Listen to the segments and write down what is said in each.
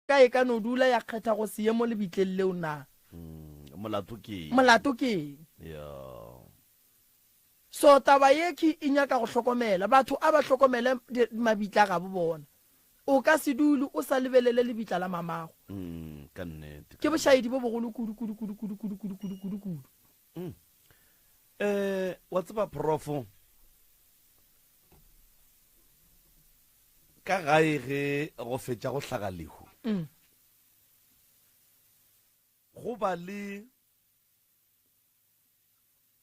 Ka e ka no dula ya kgetha go se ye mo lebitleng leo na? Molato ke eng? Molato ke eng? Ya. So taba ye ke e nyaka go hlokomela. Batho a ba hlokomele mabitla a gabo bona. O ka se dule o sa lebelele lebitla la mamago. Ka nnete. Ke bošaedi bo bogolo kudu kudu kudu kudu kudu kudu kudu kudu kudu. Eh, wa tseba profo ka gae ge go fetša go hlaga lehu. Go ba le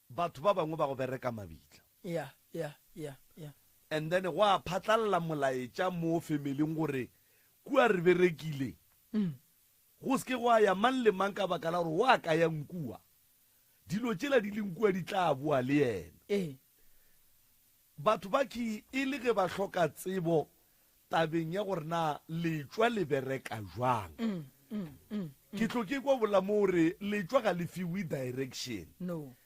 batho ba bangwe ba go bereka mabitla. Yeah, yeah, yeah, yeah. And then gwa phatlalla molaetša mo familing gore kua re berekile. Go se ke gwa ya mang le mang ka baka la gore wa ka yang kua, dilo tšela di leng kua di tla boa le yena. Ee. Batho ba ke e le ge ba hloka tsebo tabeng ya gore na letšwa le bereka jwang. Ke tlo ke kwa bola mo gore letšwa ga le fiwe direction. No.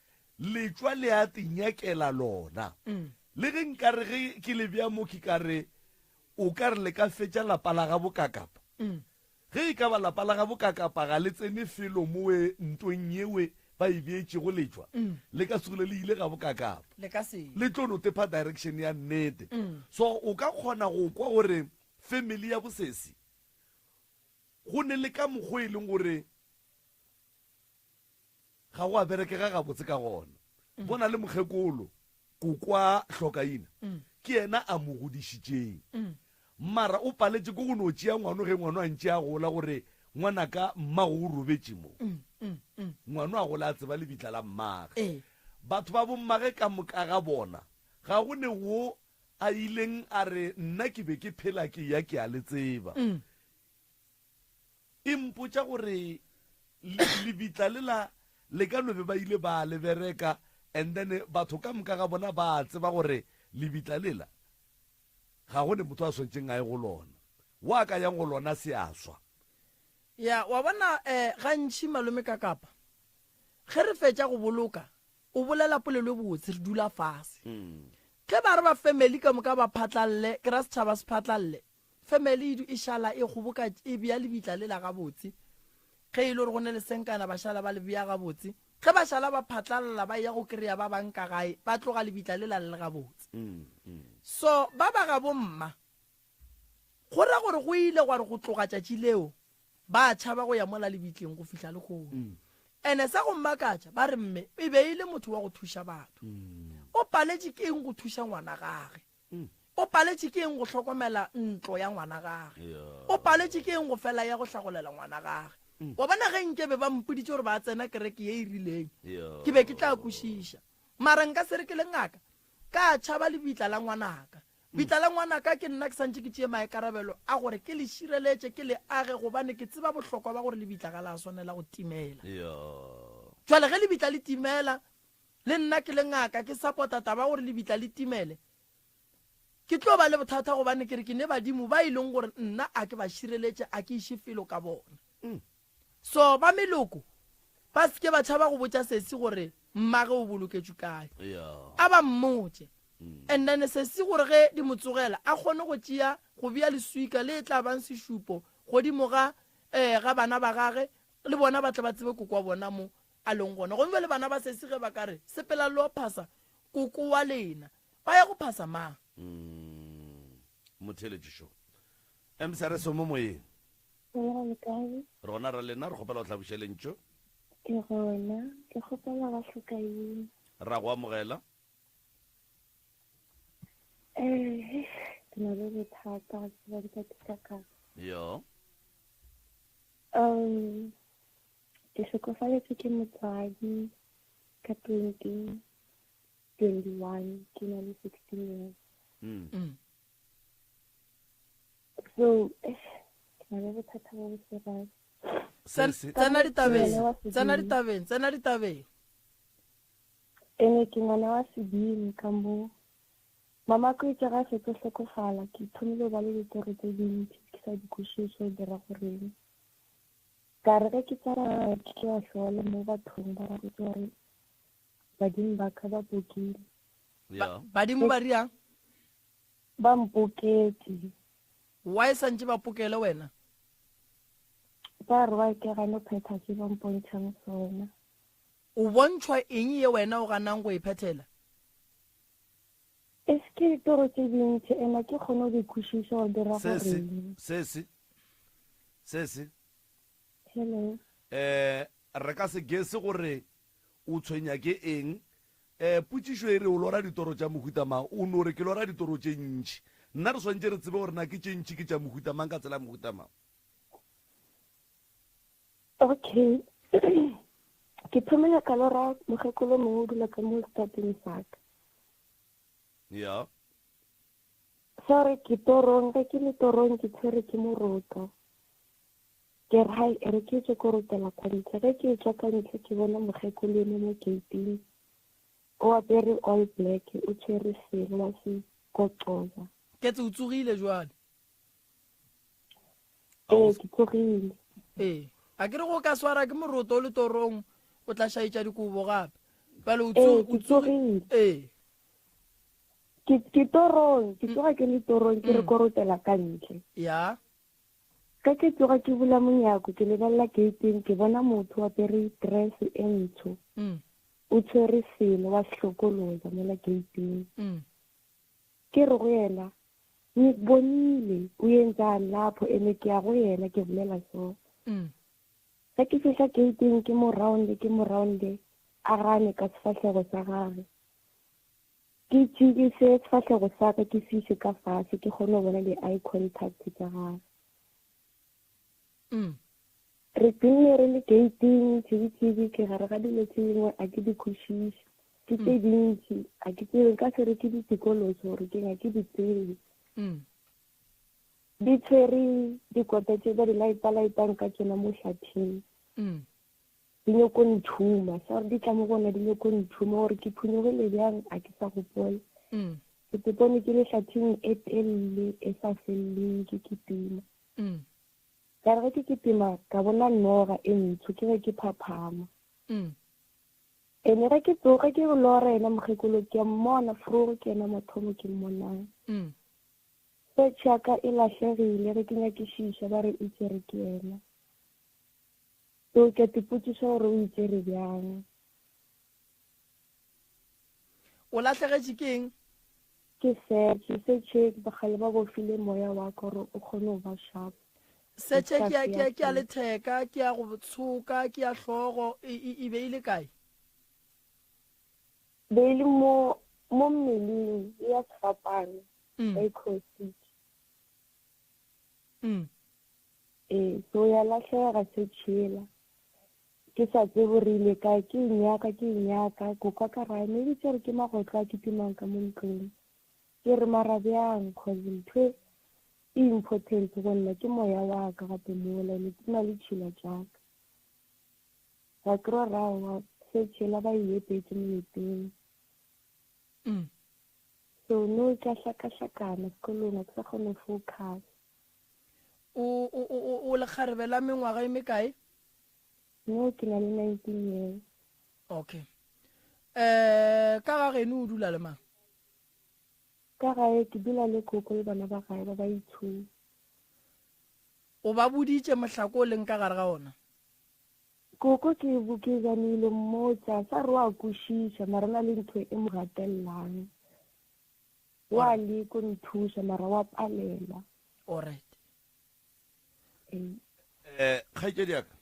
Letšwa le a tinyakela lona. Le ge nkare ge ke le bea mo ke ka re o ka re le ka fetša lapa la gabo kakapa. Ge e ka ba lapa la gabo Kakapa ga le tsene felo mowe ntweng yewe ba e beetšego letšwa, le ka se gole le ile gabo Kakapa. Le ka se. Le tlo no tepha direction ya nnete. So o ka kgona go kwa gore family ya bosesi go ne le ka mokgo e leng gore Ga go a berekega gabotse ka gona. Bona le mokgekolo, Kokwa Hlokaina, ke yena a mo godišitšeng. Mara o paletše ke go no tšea ngwano ge ngwano a ntše a gola gore ngwanaka mmago o robetše mo. Ngwano a gola a tseba lebitla la mmage. Batho ba bommage ka moka ga bona ga go ne wo a ileng a re nna ke be ke phela ke eya ke a le tseba. E mpotša gore lebitla lela le ka no be ba ile ba le bereka and then batho ka moka ga bona ba tseba gore lebitla lela ga go ne motho a swanetšeng a ye go lona. Wa ka yang go lona se a swa. Ya, wa bona eh, gantši malome ka kapa ge re fetša go boloka o bolela polelo e botse re dula fase. Ge ba re ba family ka moka ba phatlalle, ke ra setšhaba se phatlalle, Family e šala e kgoboka e bea lebitla lela gabotse. Ge e le gore go ne le senkana ba šala ba le bea gabotse. Ge ba šala ba phatlalla ba eya go kry-a ba bang ka gae ba tloga lebitla lela le le gabotse. So ba ba gabo mma go ra gore go ile gwa re go tloga tšatši leo ba tšhaba go ya mola lebitleng go fihla lehono. Ene sa go mmakatša ba re mme e be e le motho wa go thuša batho. O paletše ke eng go thuša ngwana gage? O paletše ke eng go hlokomela ntlo ya ngwana gage? O paletše ke eng go fela ya go hlagolela ngwana gage? Wa bona, ge nke be ba mpoditše gore ba tsena kereke ye e rileng, ke be ke tla kwešiša. Mara nka se re ke le ngaka, ka tšhaba lebitla la ngwanaka. Bitla la ngwanaka ke nna ke santše ke tšee maikarabelo a gore ke le šireletše, ke le age, gobane ke tseba bohlokwa ba gore lebitla ga la swanela go timela. Jwale ge lebitla le timela, Le nna ke le ngaka ke sapota taba ya gore lebitla le timele. Ke tlo ba le bothata gobane ke re ke ne badimo ba e leng gore nna a ke ba šireletše a ke iše felo ka bona. So ba meloko ba se ke ba tšhaba go botša sesi gore mmage o boloketšwe kae. A ba mmotše. And then sesi gore ge di mo tsogela a kgone go tšea go bea leswika le e tla bang sešupo godimo ga eh ga bana ba gage le bona ba tle ba tsebe koko wa bona mo a leng gona. Gomme bjale bana ba sesi ge ba ka re, Sepelang le yo phasa koko wa lena, ba ya go phasa mang? Motheeletši šo. MCRS o mo moyeng. Dumela le kae? Re gona ra lena, re kgopela go hlaboša lentšu. Ke gona, ke kgopela ba hlokaina. Ra go amogela. Eh, ke na le bothata, ga ke tseba ntate ka ka. Yo. Um, Ke hlokofaletšwe ke motswadi ka 2021 ke na le 16 years. Mm. Mm. So, eh, ke na le bothata bo bo serious. Se- se- Tsena ditabeng, Ngwana wa tsena sedimo. ditabeng, tsena ditabeng. Ene ke ngwana wa sedimo ka moo. Mama ko itse ga fetso hlokofala ke thomile go ba le ditoro tse dintsi ke sa di kwešiše di ra goreng. Ka re ge ke tsamaya ke yo hlola mo bathong ba botse gore badimo ba ka ba pokile. Yeah. Badimo ba riang? Ba mpoketše. Why santše ba pokele wena? Ba re why ke gane go phetha se ba mpontšhang sona. O bontšhwa eng ye wena o ganang go e phethela? E se ke ditoro tše dintši and a ke kgone go di kwešiša gore di ra Se se, goreng. se se, se se. Hello. Eh, re ka se guess gore o tshwenya ke eng. Eh, potšišo e re o lora ditoro tša mohuta mang? O no re ke lora ditoro tše ntši. Nna re swanetše re tsebe gore na ke tše ntši ke tša mohuta mang ka tsela ya mohuta mang. Okay. Ke thomile ka lora mokgekolo mongwe o dula ka mo setateng sa ka. Ya. Sorry, ke torong, ge ke le torong ke tshwere ke moroto. Ke re hai, e re ke tswe ko rotela kwa ntle. Ge ke tswa ka ntle ke bona mokgekolo eme mo gating. O apere all black, o tshwere selo wa se kokoza. Ketse o tsogile jwale? Ee, ke tsogile. Ee, a ke re go ka swara ke moroto o le torong o tla šaetša dikobo gape. Bjale o Ee, ke tsogile. Ee. Ke ke torong, ke tsoga ke le torong ke re korotela ka ntle. Ya. Ge ke tsoga ke bula monyako ke lebelela gating ke bona motho o apere dress e ntsho. O tshwere selo wa se hlokoloza mola gating. Ke re go yena, Ngikubonile uyenzani lapho ene ke ya go yena ke bolela so. Ge ke fihla gating ke mo rounde ke mo rounde a gane ka sefahlego sa gage. Ke tšikise sefahlego sa ka ke se iše ka fase ke kgone go bona di eye contact tša gage. Re tšinne re le gating tšhibi-tšhibi ke gare ga dilo tše dingwe a ke di kwešiše. Ke tše dintši a ke tsebe nka se re ke ditikoloso gore ke ga ke di tsebe. Di tshwere dikota tše ba di laita-laitang ka tšona mo hlatheng. Di nyoko nthuma, sa gore di tla mo go nna di nyoko nthuma gore ke phunyogile bjang a ke sa gopola. Ke ipone ke le hlatheng e telele e sa felleng ke kitima. Ka re ge ke kitima ka bona noga e ntsho ke ge ke phaphama. Ene ge ke tsoga ke lora yena mokgekolo ke a mmona frogo ke yena mathomo ke mmonang. Search ya ka e lahlegile ge ke nyakišiša ba re e tšere ke yena. So ke a tipotšiša gore o e tšere bjang. O lahlegetše ke eng? Ke search, search e bakgale ba bofile moya wa ka gore o kgone go ba sharp. Search ke ya, ke ya, ke ya letheka, ke ya go tshoka, ke ya hlogo, e, e, e be e le kae? Be e le mo, mo mmeleng, e ya sefapano, ba e crossitše. Ee, so ya lahlega search yela. Ke sa tsebe gore ile kae, ke e nyaka, ke e nyaka, ko kwa ka rae, maybe tšere ke magotlo a kitimang ka mo ntlong. Ke re mara bjang, cause ntho e important go nna ke moya wa ka gape mola, ene ke na le tšhila tša ka. Ka kry-a gore aowa, search yela ba e epetše moepeng. So no ke a hlakahlakana sekolong, ga ke sa kgona go focus. O, o, o, o lekgarebe la mengwaga e mekae? No, ke na le 19 years. Okay. Eh, ka ga geno o dula le mang? Ka gae ke dula le koko le bana ba gae ba ba itshwere. O ba boditše mohlako o leng ka gare ga ona? Koko ke ke zanile mmotsa sa re wa kwešiša mara na le ntho e mo gatellang. Wa leko nthuša mara wa palelwa. Alright. Ee. Eh, kgaetšedi ya ka.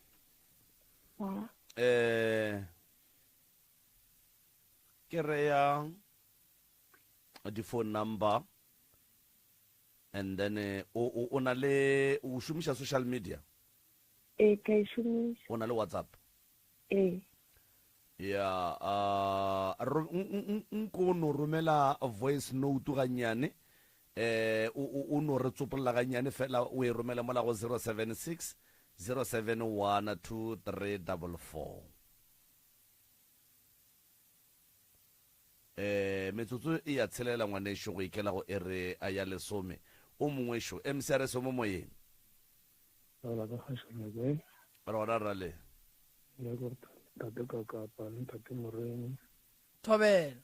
Eh, ke reya di-phone number and then eh, o, o, o na le o šomiša social media? Ee, ka e šomiša. O na le WhatsApp? Ee. Ya, uh, nko no romela voice note gannyane eh o o no re tsopolla gannyane fela o e romele mola go 076 071 2344. Eh metsotso e ya tshelela ngwanešu go ikela go ere a ya lesome. O mongwe šo MCRS o mo moyeng. Re ka kgašana kae? Re gona rra le. Ya gore ntate Kakapa le ntate Moremi. Thobela.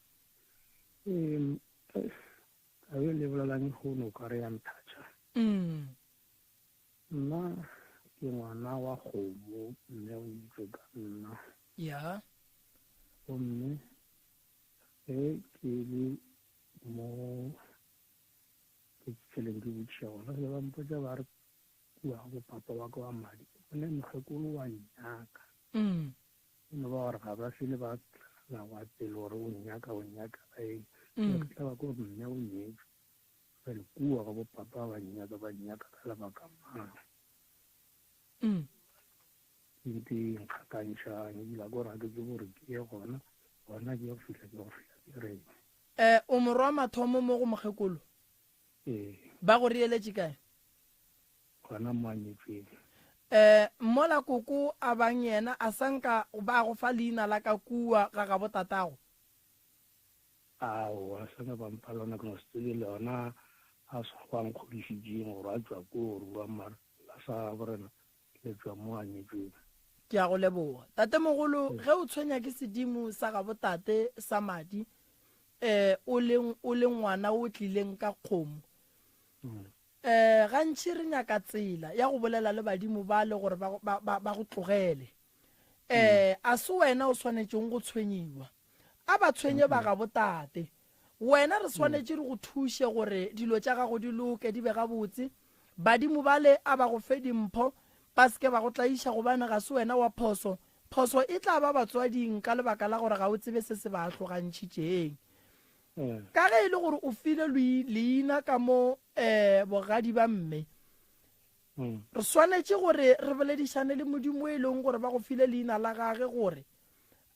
Ee, taba e le bolelang lehono o ka re ya nthatša. Nna Ke ngwana wa kgomo mme o itšwe ka nna. Ya. Gomme ge ke le mo ke tseleng ke botšiša gona ge ba mpotša ba re kua go papa wa ka wa madi o ne mokgekolo wa nnyaka. E no ba gore ga ba fele ba tla gwa pele gore o nnyaka o nnyaka ba eng. Ke tla ba ko gore mme o nyetšwe. Bjale kua ga bo papa ba nnyaka ba nnyaka ka lebaka mang? Ke nte e nkgakantšhang ebile ko gore ga ke tsebe gore ke ye gona gona ke ye go fihla ke go fihla ke reng. Eh, o morwa mathomo mo go mokgekolo? Ee. Ba go reeletše kae? Gona mo a nyetšweng. Eh, mola koko a bang yena a sa nka ba go fa leina la ka kua ga gabo tatago? Aowa, sa ka ba mpha lona, ke no se tsebe le yona a sa go a nkgodišitšeng gore a tšwa ko rua mara la sa gabo rena le tšwa mo a nyetšweng. Ke a go leboga. Tatemogolo, ge o tshwenya ke sedimo sa gabo tate sa madi, um o le, o le ngwana o tlileng ka kgomo, um gantši re nyaka tsela ya go bolela le badimo bale gore ba, ba, ba, ba go tlogele. Um a se wena o swanetšeng go tshwenyiwa. A ba tshwenye ba gabo tate. Wena re swanetše re go thuše gore dilo tša gago di loke, di be gabotse. Badimo bale a ba go fe dimpho, ba se ke ba go tlaiša gobane ga se wena wa phoso. Phoso e tla ba batswading ka lebaka la gore ga o tsebe se se ba ahlogantšhitšeng. Ka ge e le gore o file leina ka mo bogadi ba mme, re swanetše gore re boledišane le Modimo e leng gore ba go file leina la gage gore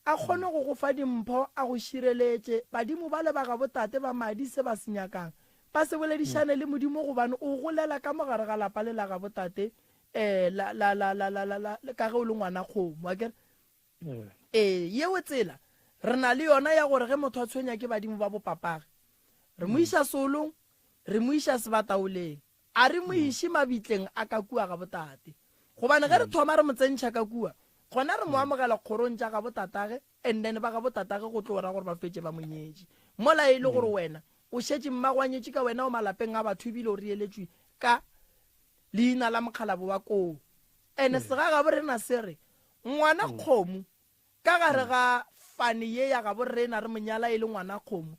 A kgone go go fa dimpho, a go šireletše. Badimo bale ba gabo tate ba madi se ba se nyakang. Ba se boledišane le Modimo gobane o golela ka mo gare ga lapa le la gabo tate eh, la, la, la, la, la, la, la, ka ge o le ngwana kgomo, akere? Ee, yeo tsela re na le yona ya gore ge motho a tshwenya ke badimo ba bopapage, re mo iša seolong, re mo iša sebataoleng. A re mo iše mabitleng a ka kua ga botate. Gobane ge re thoma re mo tsentšha ka kua, gona re mo amogela kgorong tša gabo tatage, and then ba gabo tatage go tlo ra gore ba fetše ba mo nyetše. Mola e le gore wena o šetše mmago a nyetše ka wena o malapeng a batho ebile o reeletšwe ka leina la mokgalabo wa koo. And segagabo rena se re, ngwana kgomo Ka gare ga fane ye ya gabo rena re mo nyala e le ngwana kgomo.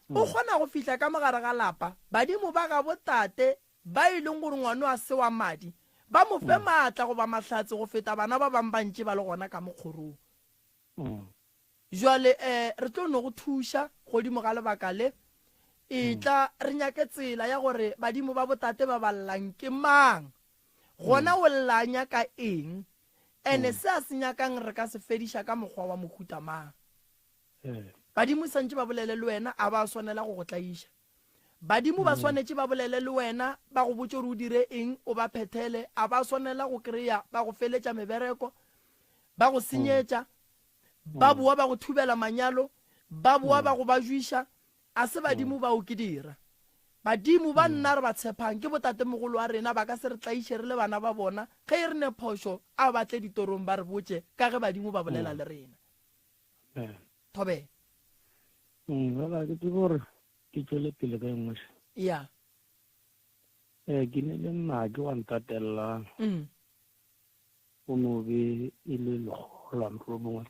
O kgona go fihla ka mo gare ga lapa, badimo ba gabo tate ba e leng gore ngwano a se wa madi, ba mo fe maatla goba mahlatse go feta bana ba bang ba ntše ba le gona ka mo kgorong. Jwale um re tlo no go thuša godimo ga lebaka le. Etla re nyake tsela ya gore badimo ba botate ba ba llang ke mang, gona o lla a nyaka eng, Ene se a se nyakang re ka se fediša ka mokgwa wa mohuta mang? Badimo santše ba bolele le wena, a ba swanela go go tlaiša. Badimo ba swanetše ba bolele le wena, ba go botše gore o dire eng, o ba phethele, a ba swanela go kry-a ba go feletša mebereko, ba go senyetša, ba boa ba go thubela manyalo, ba boa ba go bajwiša, A se badimo bao ke dira. Badimo ba nna re ba tshepang ke botatemogolo wa rena, ba ka se re tlaiše re le bana ba bona. Ge e re ne phošo, a ba tle ditorong ba re botše, ka ge badimo ba bolela le rena. Thobela. Bjale ke tsebe gore ke tšwele pele ka e nngwe še. Ya. Ee, ke ne le nnake wa ntatellang. O no be e le lekgolwa mohlomongwe.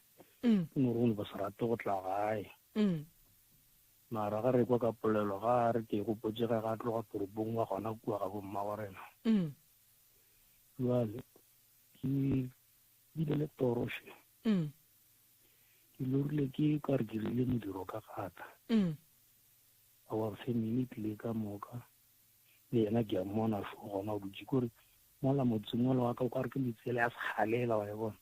O no re o no ba se rate go tla gae. Mara ge re ekwa ka polelo ga a re ke gopotše ge ga tloga toropong wa gona kua ga bommago rena. Jwale ke bile le toro še. Ke lorile ke ka re ke rile modiro ka gata. Our family tlile ka moka. Le yena ke a mmona šo gona o dutše kore mola motseng ola wa ka o ka re ke metse ele ya sekgalela wa e bona.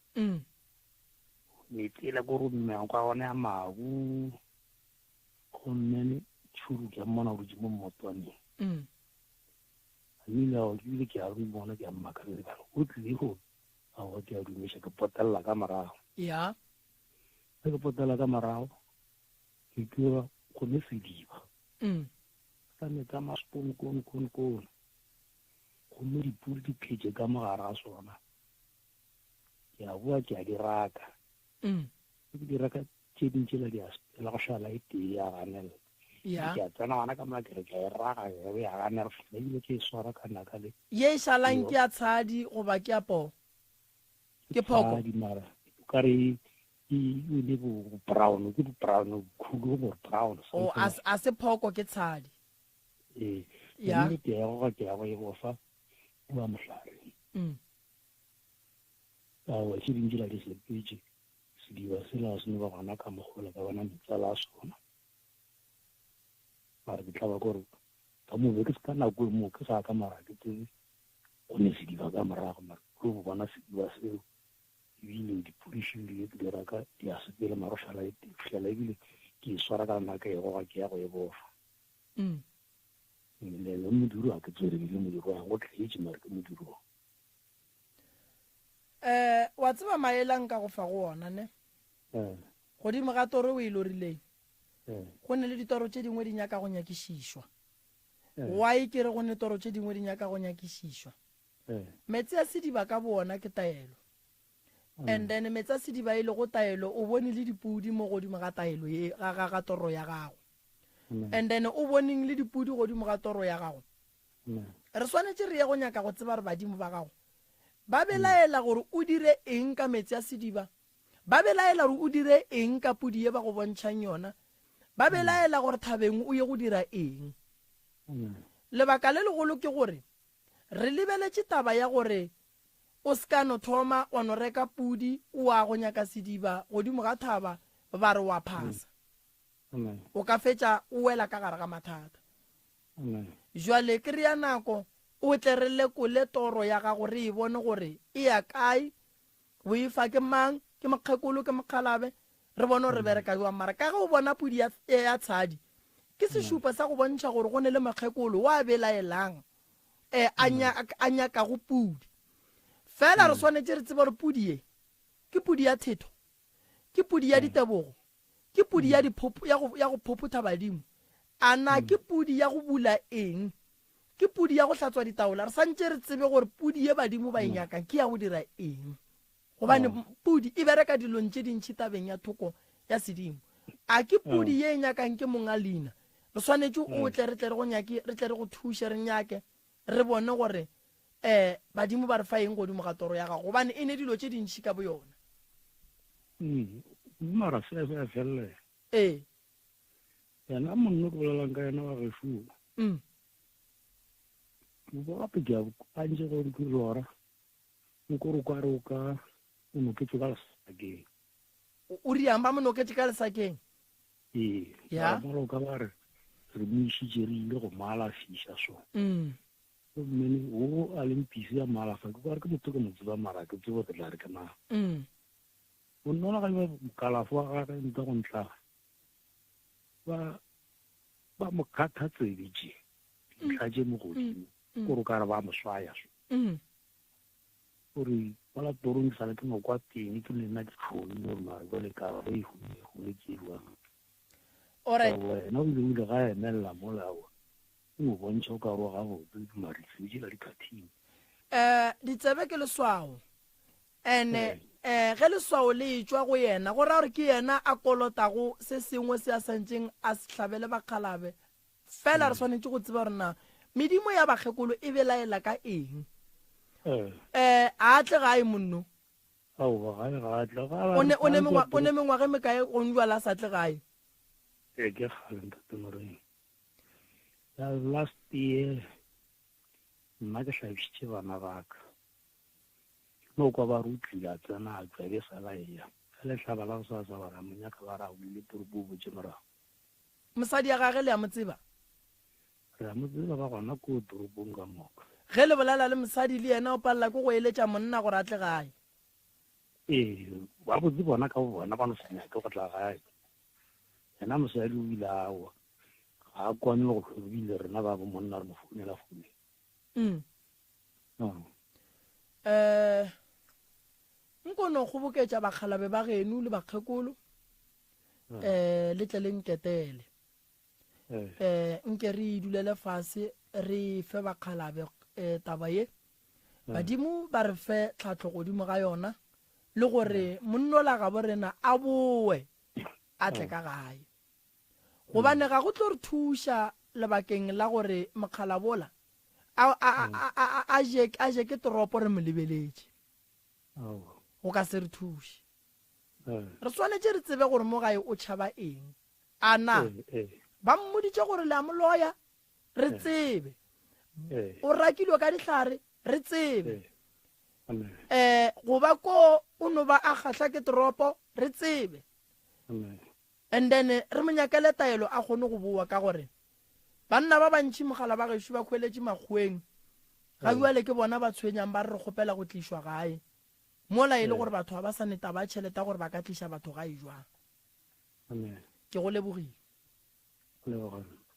Metse ele ko re meago ya gona ya mabu gomme tšhuru ke a mmona o dutše mo mmotwaneng. Amile ao ke bile ke a mmona ke a mmakabele ka re o tlile go aowa ke a dumiša ke potelela ka morago. Ya. Ge ke potelela ka morago ke kira go ne sediba. Sa meetse a masponokonokonokono, gomme dipudi di phetše ka mo gare ga sona. Ke a boa ke a di raka. Ke di raka tše ding tšela di a sepela go šala e tee ya ganelela. Ya. Ke a tsena gona ka mola ke re ke a e raga ya be ya gana re fihla ebile ke e swara ka naka le. Ye e šalang ke ya tshadi goba ke ya poo? Ke phoko? Tshadi mara o ka re e e le bo brown ke bo brown khulu gore brown O a a se phoko ke tshadi. Ee. Ya. Mme ke ya go ke ya go e bofa kua mohlare. Mm. Aowa tše dintši la di sepetše sediba sela se no ba gona ka mogola ka bona meetse a la sona. Mara ke tlaba gore ka mo be ke se ka nako e mo ke sa ka mara ke tsebe go ne sediba ka morago mara ke go bona sediba seo ebile dipodiši le ke di raka di a sepele mara o šala e tee fihlela ebile ke e swara ka nna ka e goga ke ya go e bofa. Mm. Le le modiro a ke tsere ebile modiro wa go tletše mara ke modiro. Eh, wa tseba maele a nka go fa go ona ne? Eh. Godimo ga toro o e lorileng. Eh. Go ne le ditoro tše dingwe di nyaka go nyakišišwa. Eh. Why ke re go ne toro tše dingwe di nyaka go nyakišišwa? Eh. Meetse a sediba ka boona ke taelo. Mm. And then meetse a sediba e lego taelo o bone le dipudi mo godimo ga taelo ye ga ga ga toro ya gago. Mm. And then o boneng le dipudi godimo ga toro ya gago. Mm. Re swanetše re ye go nyaka go tseba gore badimo ba gago ba belaela gore o dire eng ka meetse a sediba, ba belaela gore o dire eng ka pudi ye ba go bontšhang yona, ba belaela gore thabeng o ye go dira eng. Lebaka le legolo ke gore re lebeletše taba ya gore o se ka no thoma wa no reka pudi o a go nyaka sediba godimo ga thaba ba re wa phasa. O ka fetša o wela ka gare ga mathata. Jwale krea nako o tle re lekole toro ya gago re e bone gore e ya kae, o e fa ke mang, ke mokgekolo, ke mokgalabe, re bone gore re bereka jwang. Mara ka ge o bona pudi ya, ya tshadi, ke sešupo sa go bontšha gore go ne le mokgekolo wa belaelang eh, a, nya, a nyakago pudi. Fela re swanetše re tsebe gore pudi ye ke pudi ya thetho, ke pudi ya ditebogo, Ke pudi ya diphopho, ya go, ya go phophotha badimo? A na ke pudi ya go bula eng? Ke pudi ya go hlatswa ditaola? Re santše re tsebe gore pudi ye badimo ba e nyakang ke ya go dira eng. Gobane pudi e bereka dilong tše dintši tabeng ya thoko ya sedimo. A ke pudi ye e nyakang ke monga leina? Re swanetše o tle re tle re go nyake, re tle re go thuše re nyake, re bone gore um badimo ba re fa eng godimo ga toro ya gago gobane e ne dilo tše dintši ka boyona. Mm, mara se se a felela. Ee. Yena monna ke bolelang ka yena wa gešo. Mm. Bo gape ke a gantši go ke lora. O ko re ka re o ka o noketše ka lesakeng. O riang ba mo noketše ka lesakeng? Ee. Ya. Ba mo ka ba re re mo išitše re ile go mo alafiša so. Mm. Gomme wo a leng pisi ya mo alafa ke kware ke motho ke mo tseba mara ke tsebo ke tla re ke mang. Mm. O nnola ga kalafo wa gagwe ntle go ntlaga. Ba ba mo kgatha tsebe tše. Dintlha tše mo godimo. Mm. Kore o ka re ba mo swaya so. Mm. Gore mola torong ke sale ke no kwa teng ke le nna ke tšhogile gore mara jwale ka re e hule hule ke jwang. Alright. Wena o ile o ile ga emelela mola o o bontšha o ka re o gabotse mara ditsebe tšela di khathile. Eh ditsebe ke leswao. Ene eh ge leswao le etšwa go yena go ra gore ke yena a kolotago se sengwe se a santšeng a se hlabele bakgalabe Fela re swanetše go tseba gore na medimo ya bakgekolo e belaela ka eng. Eh. Eh, a tle gae monno? Aowa, gae ga a tle. Ga ba O ne, re o ne ga mengwa, kua o ne mengwaga e mekae gonjwale a sa tle gae? Ee, ke kgale ntate Morena. Ya last year nna ke hlabišitše bana ba ka. Ke no kwa ba re o tlile a tsena a tšwa e be sala eya. Ka lehlaba la gosasa ba re a mo nyaka ba re a boile toropo o botše morago. Mosadi ya gage le a mo tseba? Re a mo tseba, ba gona koo toropong ka moka. Ge le bolela le mosadi le yena o palela ke go eletša monna gore a tle gae. Ee, gabotse bona ka bobona ba no se nyake go tla gae. Yena mosadi o ile a wa, ga a kwane le go hlobile rena ba bo monna re mo founela founela. Mm. Ah. Eh, nko no kgoboketša bakgalabe ba geno le bakgekolo. eh le tle le nketele eh nke re dulele fase re fe bakgalabe eh, taba ye badimo ba re fe tlhahlo godimo ga yona le gore monnola gabo rena a bowe a tle ka gae. Gobane ga go tlo re thuša lebakeng la gore mokgalabola a, a, a, a, a, a je, a je ke toropo re mo lebeletše. Go ka se re thuše. Re swanetše re tsebe gore mo gae o tšhaba eng. A na ba mmoditše gore le a mo loya? Re tsebe. O rakilwe ka dihlare? Re tsebe. Um goba ko o no ba a kgahla ke toropo? Re tsebe. And then re mo nyakele taelo a kgone go bowa ka gore banna ba bantši mogala ba gešo ba khweletše makgoweng ga bjale ke bona ba tshwenyang ba re re kgopela go tlišwa gae mola e le gore batho ga ba sa ne taba ya tšhelete ya gore ba ka tliša batho gae jwang. Ke go lebogile.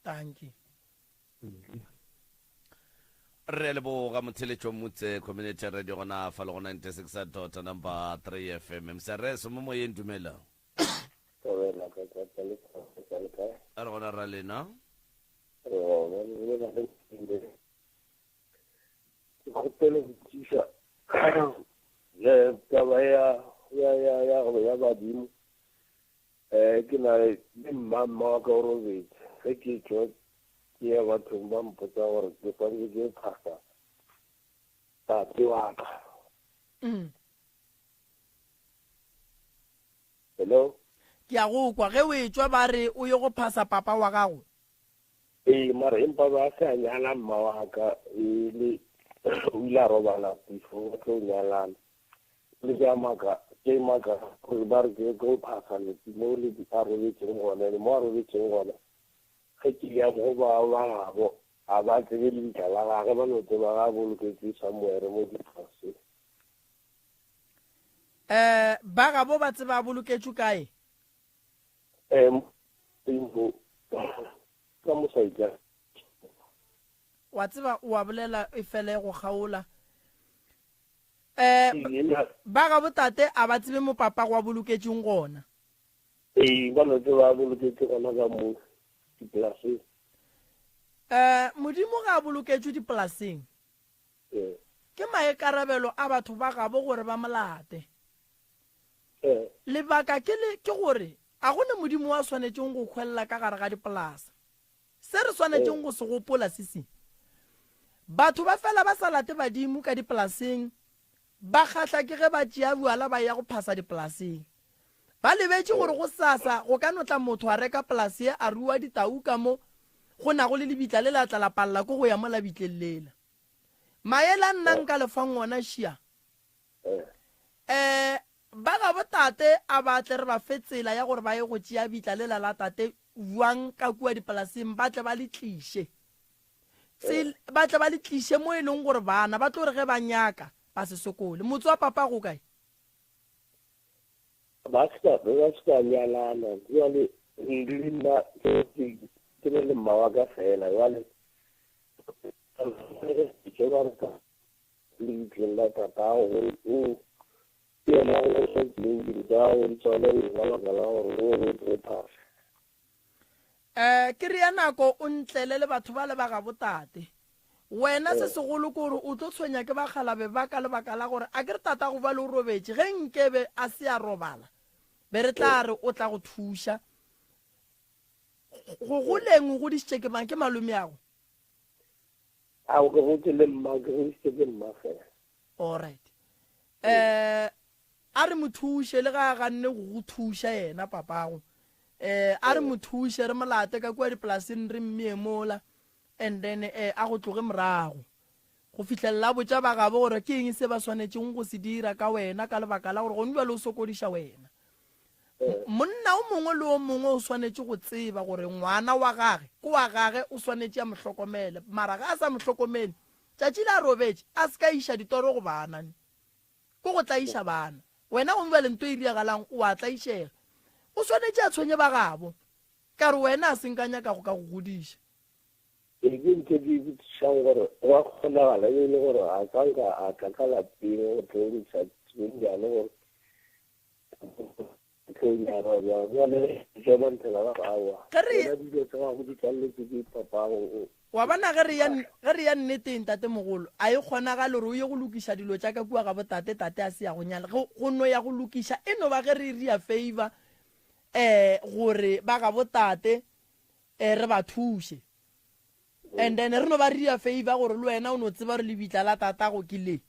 Tanki. Re a leboga motheletšo Motse Community Radio gona fa le go 96 dot number 3 FM. Msereso mo moyeng dumela. Thobela ka kwa tsa le tsa le kae? A re gona ra lena. Re gona le bolela le ile. Ke kgopela go botšiša eh taba ya ya ya ya ya badimo. Eh ke na le mma mma wa ka o robetse. Ge ke tšwa ke ya bathong ba mpotsa gore ke swanetše ke phasa tate wa ka. Mm. Hello? Ke a go kwa. Ge o etšwa ba re o ye go phasa papa wa gago. Ee, mara empa ba se a nyala mma wa ka e le o ile a robala before ba tlo nyalana. Le ke a maka ke maka gore ba re ke tlo phasa letsi mo le a robetseng gona le mo a robetseng gona ge ke ya go ba ba gabo a ba tsebe lebitla la gage ba no tseba ga boloketswe somewhere mo dipolaseng. Eh, ba gabo ba tseba a boloketšwe kae? Eh, mo ka mo saitla. Wa tseba o a bolela e fele go kgaola. Eh, ba gabo tate a ba tsebe mo papa go a boloketšweng gona. Ee, ba no tseba a boloketšwe gona ka mo dipolaseng. Eh, Modimo ga a boloketšwe dipolaseng. Ke maikarabelo a batho ba gabo gore ba mo late. Lebaka ke le, ke gore a go ne Modimo wa swanetšeng go hwelela ka gare ga dipolasa. Se re swanetšeng go se gopola se se, Batho ba fela ba sa late badimo ka dipolaseng, ba kgahla ke ge ba tšea bjala ba eya go phasa dipolaseng. Ba lebetše gore gosasa go ka no tla motho a reka polase ye a rua ditau ka mo go nago le lebitla le la tla la palela ko go ya mo labitleng lela. Maele a nna nka le fang ona šia. Um ba gabo tate a ba tle re ba fe tsela ya gore ba ye go tšea bitla lela la tate bjang ka kua dipolaseng ba tle ba le tliše. Ba tle ba le tliše mo e leng gore bana ba tlo re ge ba nyaka ba se sokole. Motse wa papa go kae? Ba se ba se ka nyalana jwale le nna ke le le mma wa ka fela jwale ke ba re ka lebitleng la tatago o ke yena o sa tseleng dilo tsa gago di tswalele ka baka la gore o re o phasa. Um ke re ya nako o ntlele le batho ba le ba gabo tate. Wena se segolo ke gore o tlo tshwenya ke bakgalabe ba ka lebaka la gore a ke re tatago bjale o robetše, ge nkebe a se a robala be re tla re o tla go thuša. Go goleng o godišitše ke mang? Ke malomeago? Ao, ke gotše le mma, ke godišitše ke mma fela. Alright. Eh, a re mo thuše le ga a ganne go go thuša yena papago. Eh, a re mo thuše re mo late ka kua dipolaseng re mmee mola and then eh, a go tloge morago go fihlelela a botša ba gabo gore ke eng se ba swanetšeng go se dira ka wena ka lebaka la gore gone bjale o sokodiša wena. Monna o mongwe le o mongwe o swanetše go tseba gore ngwana wa gage ke wa gage o swanetše a mo hlokomele mara ga a sa mo hlokomele Tšatši le a robetše, a se ka iša ditoro go bana, ne ke go tlaiša bana. Wena gomme bjale nto e riagalang, o a tlaišega. O swanetše a tshwenye ba gabo. Ka re wena a se nka nyaka go ka go godiša. Ee, ke ntho e ke ipotšišang gore go a kgonagala e le gore a ka nka a tla ka lapeng go tlo ntšha tšenyane gore Wa bona ge re ya ge re ya nneteng tatemogolo a e kgonagale gore o ye go lokiša dilo tša ka kua ga botate tate a se ya go nyala go go no ya go lokiša e no ba ge re ria favor um gore ba ga botate. um re ba thuše. And then re no ba re dira favor gore le wena o no tseba gore lebitla la tatago ke le.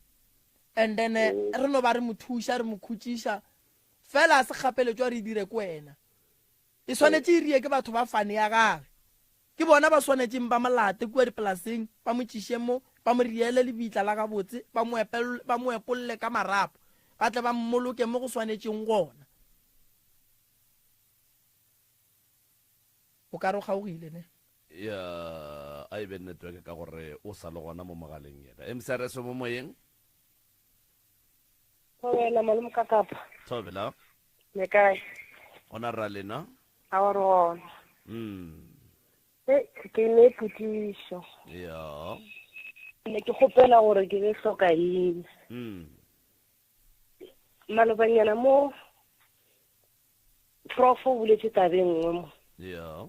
And then re no ba re mo thuša, re mo khutšiša. Fela a se kgapeletšo a re e dire ke wena. E swanetše e rie ke batho ba fane ya gage. Ke bona ba swanetšeng ba mo late kua dipolaseng, ba mo tšiše mo, ba mo riele lebitla la gabotse, ba mo ba mo epolle ka marapo, ba tle ba mmoloke mo go swanetšeng gona. O ka re o kgaogile, ne? Ya, a e be network ka gore o sa le gona mo mogaleng yena. MCRS o mo moyeng? Thobela malome ka kapa. Thobela. Le kae? Gona ra lena. A wa re gona. Mm. E ke ne potšišo. Ya. Ne ke kgopela gore ke be hloka eng. Mm. Malobanyana mo prof o boletše tabe nngwe mo. Ya.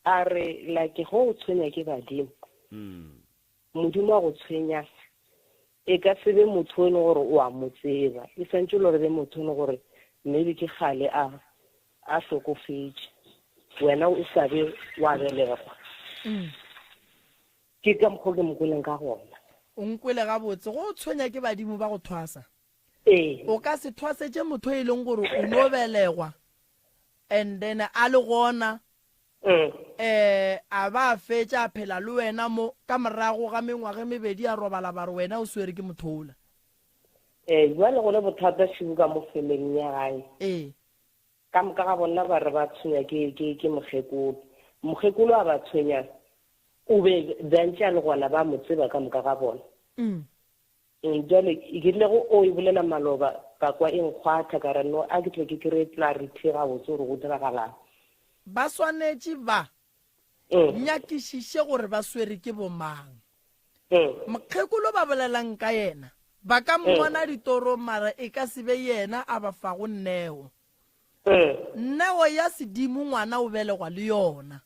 A re like go o tshwenya ke badimo. Mm. Modimo a go tshwenya, e ka se be motho o e leng gore o a mo tseba. E swantše le gore be motho e leng gore maybe ke kgale a a hlokofetše, wena o sa be wa belegwa. Ke ka mokgwa o ke mo kweleng ka gona. O nkwele gabotse. Go o tshwenya ke badimo ba go thwasa. Ee. O ka se thwasetše motho e leng gore o no belegwa and then a le gona Mm. Eh, a ba a fetša a phela le wena mo, ka morago ga mengwaga e mebedi a robala ba re wena o swere ke mothola. Eh, bjale go le bothata šibu ka mo femeling ya gae. Ee. Ka moka ga bona ba re ba tshwenya ke, ke, ke mokgekolo. Mokgekolo a ba tshwenya, o be bjantše a le gona ba mo tseba ka moka ga bona. Mm. Bjale, ke rile go o e bolela maloba, ka kwa e nkgwatha, ka re, No, a ke tle ke kry-e clarity gabotse gore go diragalang. Ba swanetše ba nyakišiše gore ba swere ke bomang. Mokgekolo ba bolelang ka yena, ba ka mmona ditorong mara e ka se be yena a ba fago neo. Neo ya sedimo ngwana o belegwa le yona.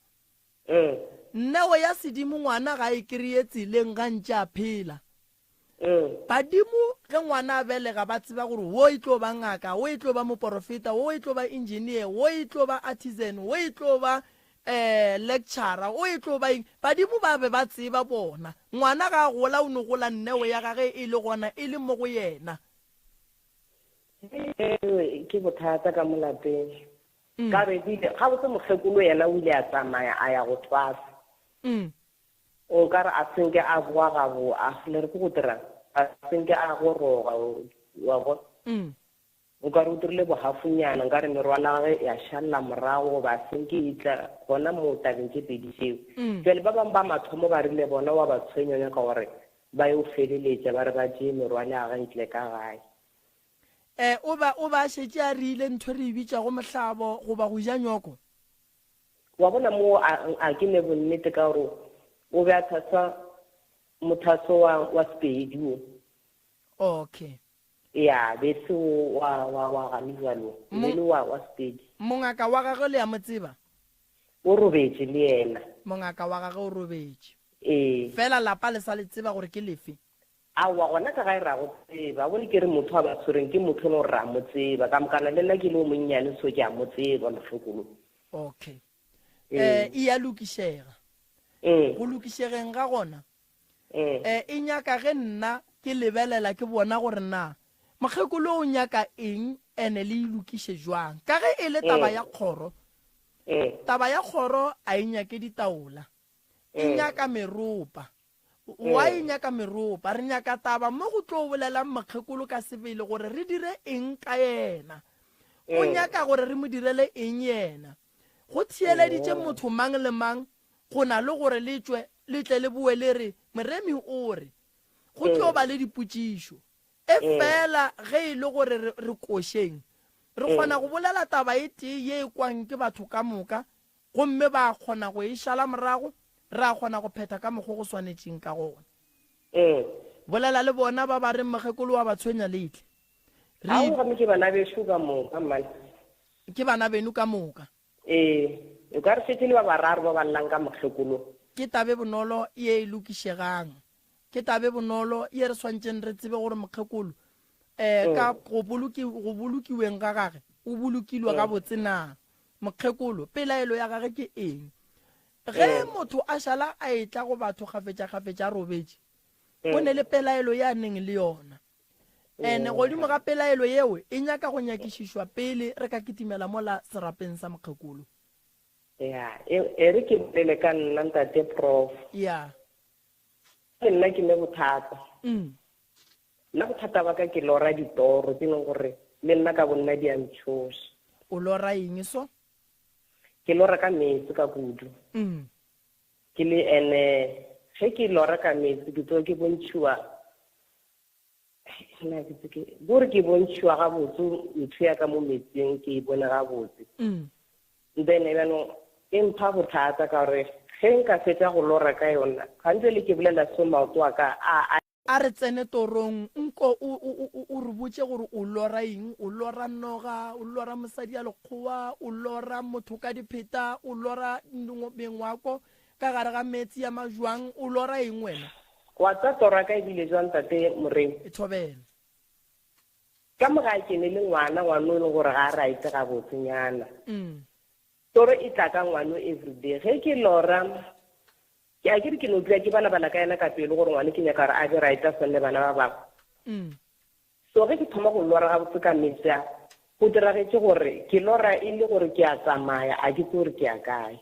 Neo ya sedimo ngwana ga e kreye tseleng ga ntše a phela. Badimo ge ngwana a belega ba tseba gore wo e tlo ba ngaka, wo e tlo ba moporofeta, wo e tlo ba engineer, wo e tlo ba artisan, wo e tlo ba um lecturer, wo e tlo ba eng. Badimo ba be ba tseba bona. Ngwana ga a gola o no gola neo ya gage e le gona e le mo go yena. Ke bothata ka mo lapeng. Ka be ke ile, gabotse mokgekolo yena o ile a tsamaya a ya go thwasa. O ka re a senke a boa gabo, a le re ke go dirang? A senke a goroga, wa bona. O ka re o dirile bohafunyana, nkare merwalo ya gagwe ya šalela morago goba a senke e tla gona moo tabeng tše pedi tšeo. Bjale ba bangwe ba mathomo ba rile bona wa ba tshwenya o nyaka gore ba yo feleletša ba re ba tšee merwalo ya gagwe e tle ka gae. E, o ba, o ba a šetše a rile ntho re e bitšago mohlabo goba go ja nyoko. Wa bona mo a, a ke ne bonnete ka gore o be a thasa mothaso wa, wa Sepedi wo. Okay. Ya, be se wo wa, wa, wa ga Mizalo, e be le wa, wa Sepedi. Mongaka wa gagwe le a mo tseba? O robetše le yena. Mongaka wa gagwe o robetše. Ee. Fela lapa le sa le tseba gore ke lefe? Aowa, gona ka gae ra go tseba. Wa bone ke re motho a ba tshwereng ke motho e leng gore ra mo tseba. Ka mokana le nna ke le o monnyane so ke a mo tseba mokgekolo. Okay. Eh, e ya lokišega. Mm. Go lokišegeng ga gona, Mm. eh, e nyaka ge nna ke lebelela ke bona gore na mokgekolo o nyaka eng ene le e lokiše jwang. Ka ge e le taba Mm. ya kgoro, Mm. taba ya kgoro a e nyake ditaola, e Mm. nyaka meropa. Wa e nyaka meropa. Re nyaka taba mo go tlo bolelang mokgekolo ka sebele gore re dire eng ka yena. O nyaka gore re mo direle eng yena. Go theeleditše motho mang le mang go na le gore le tšwe le tle le boe le re Moremi o re. Go tlo ba le dipotšišo. Efela ge e le gore re, re košeng, re kgona go bolela taba e tee ye e kwang ke batho ka moka gomme ba kgona go e šala morago, ra kgona go phetha ka mokgo go swanetšeng ka gona. Bolela le bona ba ba reng mokgekolo wa ba tshwenya le tle. Re. Ao, gomme ke bana bešo ka moka, mmane. Ke bana beno ka moka. Ee, o ka re šetše le ba bararo ba ba llang ka mokgekolo. Ke taba e bonolo ye e lokišegang. Ke taba e bonolo ye re swantšeng re tsebe gore mokgekolo um ka go boloki, go bolokiweng ga gage o bolokilwe gabotse na. Mokgekolo, pelaelo ya gage ke eng? Ge motho a šala a etla go batho kgafetšakgafetša a robetše, o ne le pelaelo ye a neng le yona. Ene godimo ga pelaelo yeo e nyaka go nyakišišwa pele re ka kitimela mola serapeng sa mokgekolo. Ya, e, e re ke bolele ka nna, Ntate Prof. Ya. Ke nna ke ne bothata. Nna bothata ba ka ke lora ditoro tse e leng gore le nna ka bonna di a ntšhoša. O lora eng so? Ke lora ka meetse ka kudu. Ke le ene ge ke lora ka meetse ke tsoga ke bontšhiwa nna ke tse ke gore ke bontšhiwa gabotse ntho ya ka mo metsing ke e bone gabotse. Then bjanong e mpha bothata ka gore ge nka fetša go lora ka yona gantsi le ke bolela so maoto a ka a A re tsene torong, nko o, o, o, o re botše gore o lora eng. O lora noga, o lora mosadi ya lekgowa, o lora motho ka dipheta, o lora mengwako ka gare ga meetse ya majwang, o lora eng wena? Wa tseba toro ya ka e bile jwang, Tate Moremi? E thobela. Ka mo ga ke ne le ngwana, ngwana o e leng gore ga a right gabotsenyana. Toro e tla ka ngwano everyday. Ge ke lora, Ke a ke re ke no dula ke balabala ka yena ka pelo gore ngwane ke nyaka gore a be right a swane le bana ba bangwe. So ge ke thoma go lora gabotse ka meetse a, go diragetše gore ke lora e le gore ke a tsamaya, a ke tsebe gore ke ya kae.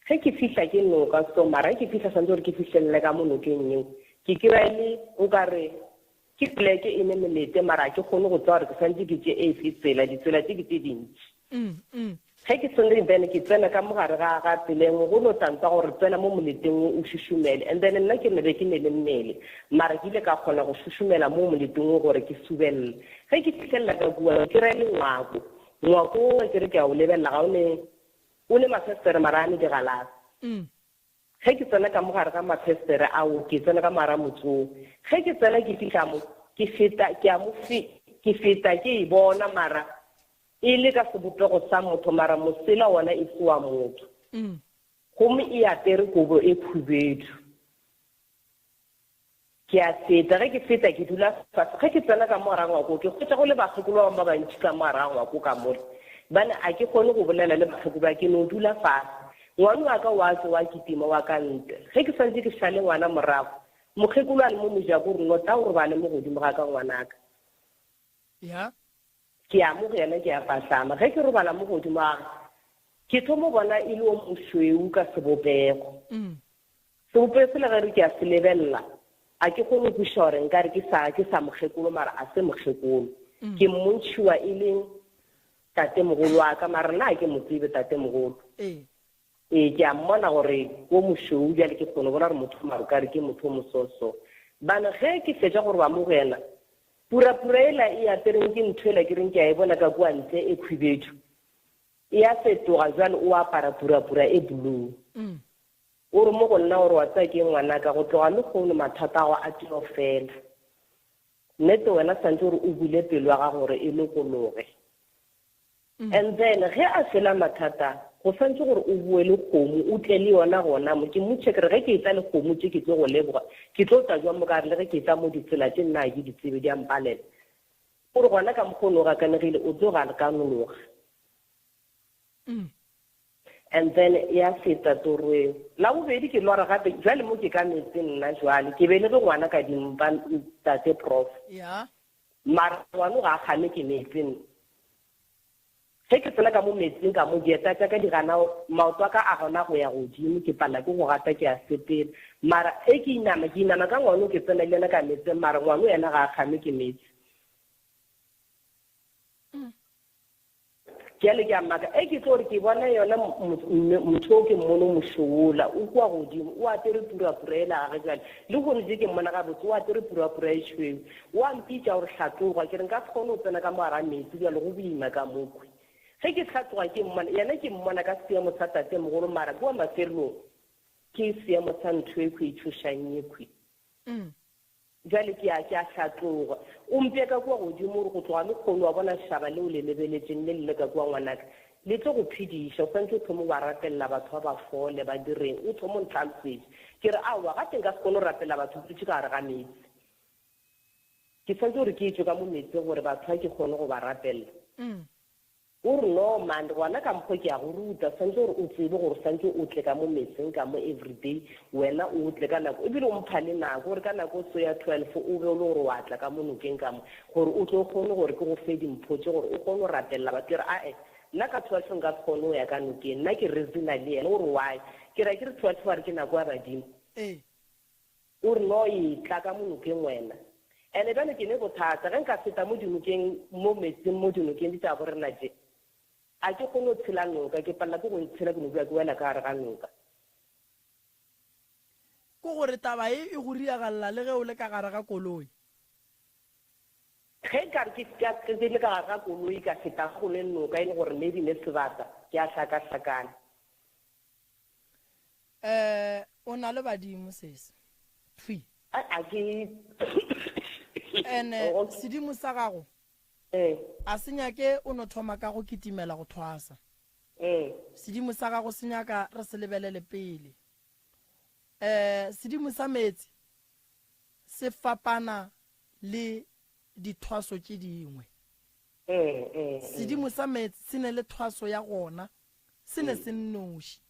Ge ke fihla ke noka so, mara ge ke fihla swantse gore ke fihlelele ka mo nokeng yeo, ke kry-a e le nkare ke poleke e ne melete mara ga ke kgone go tseba gore ke swantse ke tše efe tsela, ditsela tše ke tše dintši. Ge ke tsene then ke tsena ka mo gare ga ga tsela e nngwe go no tla ntwa gore tsena mo moleteng wo o šušumele and then nna ke be ke ne le mmele mara ke ile ka kgona go šušumela mo moleteng wo gore ke subelele. Ge ke fihlelela ka kua ke kry-a le ngwako, ngwako wo ke re ke a o lebelela ga o ne o ne mafestere mara a ne digalase. Ge ke tsena ka mo gare ga mafestere ao, ke tsena ka mo gara motse woo. Ge ke tsena ke fihla mo, ke feta, ke a mo fe, ke feta ke e bona, mara e le ka sebopego sa motho, mara mosela wona e se wa motho. Gomme e apere kobo e khubedu. Ke a feta, ge ke feta ke dula fase. Ge ke tsena ka mo gare ga ngwako, ke hwetša go le bakgekolo ba bangwe ba bantši ka mo gare ga ngwako ka mola. Bana, a ke kgone go bolela le bakgekolo ba, ke no dula fase. Ngwano wa ka wa tšwa wa kitima wa ka ntle. Ge ke swanetše ke šale ngwana morago, mokgekolo a le mo mojako o re, No tla o robale mo godimo ga ka ngwanaka. Ya. Ke ya mo go yena ke a pahlama. Ge ke robala mo godimo ga gagwe, ke thomo bona e le o mošweu ka sebopego. Sebopego sela ge re ke a se lebelela, a ke kgone go kwešiša gore nkare ke sa, ke sa mokgekolo mara a se mokgekolo. Ke mmontšhiwa e le tatemogolo wa ka mara nna ga ke mo tsebe tatemogolo. Ee, ke a mmona gore ke o mošweu bjale ke kgone go bona gore motho o mara o kare ke motho o mososo. Bana ge ke fetša go roba mo go yena, purapura yela e apereng ke ntho yela ke reng ke a e bona ka kua ntle e khwibedu, e a fetoga bjale o apara purapura e blue. O re mo go nna o re wa tseba keng ngwanaka, go tloga lehono mathata ago a tlo fela. Nnete wena swantše gore o bule pelo ya gago gore e lokologe. And then ge a fela mathata, go swantše gore o boe le kgomo o tle le yona gona mo. Ke mmotšiša ke re ge ke etla le kgomo tše ke tlo go leboga, ke tlo tla jwang mo ka re le ge ke etla mo ditsela tše nna ga ke di tsebe di a mpalela. O re gona ka mokgwa o ne o gakanegile o tlo gakanologa. And then ya feta toro eo. La bobedi ke lora gape, jwale mo ke ka meetseng nna jwale, ke belege ngwana ka dimpa ntate Prof. Ya. Mara ngwano ga a kgame ke meetse nna. Ge ke tsena ka mo meetseng ka mo, dieta tša ka di gana, maoto a ka a gana go ya godimo, ke palela ke go gata ke a sepela. Mara ge ke inama, ke inama ka ngwano ke tsena le yena ka meetseng, mara ngwano yena ga a kgame ke meetse. Bjale ke a maka, e ke tlo re ke bona yona motho o ke mmone o mošola, o kua godimo, o apere purapura yela gage bjale. Lehono je ke mmona gabotse, o apere purapura e tšhweu. O a mpitša gore hlatloga, ke re nka se kgone go tsena ka mo gare ga meetse bjale, go boima ka mokhwi. Ge ke hlatloga ke mmona, yena ke mmona ka seemo sa tatemogolo, mara kua mafelelong ke seemo sa ntho ekhwi e tšhošang yekhwi. Bjale ke a, ke a hlatloga. O mpea ka kua godimo, o re, Go tloga lehono, wa bona lešaba leo le lebeletšeng le lle ka kua, ngwanaka, le tlo go phediša. O swanetše o thome wa rapelela batho ba ba fole, ba direng. O thome o ntlhalosetše. Ke re, Aowa, gape nka se kgone go rapelela batho ke dutše ka gare ga meetse. Ke swanetše gore ke tšwe ka mo meetseng gore batho ba ke kgone go ba rapelela. O re, No man, gona ka mokgo ke a go ruta, swantše gore o tsebe gore swantše o tle ka mo metseng ka mo everyday, wena o tle ka nako, ebile o mpha le nako, gore ka nako so ya 12 o be o le gore wa tla ka mo nokeng ka mo, gore o tlo kgone gore ke go fe dimpho tše gore o kgone go rapelela batho. Ke re, Ae, nna ka 12 nka se kgone go ya ka nokeng, nna ke reasoner le yena, o re, Why? Ke re, Akere 12 ba re ke nako ya badimo. Ee. O re, No, etla ka mo nokeng wena. Ene bjale ke ne bothata, ge nka feta mo dinokeng, mo metseng, mo dinokeng di tša bo rena tše, a ke kgone go tshela noka, ke palela ke go e tshela, ke no dula ke wela ka gare ga noka. Ke gore taba ye e go riagalela le ge o le ka gare ga koloi. Ge nkare ke, ke, ke le ka gare ga koloi ka feta go ne noka e le gore maybe ne sebata, ke a hlakahlakana. Eh, o na le badimo sesi. Thwi. A a ke Ene sedimo sa gago Eh. a se nyake o no thoma ka go kitimela go thwasa. Eh. Sedimo sa gago se nyaka re se lebelele pele. Eh, sedimo sa meetse se fapana le dithwaso tše dingwe. Eh, eh, eh. Sedimo sa meetse se ne le thwaso ya gona se ne se nnoši.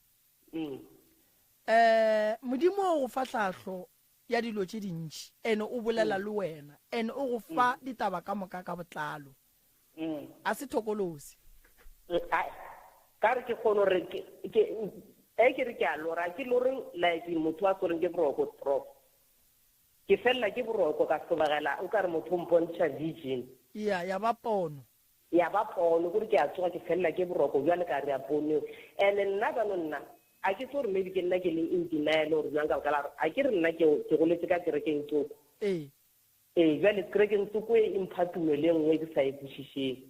Um Modimo o go fa tlhahlo ya dilo tše dintši, ene o bolela le wena, ene o go fa ditaba ka moka ka botlalo. A se thokolosi. Ka re ke kgone gore ke, ke, e ke re ke a lora, ke lore like motho a swereng ke boroko, prof. Ke felela ke boroko ka sobagela o ka re motho o mpontšha vision. Ya, ya ba pono. Ya ba pono, kore ke a tsoga ke felela ke boroko bjale ka re ya ponong. And nna bjalo nna a ke tsebe gore maybe ke nna ke leng in denial or bjang ka baka la gore a ke re nna ke ke goletše ka kerekeng tsoko. Ee. Ee, bjale kerekeng tsoko e e mpha tumelo e nngwe e ke sa e kwešišeng.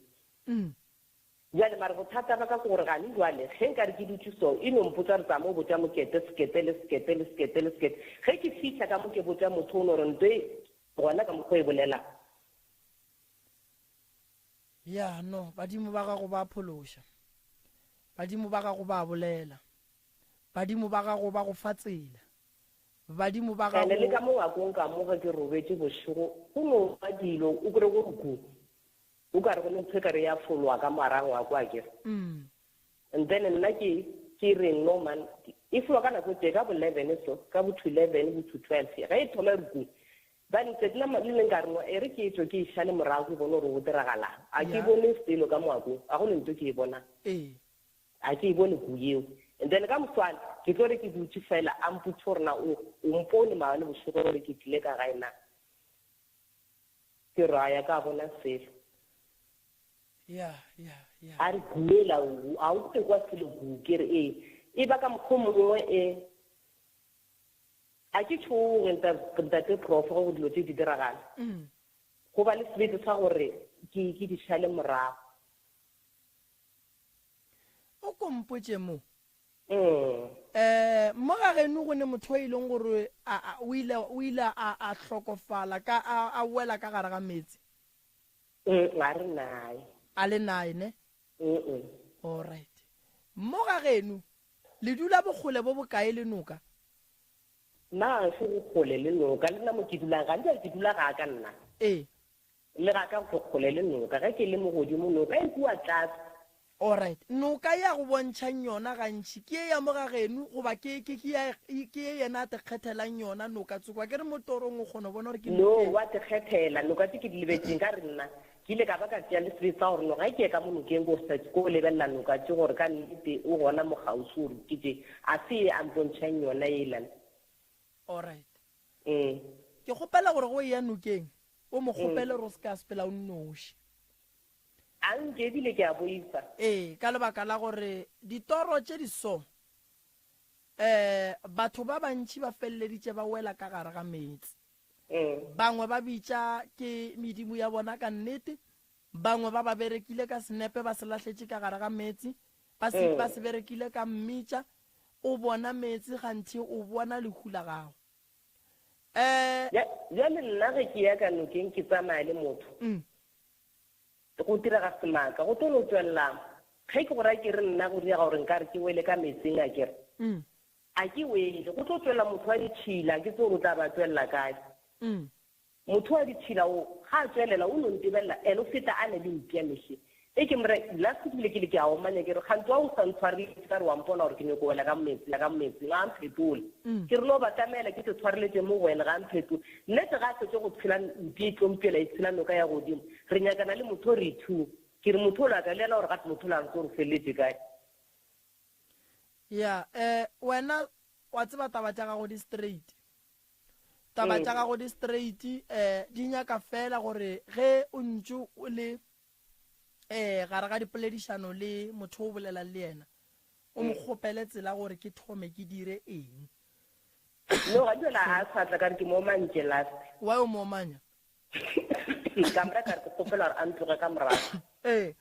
Bjale mara bothata ba ka ke gore gane bjale ge nkare ke dutše so e no mpotša gore tsama o botša mokete sekete le sekete le sekete le sekete. Ge ke fihla ka mo ke botša motho o no re nto e gona ka mokgwa o e bolelang. Ya, no, badimo ba gago ba phološa. Badimo ba gago ba bolela. Badimo ba gago ba go fa tsela. Badimo ba Ene le gago. ka mo ngwakong ka mo ge ke robetše bošego, go no ba dilo, o kry go re ku, o ka re go ne ntho e ka re ya fologa ka mo gare ga ngwako akere. And then nna ke, ke reng, no man, e fologa ka nako e tee, ka bo 11 so, ka bo to 11, bo to 12, ge e thoma e re ku, Ba letšatši la le leng ka re, No, e re ke tšwe ke e šale morago ke bone gore go diragalang. A ke Ya. bone selo ka moakong, ga go ne nto ke e bonang. Ee. A ke e bone ku yeo. And then ka moswane, ke tlo re ke dutše fela, a mpotše gore na o, o mpone maabane bošego gore ke tlile ka gae na. Ke re, A ya ka bona selo. Ya, ya, ya. A re, Ku yela, o, a o ekwa selo ku? Ke re, Ee. E ba ka mokgwa o mongwe e. A ke tšhoge, Ntate Prof, ge go dilo tše di diragala. Go ba le sebete sa gore ke, ke di šale morago. O ko mpotše mo. Um, mo ga geno go ne motho e leng gore a, a, o ile, o ile a, a hlokofala ka, a, a wela ka gare ga meetse. Ga re naye. A le naye, ne? All right. Mo ga geno Le dula bokgole bo bokae le noka? Nna ga se go kgole le noka. Le nna mo ke dulang, gantsi ga ke dula ga ka nna. Ee. Le ga ka go kgole le noka. Ge ke le mo godimo, noka e kua tlase. Alright. Noka ye a go bontšhang yona gantši ke ye ya mo ga geno goba ke, ke, ke ya, ke ye yena a te kgethelang yona noka tsoko? Akere mo torong o kgona go bona gore ke No, noka e. wa te kgethela. Noka tše ke di lebetšeng, ka re nna Ke ile ka ba ka tšea le sebete sa gore no ga ke ye ka mo nokeng ko sa ko lebelela noka tše gore ka nnete o gona mo kgauswi gore ke tše a se ye a mpontšhang yona yela. Alright. Mm. Ke kgopela gore ge o eya nokeng o mo kgopele gore o se ke a sepela o nnoši. A nke ebile ke a boifa. Ee, ka lebaka la gore ditoro tše di so, eh, batho ba bantši ba feleleditše ba wela ka gare ga meetse. Bangwe ba bitša ke medimo ya bona ka nnete, bangwe ba ba berekile ka senepe ba se lahletše ka gare ga meetse, ba se, ba se berekile ka mmitša. O bona meetse ganthe o bona lehu la gago. Eh. Bjale nna ge ke ya ka nokeng ke tsamaya le motho, go direga semaka, go tlo no tšwelela ge ke go raya ke re nna go direga gore nkare ke wele ka meetseng akere. A ke wele. Go tlo tšwelela motho wa ditšhila, a ke tsebe gore o tla ba tšwelela kae. Motho wa ditšhila wo, ga a tšwelela, o no ntebelela, and o feta a na le mpša mehle. E ke more last week bile ke le ke a omanya ke re kganthe wa o sa ntshwareletse ka re wa mpona gore ke nyoko wela ka metsi ka metsing ga a mphetola. Ke re no batamela ke se tshwareletse mo go wena ga a mphetola. Nnete ga a fetše go tshela mpi e tlo mpela e tshela noka ya godimo. Re nyakana le motho o re two. Ke re motho ola ka le yena gore gate motho ola a re tlo re feleletše kae. Ya eh wena wa tseba taba tša gago di straight. Taba tša gago di straight eh di nyaka fela gore ge o ntše o le eh gare ga dipoledišano le motho o bolelang le yena o mo kgopele tsela gore ke thome ke dire eng. No ga jela a sa tla ka re ke mo omantše last. Why o mo omanya? Ka mora ka re ke kgopela gore a ntloge ka morago. Ee.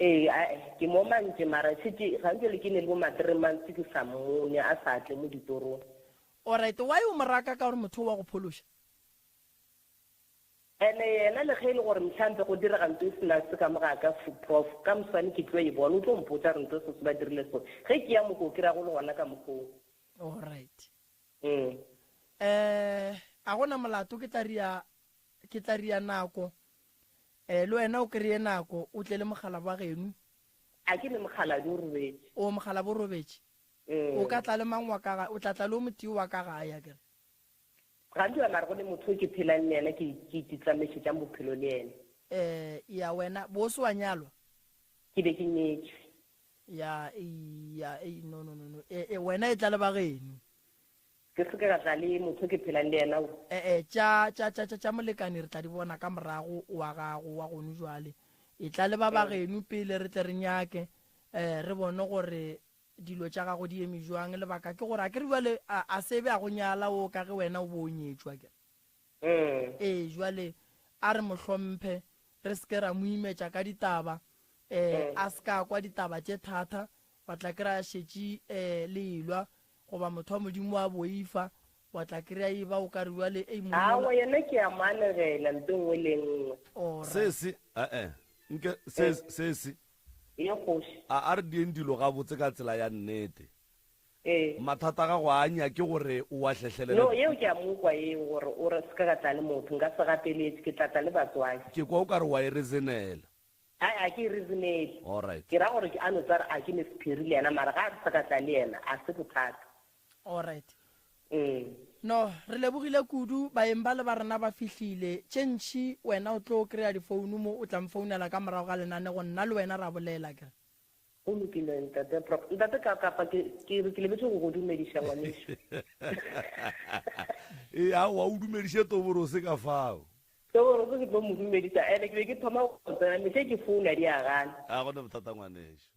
Ee, ae, ke mo omantše mara šetše ga jale ke ne le bo ma three months ke sa mmone a sa tle mo ditorong. Alright, why o mo raka ka gore motho o wa go phološa? Ene yena le ge e le gore mhlampe go direga nto e sena se ka mo ga ka prof, ka moswane ke tlo e bona, o tlo mpotša gore nto so se ba dirile so. Ge ke ya mo ko kry-a go le gona ka mokgoo. Alright. Mm. Eh, a gona molato ke tla ria ke tla ria nako. Eh, le wena o kry-e nako o tle le mokgalabo wa geno. A ke ne mokgaladi o robetše. O mokgalabo o robetše. Mm. O ka tla le mang wa ka ga, o tla tla le o motee wa ka gae akere. Gantši ba mara go ne motho o ke phelang le yena ke ke ititsamešetšang bophelo le yena. Eh, ya wena bo se wa nyalwa? Ke be ke nyetšwe. Ya, ya, ei, no, no, no, no. E, e, wena e tla le ba geno. Ke se ke ka tla le motho ke phelang le yena o. Eh, eh, tša, tša, tša, tša, tša molekane re tla di bona ka morago wa gago wa gonu jwale. E tla le ba ba geno pele re tle re nyake, eh, re bone gore Dilo tša gago di eme bjang? Lebaka ke gore a ke re bjale a, a se be a go nyala o ka ge wena o bo o nyetšwe, a ke re? Ee, bjale a re mo hlomphe, re se ke ra mo imetša ka ditaba, eh, a se ka kwa ditaba tše thata, wa tla kry-a šetše eh, le elwa, goba motho wa Modimo a boifa, wa tla kry-a e ba o ka re bjale, ei, monna Aowa, yena ke a mo anegela nto e nngwe le e nngwe. Alright. Sesi, eh-eh, nke, ses, sesi. Ye kgoši. A a re dieng dilo gabotse ka tsela ya nnete. Ee. Mathata a gago a a nyake gore o a hlehlelele. No, yeo ke a mo kwa yeo, gore o re se ka ka tla le motho. Nka se gapeletše, ke tla tla le batswadi. Ke kwa o ka re wa e reasonela. Ai, a ke e reasonele. Alright. Ke ra gore ke a no tseba gore a ke ne sephiri le yena, mara ga a re se ka tla le yena, a se bothata. Alright. Mm. No, re lebogile kudu, baeng ba le ba rena ba fihlile. Tše ntši wena o tlo kry-a difounu mo, o tla mfounela ka morago ga lenanego, nna le wena ra bolela, akere? Go lokile, Ntate Prof. Ntate ka kapa ke, ke re ke lebetše go go dumediša, ngwanešu. Ee, aowa, o dumediše Toborose ka fao. Toborose ke tlo mo dumediša, ene ke be ke thoma go tsena, mehla ke founa di a gana. A go ne bothata, ngwanešu.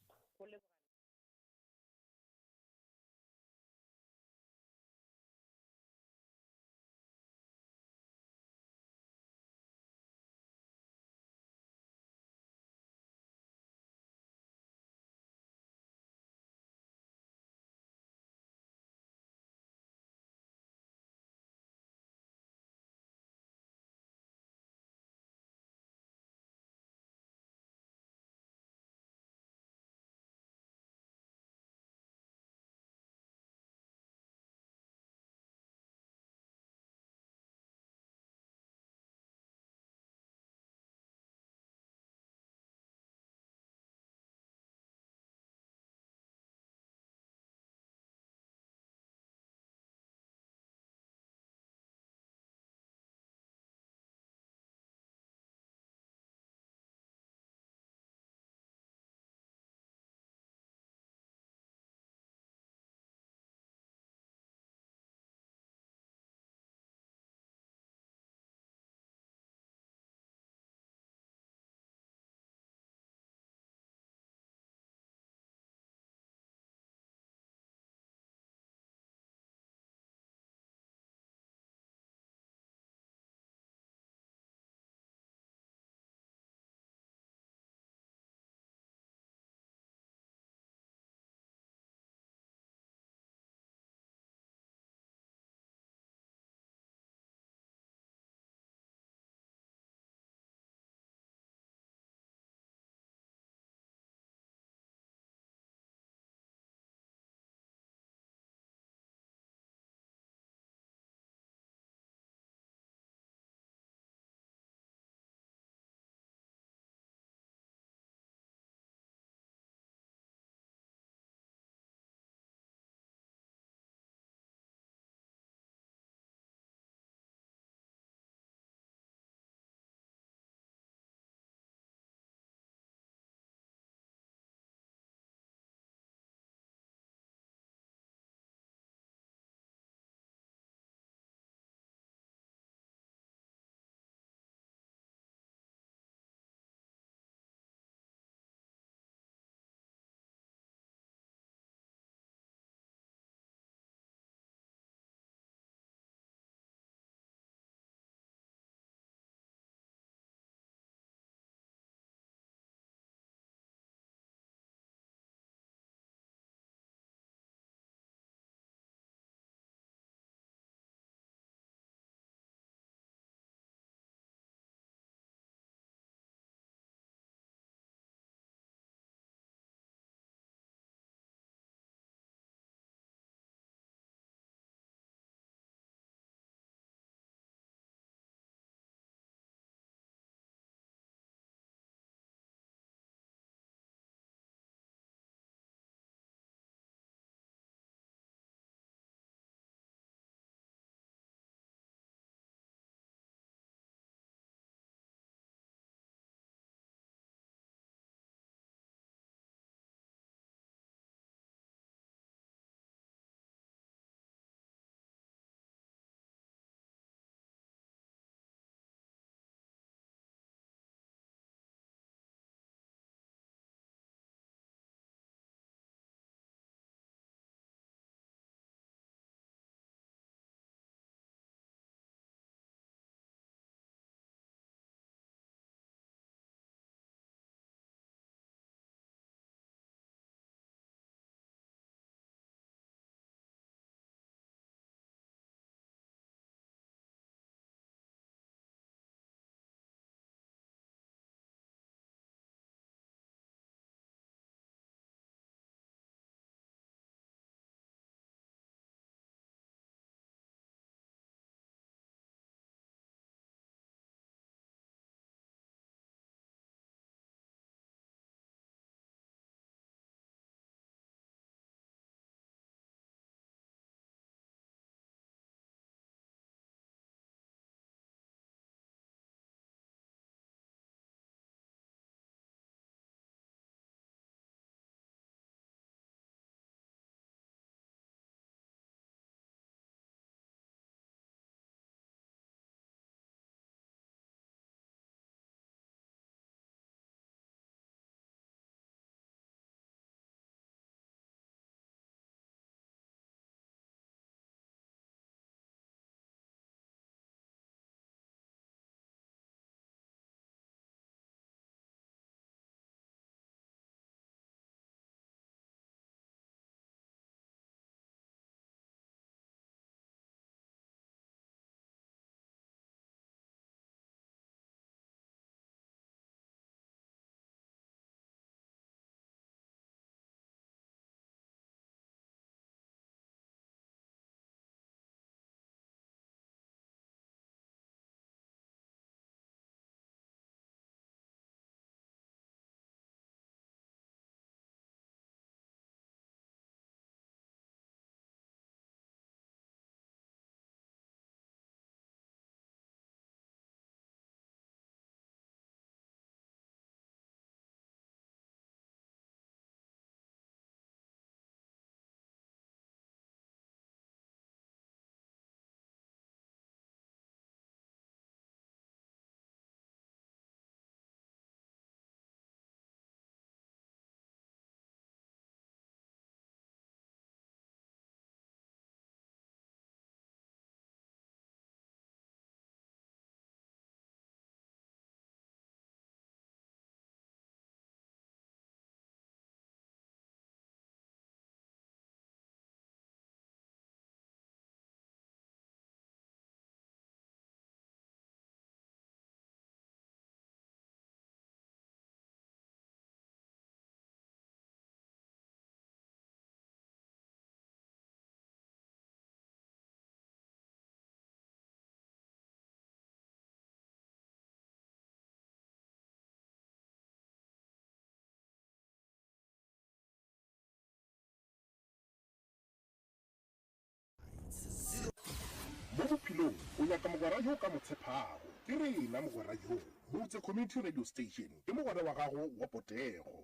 nyaka mogwera yo o ka mo tshepago? Ke rena mogwera yoo. Motse Community Radio Station ke mogwera wa gago wa potego.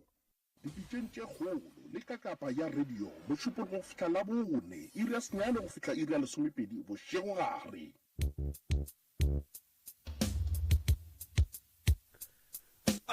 Dipitšeng tše kgolo le kakapa ya radio, Mošupologo go fihla Labone, iri ya senyane go fihla iri ya lesomepedi bošegogare.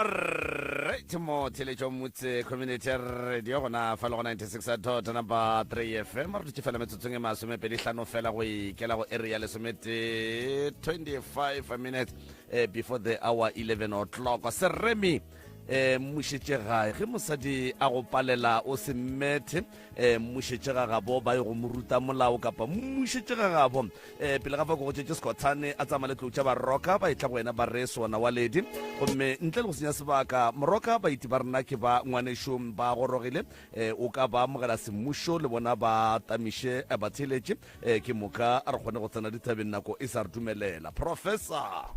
Right mo theletšo motse community radio gona fa le go 96 dot number 3 fm re dutše fela metsotsong e masomepedi hlano fela go ikela go area lesometee 25 minutes eh, before the hour 11 o'clock seremi eh mmušetše gae ge mosadi a go palela o se mmethe eh mmušetše ga gabo ba ye go mo ruta molao kapa mmušetše ga gabo eh pele ga fa ko go tšetše sekhothane a tsamaya le tlou tša baroka ba etla go wena ba re sona wa ledi gomme ntle le go senya sebaka moroka baeti ba rena ke ba ngwanešo ba gorogile eh o ka ba amogela semmušo le bona ba tamiše eh, ba theletše eh ke moka a re kgone go tsena dithabeng nako e sa re dumelela professor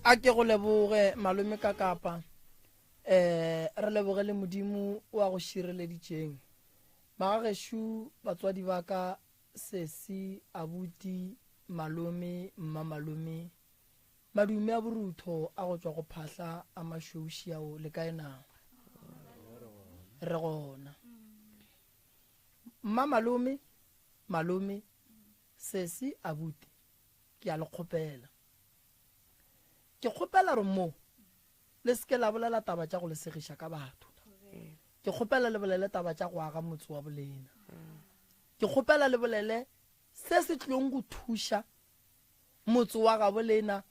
A ke go leboge malome ka kapa um re leboge le modimo wa go šireleditšeng magagešo batswadi ba ka sesi abuti malome mmamalome madume a borutho a go tšwa go phahla a mašweu šiao le kae na re gona mmamalome malome sesi abuti ke a le kgopela Ke kgopela gore mo le se ke la bolela taba tša go le segiša ka batho. Ke kgopela le bolele taba tša go aga motse wa bolena. Ke kgopela le bolele se se tlong go thuša motse wa gabo lena,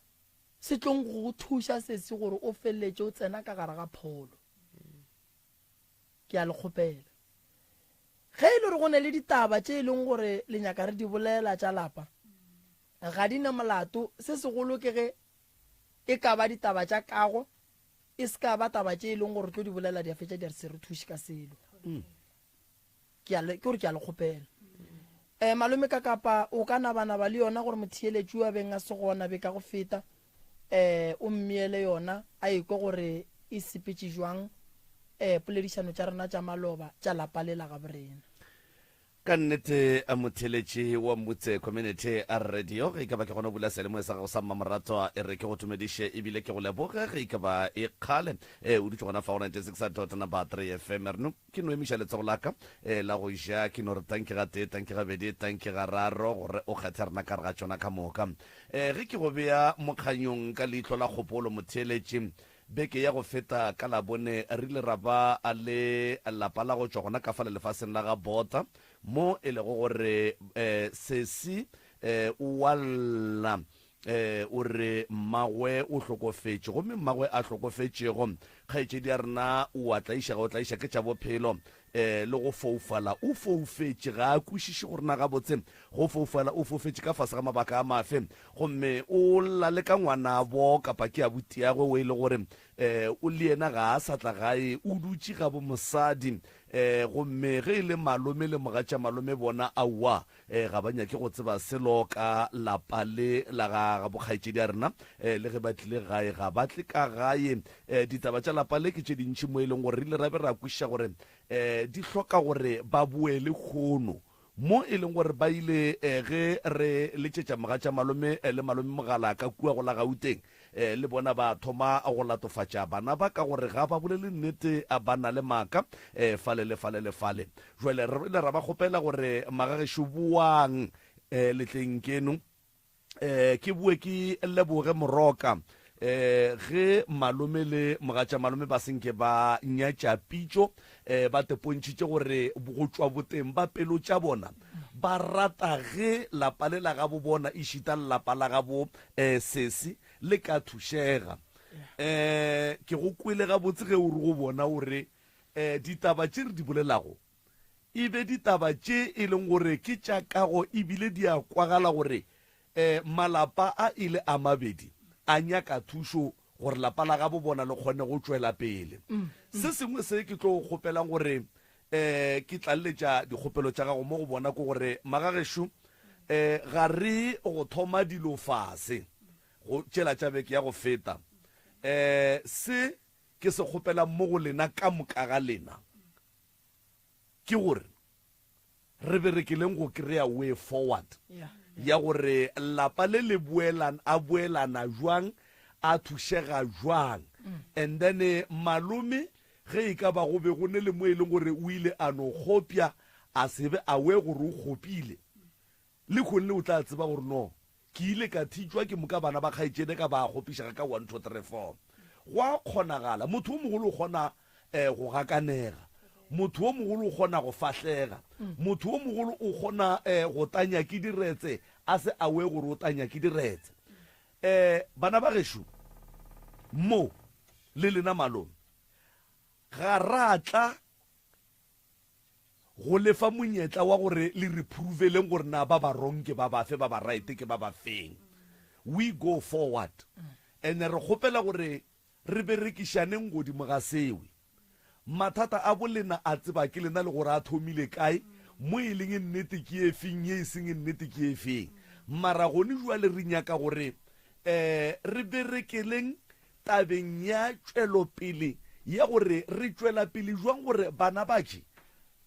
se tlong go go thuša sesi gore o feleletše o tsena ka gare ga pholo. Ke a le kgopela. Ge e le gore go ne le ditaba tše e leng gore le nyaka re di bolela tša lapa, ga di na molato. Se segolo ke ge e ka ba ditaba tša kago, e se ka ba taba tše e leng gore tlo di bolela di a fetša di a se re thuše ka selo. Ke a le, ke gore ke a le kgopela. Um malome ka kapa o ka nabanaba le yona gore motheeletši wa beng a se gona be ka go feta, um o mmeele yona a ekwe gore e sepetše jwang um poledišano tša rena tša maloba tša lapa le la gaborena. Ka nnete a motheeletši wa Mutse Community Radio, ge e ka ba ke gona o bula seyalemoya sa gago sa mmamoratwa, e re ke go tumediše ebile ke go leboge ge e ka ba e kgale e o dutše gona fa go 96 dot number 3 FM. Re no ke no emiša letsogo la ka e la go ja, ke no re tanki ga tee, tanki gabedi, tanki gararo gore o kgethe rena ka re ga tšona ka moka. E ge ke go bea mokganyong ka leihlo la kgopolo motheeletši, Beke ya go feta ka Labone re ile ra ba le lapa la go tšwa gona ka fale lefaseng la ga Botha mo e lego gore sesi o a lla o re mmagwe o hlokofetše gomme mmagwe a hlokofetšego kgaetšedi ya rena o a tlaišega o tlaiša ke tša bophelo le go foufala o foufetše ga a kwešiše gore na gabotse go foufala o foufetše ka fase ga mabaka a mafe gomme o lla le ka ngwanabo kapa ke abutiagwe o e le gore um o le yena ga a sa tla gae o dutše gabo mosadi um gomme ge e le malome le mogatša malome bona aowa um ga ba nyake go tseba selo ka lapa le la ga ga bokgaetšedi ya rena um le ge ba tlile gae ga ba tle ka gae um ditaba tša lapa le ke tše dintši mo e leng gore re ile ra be ra kwešiša gore um di hloka gore ba boele kgono mo e leng gore ba ile um ge re letšetša mogatša malome le malome mogala ka kua go la Gauteng um le bona ba thoma go latofatša bana ba ka gore ga ba bolele nnete a ba na le maaka um fale le fale le fale. Jwale re ile ra ba kgopela gore magagešo boang um letleng keno um ke boe ke leboge Moroka um ge malome le mogatša malome ba senke ba nyatša pitšo um ba tepontšhitše gore go tšwa boteng ba pelo tša bona ba rata ge lapa le la gabo bona ešita le lapa la gabo um sesi le ka thušega. Um ke go kwele gabotse ge o re go bona o re um ditaba tše re di bolelago e be ditaba tše e leng gore ke tša kago ebile di a kwagala gore um malapa a e le a mabedi a nyaka thušo gore lapa la gabo bona le kgone go tšwela pele. Se sengwe se ke tlo kgopelang gore um ke tlaleletša dikgopelo tša gago mo go bona ke gore magagešo um ga re go thoma dilo fase go tšela tša beke ya go feta um se ke se kgopelang mo go lena ka moka ga lena ke gore re berekeleng go kry-a way forward. ya gore lapa le le boelan a boelana jwang a thušega jwang and then malome ge e ka ba go be go ne le mo e leng gore o ile a no kgopja a se be aware gore o kgopile Lehono le o tla tseba gore no ke ile ka thitšwa ke moka bana ba kgaetšede ka ba kgopišega ka one, two, three, four. Go a kgonagala. Motho o mogolo o kgona um go gakanega. Motho o mogolo o kgona go fahlega. Motho o mogolo o kgona um go tanya ke diretse a se aware gore o tanya ke diretse. Um bana ba gešo mo le lena malome ga ra tla go le fa monyetla wa gore le re proveleng gore na ba ba wrong ke ba bafe, ba ba right ke ba ba feng. We go forward and re kgopela gore re berekišaneng godimo ga sewe. Mathata a bolena a tseba ke lena le gore a thomile kae, mo e leng nnete ke e feng, ye e seng nnete ke e feng. Mara gone jwale re nyaka gore um re berekeleng Tabeng ya tšwelopele ya gore re tšwela pele bjang gore bana ba je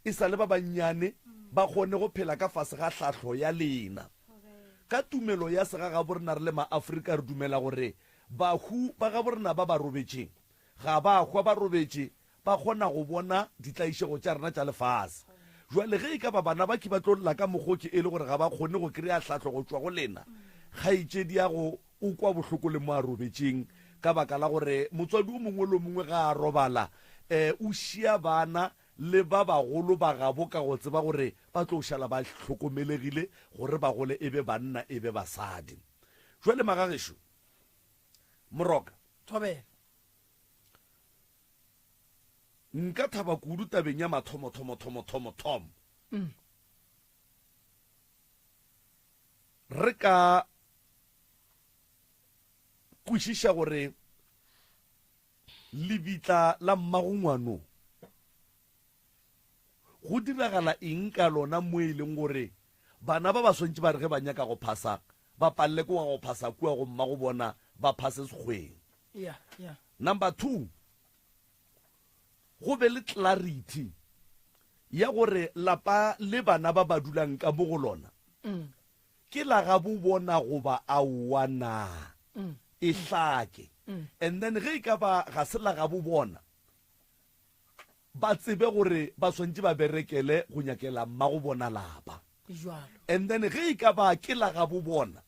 e sa le ba bannyane ba kgone go phela ka fase ga hlahlo ya lena. Ka tumelo ya segagaborena re le maAfrika re dumela gore bahu ba gaborena ba ba robetšeng ga ba hwa ba robetše ba kgona go bona ditlaišego tša rena tša lefase. Bjale ge e ka ba bana ba ke ba tlo lla ka mokgwa e le gore ga ba kgone go kry-a hlahlo go tšwa go lena, kgaetšediago o kwa bohloko le mo a robetšeng ka baka la gore motswadi o mongwe le o mongwe ga a robala um o šia bana le ba bagolo ba gabo ka go tseba gore ba tlo šala ba hlokomelegile gore ba gole e be banna e be basadi. Jwale magagešo, Moroka. Thobela. Nka thaba kudu tabeng ya mathomo-thomo-thomo-thomo-thomo. Re ka kwešiša gore lebitla la mmagongwano go diragala eng ka lona mo e leng gore bana ba ba swantše ba re ge ba nyaka go phasa ba palele ke wa go phasa kua go mmago bona ba phase sekgweng. Yeah, yeah. Number 2, go be le clarity ya gore lapa le bana ba ba dulang ka mo go lona ke la gabo bona goba aowa na, e hlake. And then ge e ka ba ga se la gabo bona, ba tsebe gore ba swantše ba berekele go nyakela mmago bona lapa. And then ge e ka ba ke la gabo bona,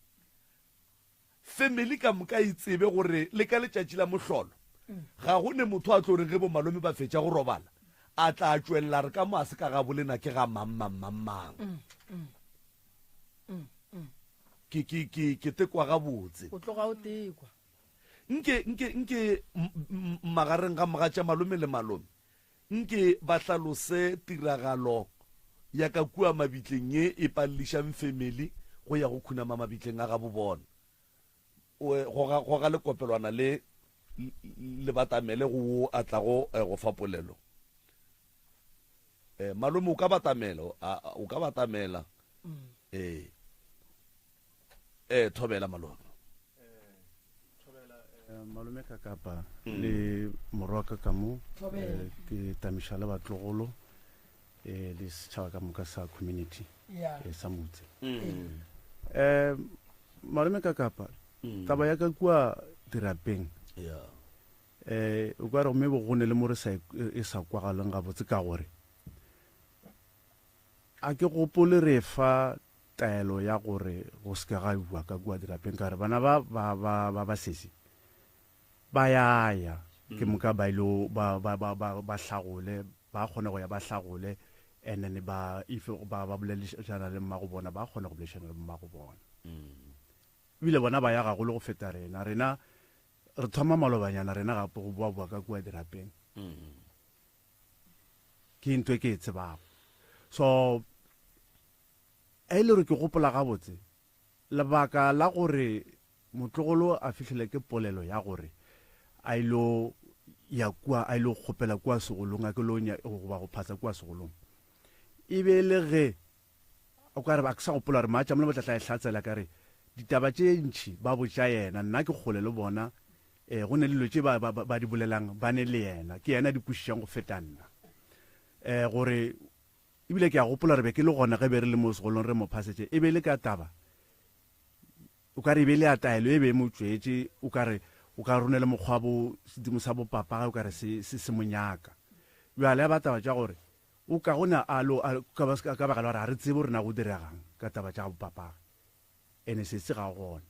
Family ka moka e tsebe gore le ka letšatši la mohlolo ga go ne motho a tlo reng ge bo malome ba fetša go robala a tla tšwelela re ka mo a se ka ga bolena ke ga mang mang mang mang. Ke ke ke ke tekwa gabotse. O tloga o tekwa. Nke nke nke magareng ga mogatša malome le malome Nke ba hlalose tiragalo ya ka kua mabitleng ye e palelišang femeli go ya go khunama mabitleng a gabobona. Goga, goga lekopelwana le, le batamele go wo a tlago go fa polelo. Malome, o ka batamela, o ka batamela. Ee. Ee, thobela malome. Thobela malome ka kapa le morwa ka ka mo ke tamiša le batlogolo le setšhaba ka moka sa community sa motse. Malome ka kapa taba ya ka kua dirapeng o ka re mme bogone le mo re sa e sa kwagaleng gabotse ka gore a ke gopole re fa taelo ya gore go se ke ga iwa ka kua dirapeng ka gore bana ba ba ba ba basesi ba ya ya ke moka ba ile ba ba ba ba ba hlagole ba kgona go ya ba hlagole and then ba if ba ba boledišana le mmago bona ba kgona go boledišana le mmago bona ebile bona ba ya gagolo go feta rena rena re thoma malobanyana rena gape go boa boa ka kua dirapeng ke ntho e ke e tsebago so A e le gore ke gopola gabotse, lebaka la gore motlogolo a fihlele ke polelo ya gore a ilo ya kua, a ilo kgopela kua segolong, a ke lo goba go phasa kua segolong, e be e le ge o ka re a ke sa gopola gore Maatšamole ba tla tla e hlatsela ka re ditaba tše ntši ba botša yena, nna ke kgole le bona, um go ne le dilo tše ba, ba, ba di bolelang ba ne le yena, ke yena a di kwešišang go feta nna. Um gore Ebile ke a gopola re be ke le gona ge be re le mo segolong re mo phasetše, e be e le ka taba. O ka re e be e le ya taelo e be e mo tšwetše, o ka re o ka re o ne le mokgwa bo sedimo sa bopapage o ka re se, se, se mo nyaka. Bjale ya ba taba tša gore o ka go ne a lo, a, ka ba, ka baka la gore ga re tsebe gore na go diregang ka taba tša bopapage. Ene sesi ga gona.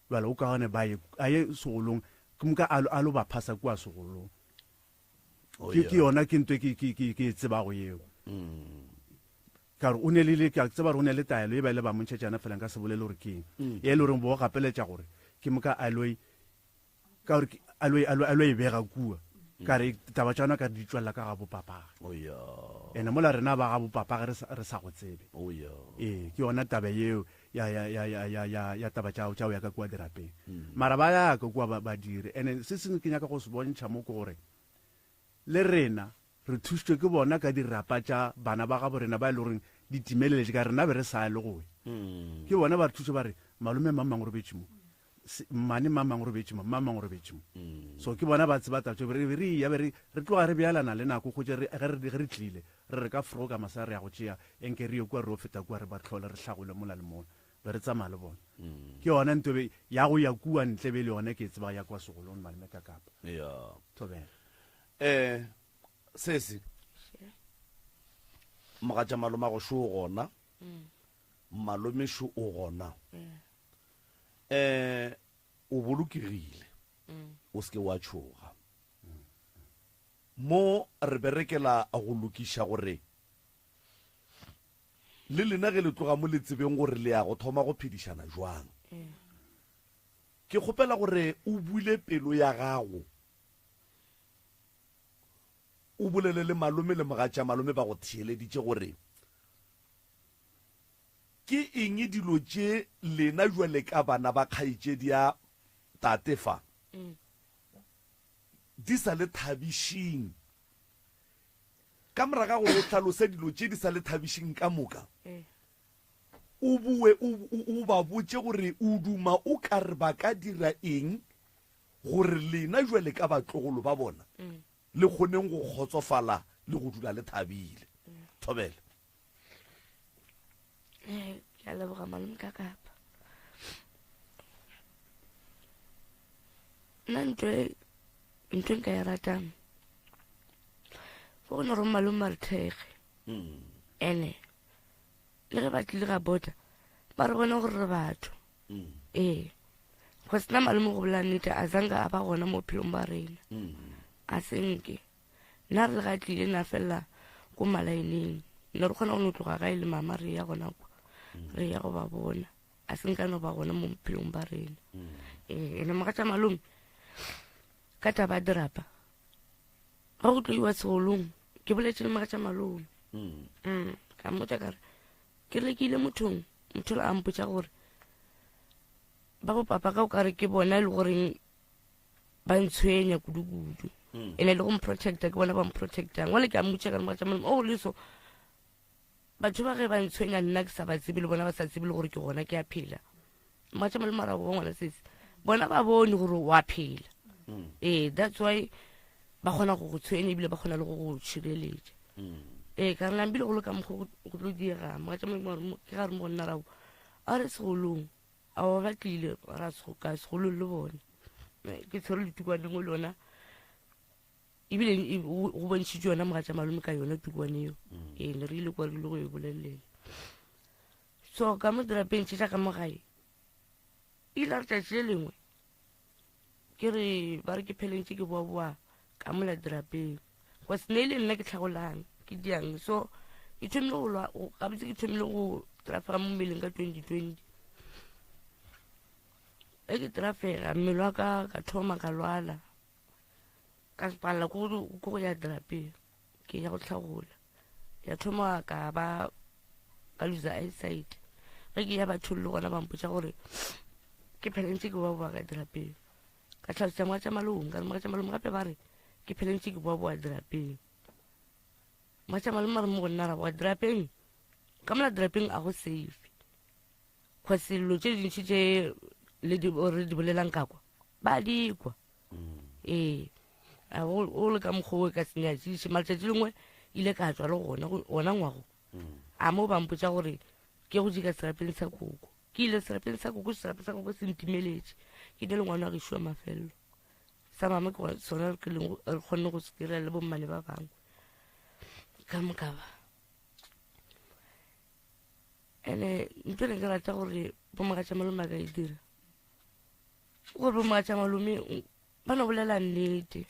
Bjale o ka gone ba ye, a ye segolong, ke moka a lo, a lo ba phasa kua segolong. Oh, Ke, ke yeah. yona ke nto e ke, ke, ke, ke e tsebago yeo. Mm. Ka gore o ne le, le, ke a tseba gore o ne le taelo e ba ile ba mo ntšhetša yona, fela nka se bolele gore ke eng. Mm. E le gore bo gapeletša gore ke moka a lo e, ka gore ke, a lo e, a lo, a lo e bega kua. Ka re taba tša yona ka re di tšwelela ka ga bopapage. Oh, yeah. Ene mola rena ba ga bopapage re sa, re sa go tsebe. Oh, yeah. Ee, ke yona taba yeo ya, ya, ya, ya, ya, ya, ya taba tša, tša go ya ka kua dirapeng. Mara ba ya ka kua ba, ba dire. Ene se sengwe ke nyaka go se bontšha mo ke gore le rena re thušitšwe ke bona ka dirapa tša bana ba gabo rena ba e le goreng di timeleletše ka rena be re sa ya le go ya. Ke bona ba re thuša ba re malome mang mang o robetše mo, mmane mang mang o robetše mo, mang mang o robetše mo. So ke bona ba tseba taba tšeo, re be re eya be re, re tloga re beelana le nako go tše re, ge re, ge re tlile re re ka fro ka masa re ya go tšea enke re ye kua re yo feta kua re ba hlole re hlagole mola le mola be re tsamaya le bona. Ke yona nto be ya go ya kua ntle be le yona ke e tseba ya kua segolong malome ka Kapa. Yeah. Thobela. Eh, sesi mogatša malomago šo o gona, malome šo o gona. Eh, o bolokegile, o se ke wa tšhoga. Mo re berekela go lokiša gore le lena ge le tloga mo le tsebeng gore le ya go thoma go phedišana jwang. Ke kgopela gore o bule pelo ya gago, o bolele le malome le mogatša malome ba go theeleditše gore Ke eng dilo tše lena bjale ka bana ba kgaetšedi ya tate fa di sa le thabišing? Ka morago ga gore o hlalose dilo tše di sa le thabišing ka moka, o boe o ba botše gore o duma o ka re ba ka dira eng gore lena bjale ka batlogolo ba bona le kgoneng go kgotsofala le go dula le thabile. Thobela. Eh, ke a leboga malome ka kapa nna ntho e ntho e nka e ratang fo go ne gore malome ba re thekge mm. ene le ge ba tlile ga bota ba re bone gore re batho mm. ee go sena malome go bolela nnete a zanka a ba gona mo bophelong ba rena mm. a senke Nna re le ga tlile na felela ko malaeneng ne re kgona go no tloga gae le mama re ya gona kwa re ya go ba bona a se nka no ba gona mo bophelong ba rena ee ene mogatša malome ka taba ya dirapa ga go tlo iwa sekolong ke boletse le mogatša malome mm. Ka mmotša ka re ke rekile mothong motho a mpotša gore ba bo papa ka o kare ke bona e le goreng ba ntshwenya kudu-kudu mm. ene le go mprotecta ke bona ba mprotectang wale ke a mmotša ka mogatša malome o oh, leso batho ba ge ba ntshwenya nna ke sa ba tsebe le bona ba sa tsebe le gore ke gona ke a phela mogatša malome mara bo ngwana sese bona ba bone gore wa phela mm. ee that's why ba kgona go go tshwenya ebile ba kgona le go go tšhireletša mm. ee ka re nambile go le ka mokgwa go tlo diegang mogatša malome ke ga re mo go nna rabo a re segolong Aowa ba tlile ra ka segolong le bone ke tshwere letukwane lengwe lona ebile e, go bontšhitše yona mogatša malome ka yona tukwane eo mm. ee ne re ile kwa re ile go e bolelela so ka mo dirapeng tšhetša ka mo gae ile re tšatši le lengwe ke re ba re ke phelentše ke boaboa ka mola dirapeng go se ne e le nna ke tlhagolang ke diang so ke thomile go lwa gabotse ke thomile go trafega mo mmeleng ka 2020 e ke trafega mmele wa ka ka thoma ka lwala ka palela ko go ya dirapeng ke ya go tlhagola ya thoma ka ba ka loser eyesight ge ke ya bathong le gona ba mpotsa gore ke phele ntse ke boa boa ka dirapeng ka tlhalosetsa mogatša malome ka re mogatša malome gape ba re ke phele ntse ke boa boa dirapeng mogatša malome a re mo go nna ra boa dirapeng ka mola dirapeng a go safe cause dilo tše dintši tše le di re di bolelang ka kwa ba di kwa ee a o le ka mokgwa o ka senyatšiše maletšatši lengwe ile ka tswa le gona gona ngwago a mo ba mpotsa gore ke go jika serapeng sa koko. Ke ile serapeng sa koko, serapa sa koko se ntimeletše. Ke ne le ngwana wa gešo wa mafelelo. Sa mama ke sona re leng re kgonne go se dira le bommane ba bangwe. Ka moka ba. Ene ntho e ne ke rata gore bomogatša malome a ka e dira. Gore bomogatša malome ba no bolela nnete.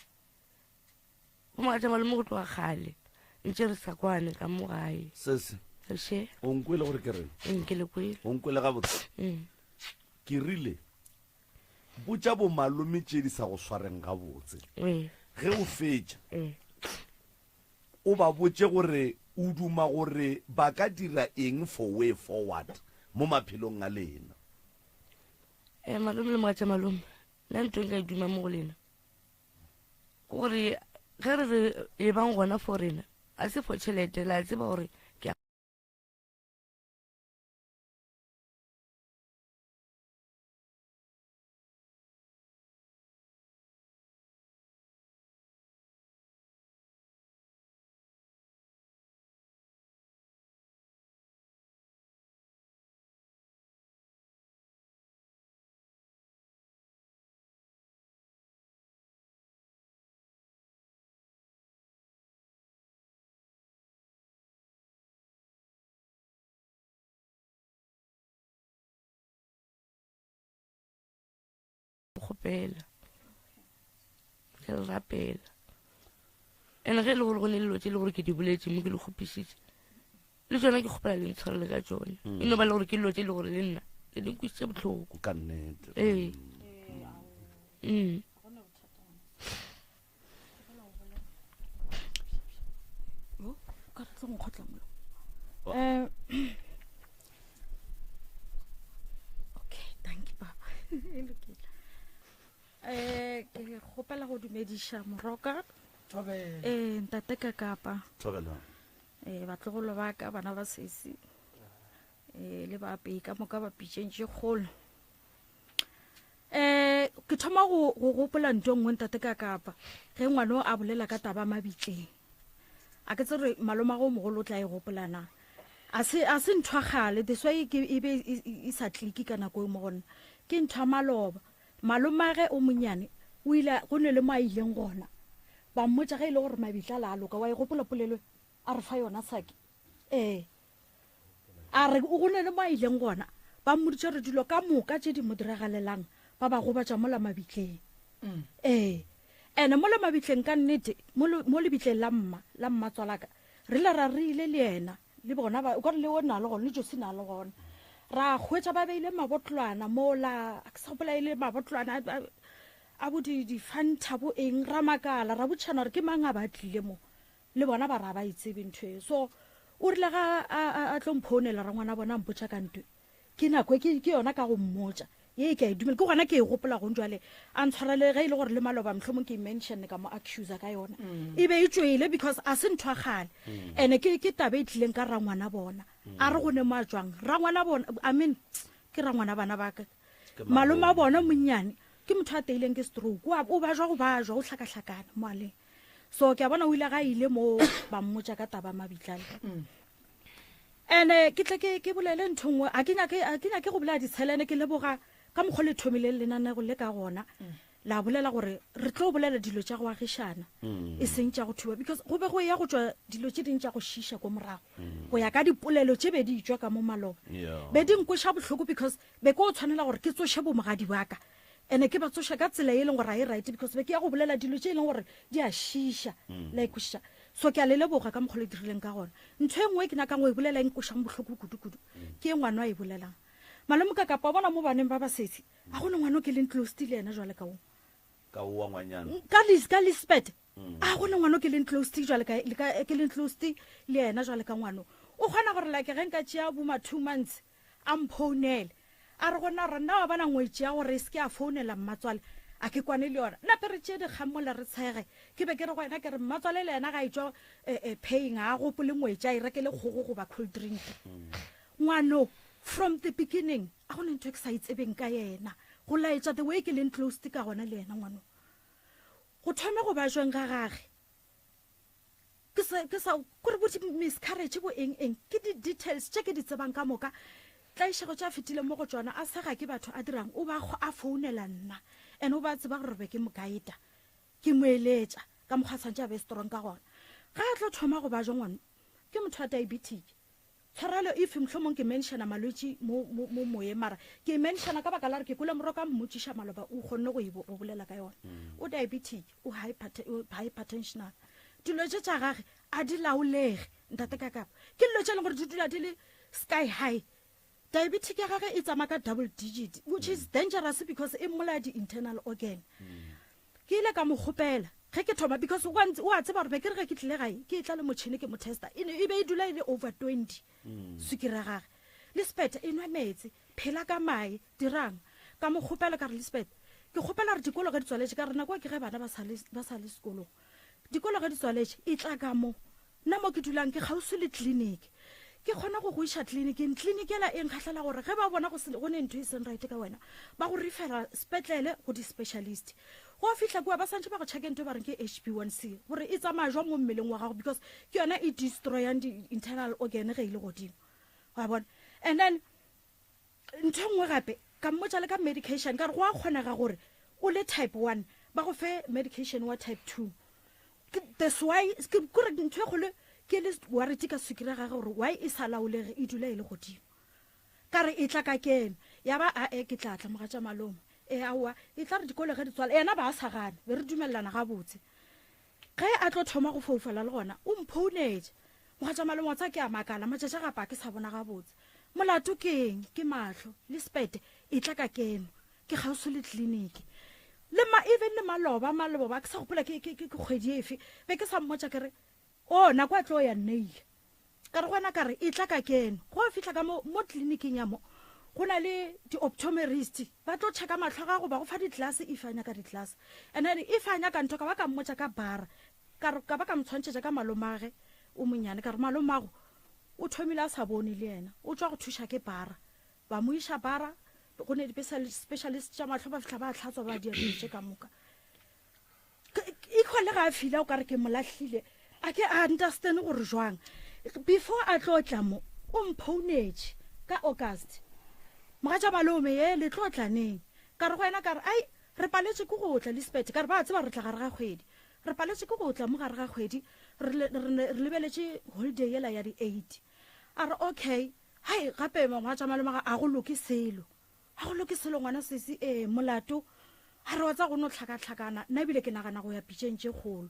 Bomogatša malome go tloga kgale ntše re sa kwane ka mo gae. Sese. Še. O nkwele gore ke reng? Nke le kwele. O nkwele gabotse. Mm. Ke rile botša bomalome tše di sa go swareng gabotse. Mm. Ge o fetša. Mm. O ba botše gore o duma gore ba ka dira eng for way forward mo maphelong a lena. Eh malome le mogatša malome, nna ntho e nka e duma mo go lena gore ge re re e bang gona for rena a se for tšhelete la tseba gore ke kgopela ke le rapela and ge e le gore go ne dilo tse e le gore ke di boletse mme ke le kgopišitše le tsona ke kgopela le ntshwarele ka tsone mm. e no ba le gore ke dilo tse e le gore le nna le di nkwisitse botlhoko ka nnete ee mm. Eh, okay thank you papa e lokile um ke kgopela go dumediša moroka ee ntate ka kapa ee batlogolo ba ka bana ba sesi ee le baapei ka moka ba pitšeng tše kgolo um ke thoma go go gopola nto nngwe ntate ka kapa ge ngwano a bolela ka taba mabitleng a ke tsere maloma go mogolo o tla e gopolana a se a se ntho gale this why ke e be e, e, e sa tliki ka nako e mo gona ke ntho ya maloba malomage o monyane o ile go ne le mo a ileng gona ba mmotša ge e le gore mabitla la loka wa e gopola polelo a re fa yona sake ee a re go ne le mo a ileng gona ba mmoditše gore dilo ka moka tše di mo diragalelang ba ba gobatša mola mabitleng mm. ee ene mola mabitleng ka nnete mo lebitleng la mma la mmatswalaka re ile ra re ile le yena le bona ba o ka re le o na le gona le josi na le gona ra hwetša ba beile mabotlwana mola a ke sa gopola e le mabotlwana a bo di-fanta bo eng ra makala ra botšhana gore ke mang a ba tlile mo le bona ba ra ba e tsebe ntho e so o rile ga a tlo mphounela rangwana bona a mpotša ka ntwe ke nako e, ke yona ka go mmotša ye ke a e dumela ke gona ke e gopola gong jale a ntshwarele ge e le gore le maloba mohlomong ke e mention ka mo accusa ka yona mm. e be e tswele because a se ntho ya kgale mm. ene ke ke taba e tlileng ka rangwana bona mm. a re go ne mo a tswang rangwana bona i mean ke rangwana bana ba ka malome a bona monnyane ke motho a teileng ke stroke o bajwa go bajwa o hlakahlakana moaleng so ke a bona o ile ga ile mo ba mmotša ka taba mabitlane ene ke tle ke ke bolele ntho nngwe a ke nyake a ke nyake go bolela ditshelene ke leboga ka mokgwa le thomileng lenanego le ka gona la bolela gore re tlo bolela dilo tša go agišana mm. e seng tša go thuba because go be go ya go tšwa dilo tše ding tša go šiša ko morago mm. go ya ka dipolelo tše be di tšwa ka mo maloba be di nkweša bohloko because be ke o tshwanela gore ke tsoše bomogadi ba ka ene ke ba tsoša ka tsela e leng gore ga e right because be ke ya go bolela dilo tše e leng gore di a šiša mm. la ikwešiša so ke a le leboga ka mokgwa le dirileng ka gona ntho e nngwe ke nyakang go e bolela e nkošang bohloko kudu-kudu mm. ke e ngwano a e bolelang malome ka kapa bona mo baneng ba basetsi a gone ngwana o ke leng close le ena jwale ka o ka oa ngwanyana ka lis ka lisbeth mm. a gone ngwana o ke leng close jwale ka ke leng close le ena jwale ka ngwano o kgona gore like ge nka tšea boma two months a mphounele a re go nna gore nna wa bona ngwetši ya gore e se ke a founela mmatswale a ke kwane le yona nape re tšee dikgang mola re tshege ke be ke re go yena ke re mmatswale le yena ga e tšwa eh, eh, paying ga a gopole ngwetši a e rekele kgogo goba cold drink ngwano from the beginning a go ne ntho e ke sa e tsebeng ka yena go laetša the way ke leng closed ka gona le yena ngwano go thome go ba jweng ga gage ke sa ke sa kore bo miscarriage bo eng eng ke di details tše ke di tsebang ka moka. Tlaišego tša fetileng mo go tšona a sega ke batho a dirang o ba a founela nna and o ba tseba gore be ke mo guida ke mo eletša ka mokgwa a tshwanetse a be strong ka gona. Ga a tlo thoma go bajwa ngwana ke motho wa diabetic. Tshwarelo if mohlomong ke mentiona malwetši mo, mo, mo moyeng mara ke e mentiona ka baka la gore ke kwele moroka mmotšiša maloba o kgonne go e go bolela ka yona. O diabetic, o hypertensional. Dilo tše tša gage a di laolege ntate ka kapa. Ke dilo tše e leng gore di dula di le sky high. Diabetic ya gage e tsamaya ka double digit which is dangerous because e mmolaya di-internal organ. Ke ile ka mo kgopela ge ke thoma because o a tseba gore be ke re ge ke tlile gae ke etla le motšhene ke mo testa e, e be e dula e le over 20 mm. sukiri ya gage. Lisbeth e nwa meetse phela ka mae dirang ka mo kgopela ka re Lisbeth ke kgopela gore dikolo ge di tswaletše ka re nako ke ge bana ba sa le sekolong dikolo ge di tswaletše e tla ka mo Nna mo ke dulang ke kgauswi le tleliniki. Ke kgona go go iša tleliniking. Tleliniki ela e nkgahlela gore ge ba bona go se, go ne ntho e seng right ka wena, ba go refera sepetlele go di-specialist. Go fihla kua ba santše ba go checke ntho e ba reng ke HB1C gore e tsamaya jwang mo mmeleng wa gago because ke yona e destroyang di-internal organ ge e le godimo. Wa bona? And then Ntho e nngwe gape, ka mmotša le ka medication, ka re go a kgonega gore o le type 1 ba go fe medication wa type 2. That's why, ke kore ntho e kgolo ke le worried ka sukiri ya gage gore why e sa laolege e dula e le godimo. Ka re e tla ka keno, ya ba ae ke tla tla mogatša malome. E aowa, e tla re dikolo ge di tswala, yena ba a sa gane, be re dumelelana gabotse. Ge a tlo thoma go foufala le gona, o mphounetše. Mogatša malome wa tseba ke a makala, matšatši a gape a ke sa bona gabotse. Molato ke eng? Ke mahlo. Lisbeth, etla ka keno. Ke kgauswi le tleliniki. Le ma, even le maloba, maloba, ke sa gopola ke, ke, ke, ke kgwedi efe, be ke sa mmotša ke re, O, nako a tlo ya nneile. Ka re go wena ka re, etla ka keno. Go fihla ka mo, mo tleliniking ya mo, go na le di-optomerist, ba tlo checka mahlo a gago, ba go fa di-glass if a nyaka di-glass. And then if a nyaka ntho, ka ba ka mmotša ka bara, ka re, ka ba ka mo tshwantšhetša ka malomage o monyane, ka re malomago o thomile a sa bone le yena, o tšwa go thuša ke bara. Ba mo iša bara, go ne di-specialist tša mahlo, ba fihla ba a hlatswa, ba dira dilo tše ka moka. Equally ga a fila o ka re ke mo lahlile, a ke a understand gore jwang. Before a tlo tla mo, o mphounetše ka August. Mogatša malome, ye le tlo tla neng? Ka re go yena ka re, ai, re paletše ke go tla Lisbeth, ka re ba tseba re tla gare ga kgwedi. Re paletše ke go tla mo gare ga kgwedi, re le, re ne re lebeletše holiday yela ya di-eight. A re okay, hai gape mogatša malome ga a go loke selo. Ga go loke selo ngwana sesi, ee, molato. A re wa tsa go no hlakahlakana, nna ebile ke nagana go ya pitšeng tše kgolo.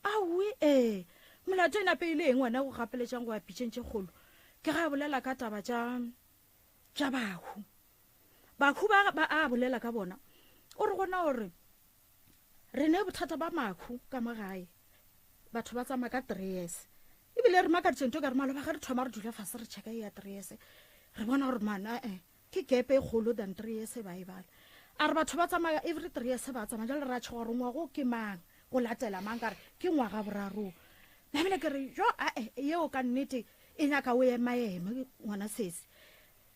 Aowi, ee, molato e nape e le eng wena o gapeletšang go ya pitšeng tše kgolo? Ke ga a bolela ka taba tša, tša bahu. Bahu ba, ba a bolela ka bona. O re gona o re, re ne bothata ba mahu ka mo gae. Batho ba tsamaya ka 3 years. Ebile re makaditše ntho ka re maloba ge re thoma re dula fase re checka e ya 3 years. Re bona gore man, eh, Ke gap e kgolo than 3 years ba e bala. A re batho ba tsamaya every 3 years ba tsamaya jale ra tšhoga gore ngwago ke mang go latela mang ka re ke ngwaga boraro. Namile ke re jo ae yeo ka nnete e nyaka o emaeme ngwana sesi.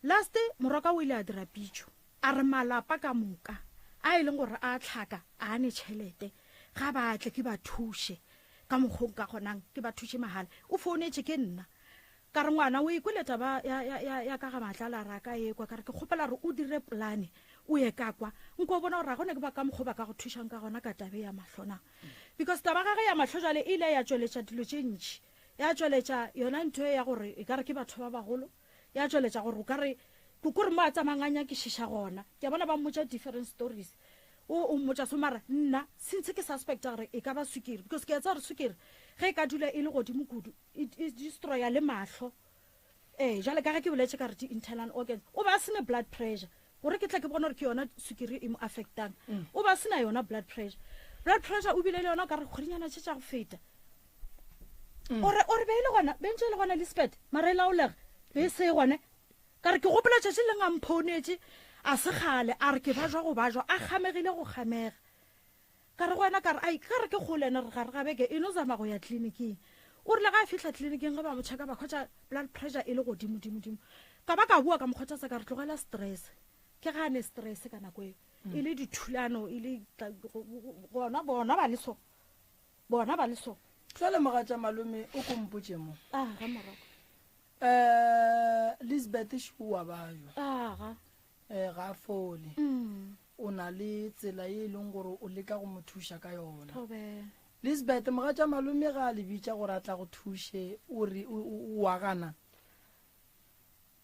Last moroka o ile a dira pitšo a re malapa ka moka a e leng gore a tlhaka a ne tšhelete ga ba tle ke ba thuše ka mokgong ka kgonang ke ba thuše mahala. O founetše ke nna Ka re, Ngwana, o e kwele taba ya, ya, ya, ya ka ga Matlala? Ra ka e kwa. Ka re, Ke kgopela gore o dire polane, o ye ka kwa. Nko o bona gore ga go ne ke ba ka mokgwa ba ka go thušang ka gona ka tabe ya mahlo na. Because taba gage ya mahlo jwale e ile ya tšweletša dilo tše ntši. Ya tšweletša yona ntho e ya gore e ka re ke batho ba bagolo. Ya tšweletša gore o ka re, ke kore mo a tsamayang a nyakišiša gona. Ke a bona ba mmotša different stories. O, o mmotša so mara nna since ke suspecta gore e ka ba sukiri because ke a tseba gore sukiri ge e ka dula e le godimo kudu e, e destroya le mahlo ee jale ka ge ke boletse ka re di-internal organs o ba a sene blood pressure gore ke tla ke bone gore ke yona sukiri e mo affectang mm. o ba sena yona blood pressure blood pressure o bile le yona o ka re kgwedinyana tše tša go feta mm. ore ore be e le gona be ntse e le gona lisbeth mara e laolega be e se gone ka re ke gopola tšatši leng a mphounetše a se gale a re ke bajwa go bajwa a kgamegile go kgamega Ka re go yena, ka re, Ai, ka re ke kgole ene re gare ga beke, e no zama go ya tleliniking. O rile ge a fihla tleliniking ge ba mo checka ba hwetša blood pressure e le godimo dimo dimo. Ka ba ka bua ka mo kgothatsa ka re tlogela stress. Ke ga a ne stress ka nako eo. E le dithulano, e le gona bona ba le so. Bona ba le so. Jwale mogatša malome o ko mpotše mo. Ah, ga morago. Um Lisbeth šoa bajwa. Aga. Eh, ga a fole. Mm. O na le tsela ye e leng gore o leka go mo thuša ka yona. Thobela. Lisbeth, mogatša malome ga a le bitša gore a tla go thuše, o re o, o, o a gana?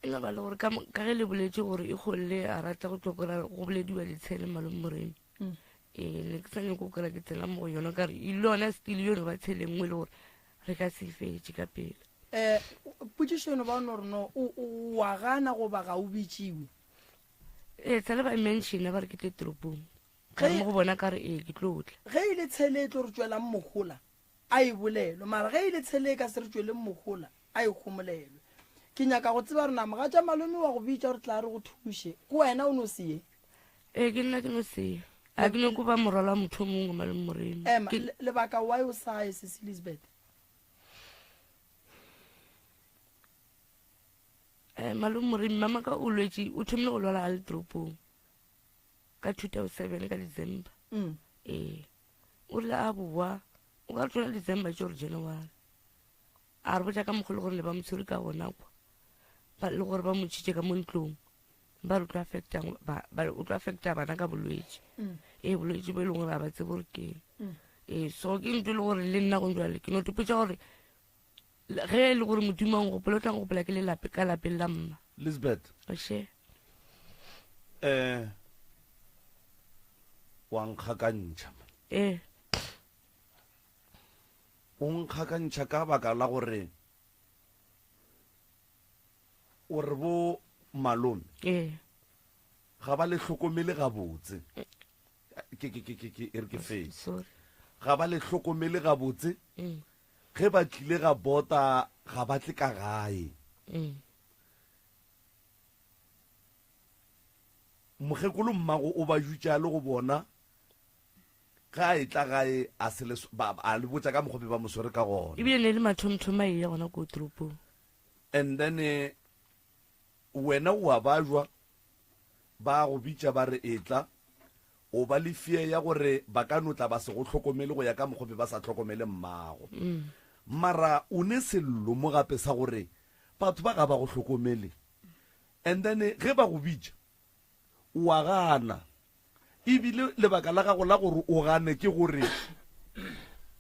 E no ba le gore ka mo- ka ge le boletše gore e kgolle a rata go tlo kry-a go bolediwa ditshele malome Moremi. Mm. Ee, ne ke sa nyako kry-a ke tsena mo go yona ka re e le yona stile yo no ba tshele nngwe le gore re ka se e fetše ka pele. Eh, potšišo eno ba no re no, o, o, o a gana goba ga o bitšiwe? Ee, sale ba mentiona ba re ke tle toropong. Ka re mo go bona ka re ee, ke tlo tla. Ge e le tshele e tlo re tšwelang mohola, a e bolelwe. Mara ge e le tshele e ka se re tšweleng mohola, a e homolelwe. Ke nyaka go tseba gore na mogatša malome wa go bitša gore tla re go thuše, ke wena o no se ye? Ee, ke nna ke no se ye. A ke nyako ba morwalo wa motho o mongwe malome Moremi. Ema, Ke- lebaka why o sa ye, Sisi Lisbeth? Eh, malome Moremi, mamaka o lwetše, o thomile go lwala a le toropong ka 2007 ka December. Mm. Ee, o rile a boa, o ka re tsona December tše gore January. A re botša ka mokgwa le gore ne ba mo tshwere ka gona kwa, ba le gore ba mo tšhitše ka mo ntlong, ba re o tlo affecta ba, ba, o tlo affecta bana ka bolwetši. Mm. Ee, bolwetši bo e leng gore ga ba tsebe gore ke eng. Mm. Ee, so ke ntho e le gore le nna gong jwale ke no topetša gore ge e le gore Modimo a nkgopola, o tla nkgopola ke le lape, ka lapeng la mma. Lisbeth. Oše. Eh, wa nkgakantšha. Ee. O nkgakantšha ka baka la gore o re bo malome. Ee. Ga ba le hlokomele gabotse. Ke, ke, ke, ke, ke, e re ke fetše. Sorry. Ga ba le hlokomele gabotse. Mm. Ge ba tlile ga bota, ga ba tle ka gae. Mm. Mokgekolo mmago o ba jutša le go bona ge a etla gae a se le, ba, a le botša ka mokgwa be ba mo swere ka gona. Ebile ne e le mathomothomo a eya gona ko toropong. And then eh, wena o a bajwa, ba go bitša ba re etla, o ba le fear ya gore ba ka no tla ba se go hlokomele go ya ka mokgwa be ba sa hlokomele mmago. Mara o ne sello mo gape sa gore batho ba ga ba go hlokomele. And then ge ba go bitša o a gana. Ebile lebaka la gago la gore o gane ke gore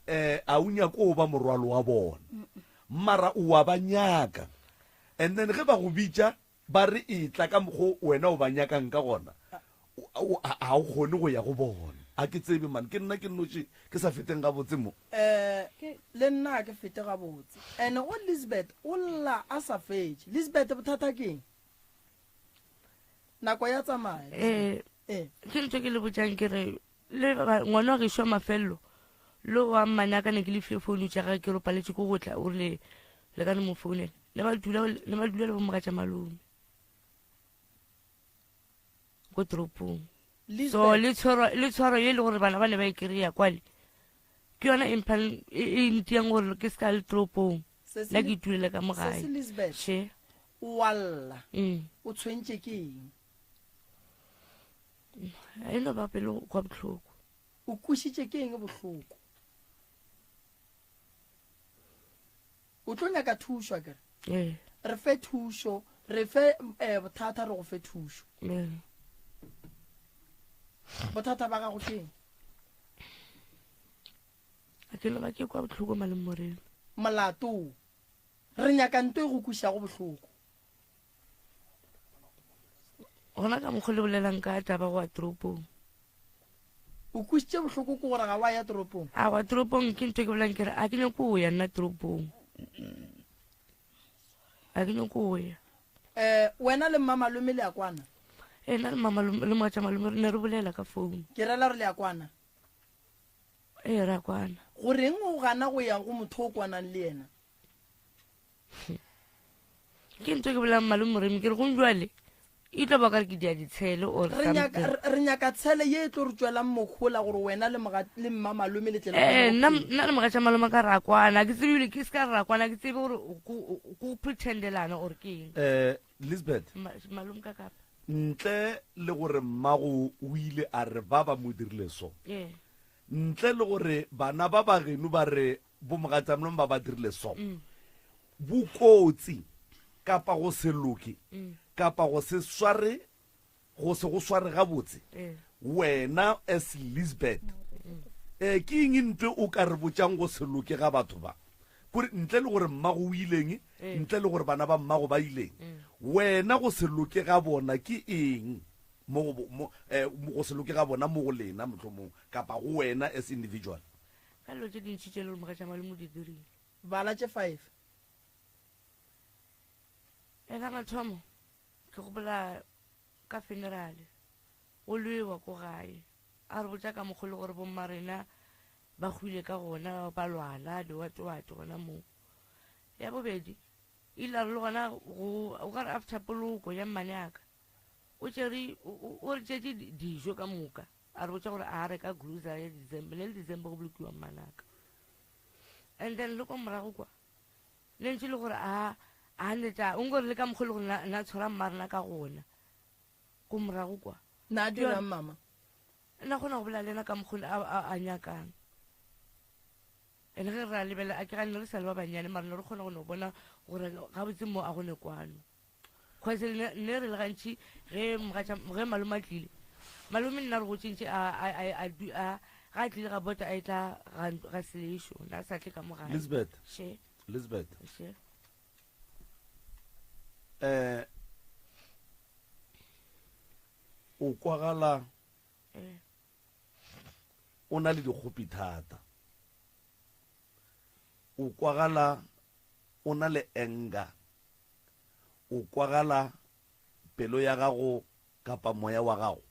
um a o nyake o ba morwalo wa bona. Mara o a ba nyaka. And then ge ba go bitša Ba re, Etla ka mokgo wena o ba nyakang ka gona. O, a, a o kgone go ya go bona. A ke tsebe, man. Ke nna ke nnoši ke sa feteng gabotse mo. Eh, le nna a ke fete gabotse. And go Lisbeth, o lla a sa fetše. Lisbeth, bothata ke eng? Nako ya tsamaya. Eh, Eh. ke ntho ke le botšang ke re, le ba, ngwana wa gešo wa mafelelo, le wa mmane a ka ne ke le file founu tša gage ke re o paletše ke go tla, o rile le ka no mo founela. Ne ba dula, ne ba dula le bomogatša malome ko toropong. So le tshwaro, le tshwaro ye e le gore bana ba ne ba e kry-a kwale, ke yona e mphang, e, e ntiang gore ke se ka le toropong, nna ke itulela ka mo gae. Sesi Lisbeth, She. o a lla. Mm. O tshwentše ke eng? E no ba pelo kwa bohloko. O kwešitše ke eng bohloko? O tlo nyaka thušo akere? Ee. Re fe thušo, re fe eh, bothata re go fe thušo. Ee. Bothata ba gago ke eng? A ke no ba ke kwa bohloko malome Morena. Molato. Re nyaka nto e go kwešago bohloko. Gona ka mokgwa le bolelang ka taba go ya toropong. O kwešitše bohloko ke gore ga wa ya toropong? A wa toropong ke ntho e ke bolelang ke re a ke nyako go ya nna toropong. A ke nyako go ya. Eh, wena le mmamalome le a kwana? Ee, nna le mmamalome le mogatša malome re ne re bolela ka founu. Ke rela gore le a kwana? Ee, re a kwana. Goreng o gana go ya go motho o kwanang le yena? Ke ntho ke bolelang malome Moremi ke re gong jwale e tlo ba ka re ke dia ditshele or Re nyaka, something. re, re nyaka tshele ye e tlo re tšwelang mohola gore wena le moga, le mma malome le tle le Eh, kgone go nna, phela. nna le mogatša malome ka ra kwana, ke tsebe ebile ke se ka ra kwana, ke tsebe gore go, go pretendelana or ke eng. Eh, Lisbeth. Ma, malome ka kapa. Ntle le gore mmago o ile a re ba ba mo dirile so. Eh. Ntle le gore bana ba ba geno ba re bo mogatša malome ba ba dirile so. Mm. Bokotsi. Kapa go se loke, kapa go se sware, go se go sware gabotse, wena as Lisbeth, eh, ke eng ntwe o ka re botšang go se loke ga batho ba? Kore ntle le gore mmago o ileng, ntle le gore bana ba mmago ba ileng, wena go se loke ga bona ke eng mo go, mo, eh, go se loke ga bona mo go lena mohlomong, kapa go wena as individual? Ka dilo tše dintši tše e le gore mogatša malome o di dirile. Bala tše five. La mathomo ke gopola ka funeral go lwewa ko gae a re botša ka mokgwa le gore bomma rena ba hwile ka gona ba lwala diwatewate gona moo. Ya bobedi ile a re le gona go o ka re after poloko ya mmane aka o tšere o re tšetše dijo ka moka a re botša gore a reka grocery ya December le le December go bolokiwa mmanaka and then le kwa morago kwa Le ntše le gore a a ne tša o nkore le ka mokgwa le gore na na tshwara mma rena ka gona ko morago kwa. Na dirang mama? Na kgona go bolela le yena ka mokgwa a a a nyakang. Ene ge re a lebelela a ke gane re sa le ba bannyane mara ne re kgona go no bona gore gabotse mo a go ne kwano. Cause ne ne re le gantši ge mogatša ge malome a tlile malome nna re gotše ntše a a a a a ga a tlile ga bota a etla ga ga selešo na sa tle ka mo gae. Lisbeth. She. Lisbeth. She. Eh o kwagala eh. o na le dikgopi thata. O kwagala o na le anger. O kwagala pelo ya gago kapa moya wa gago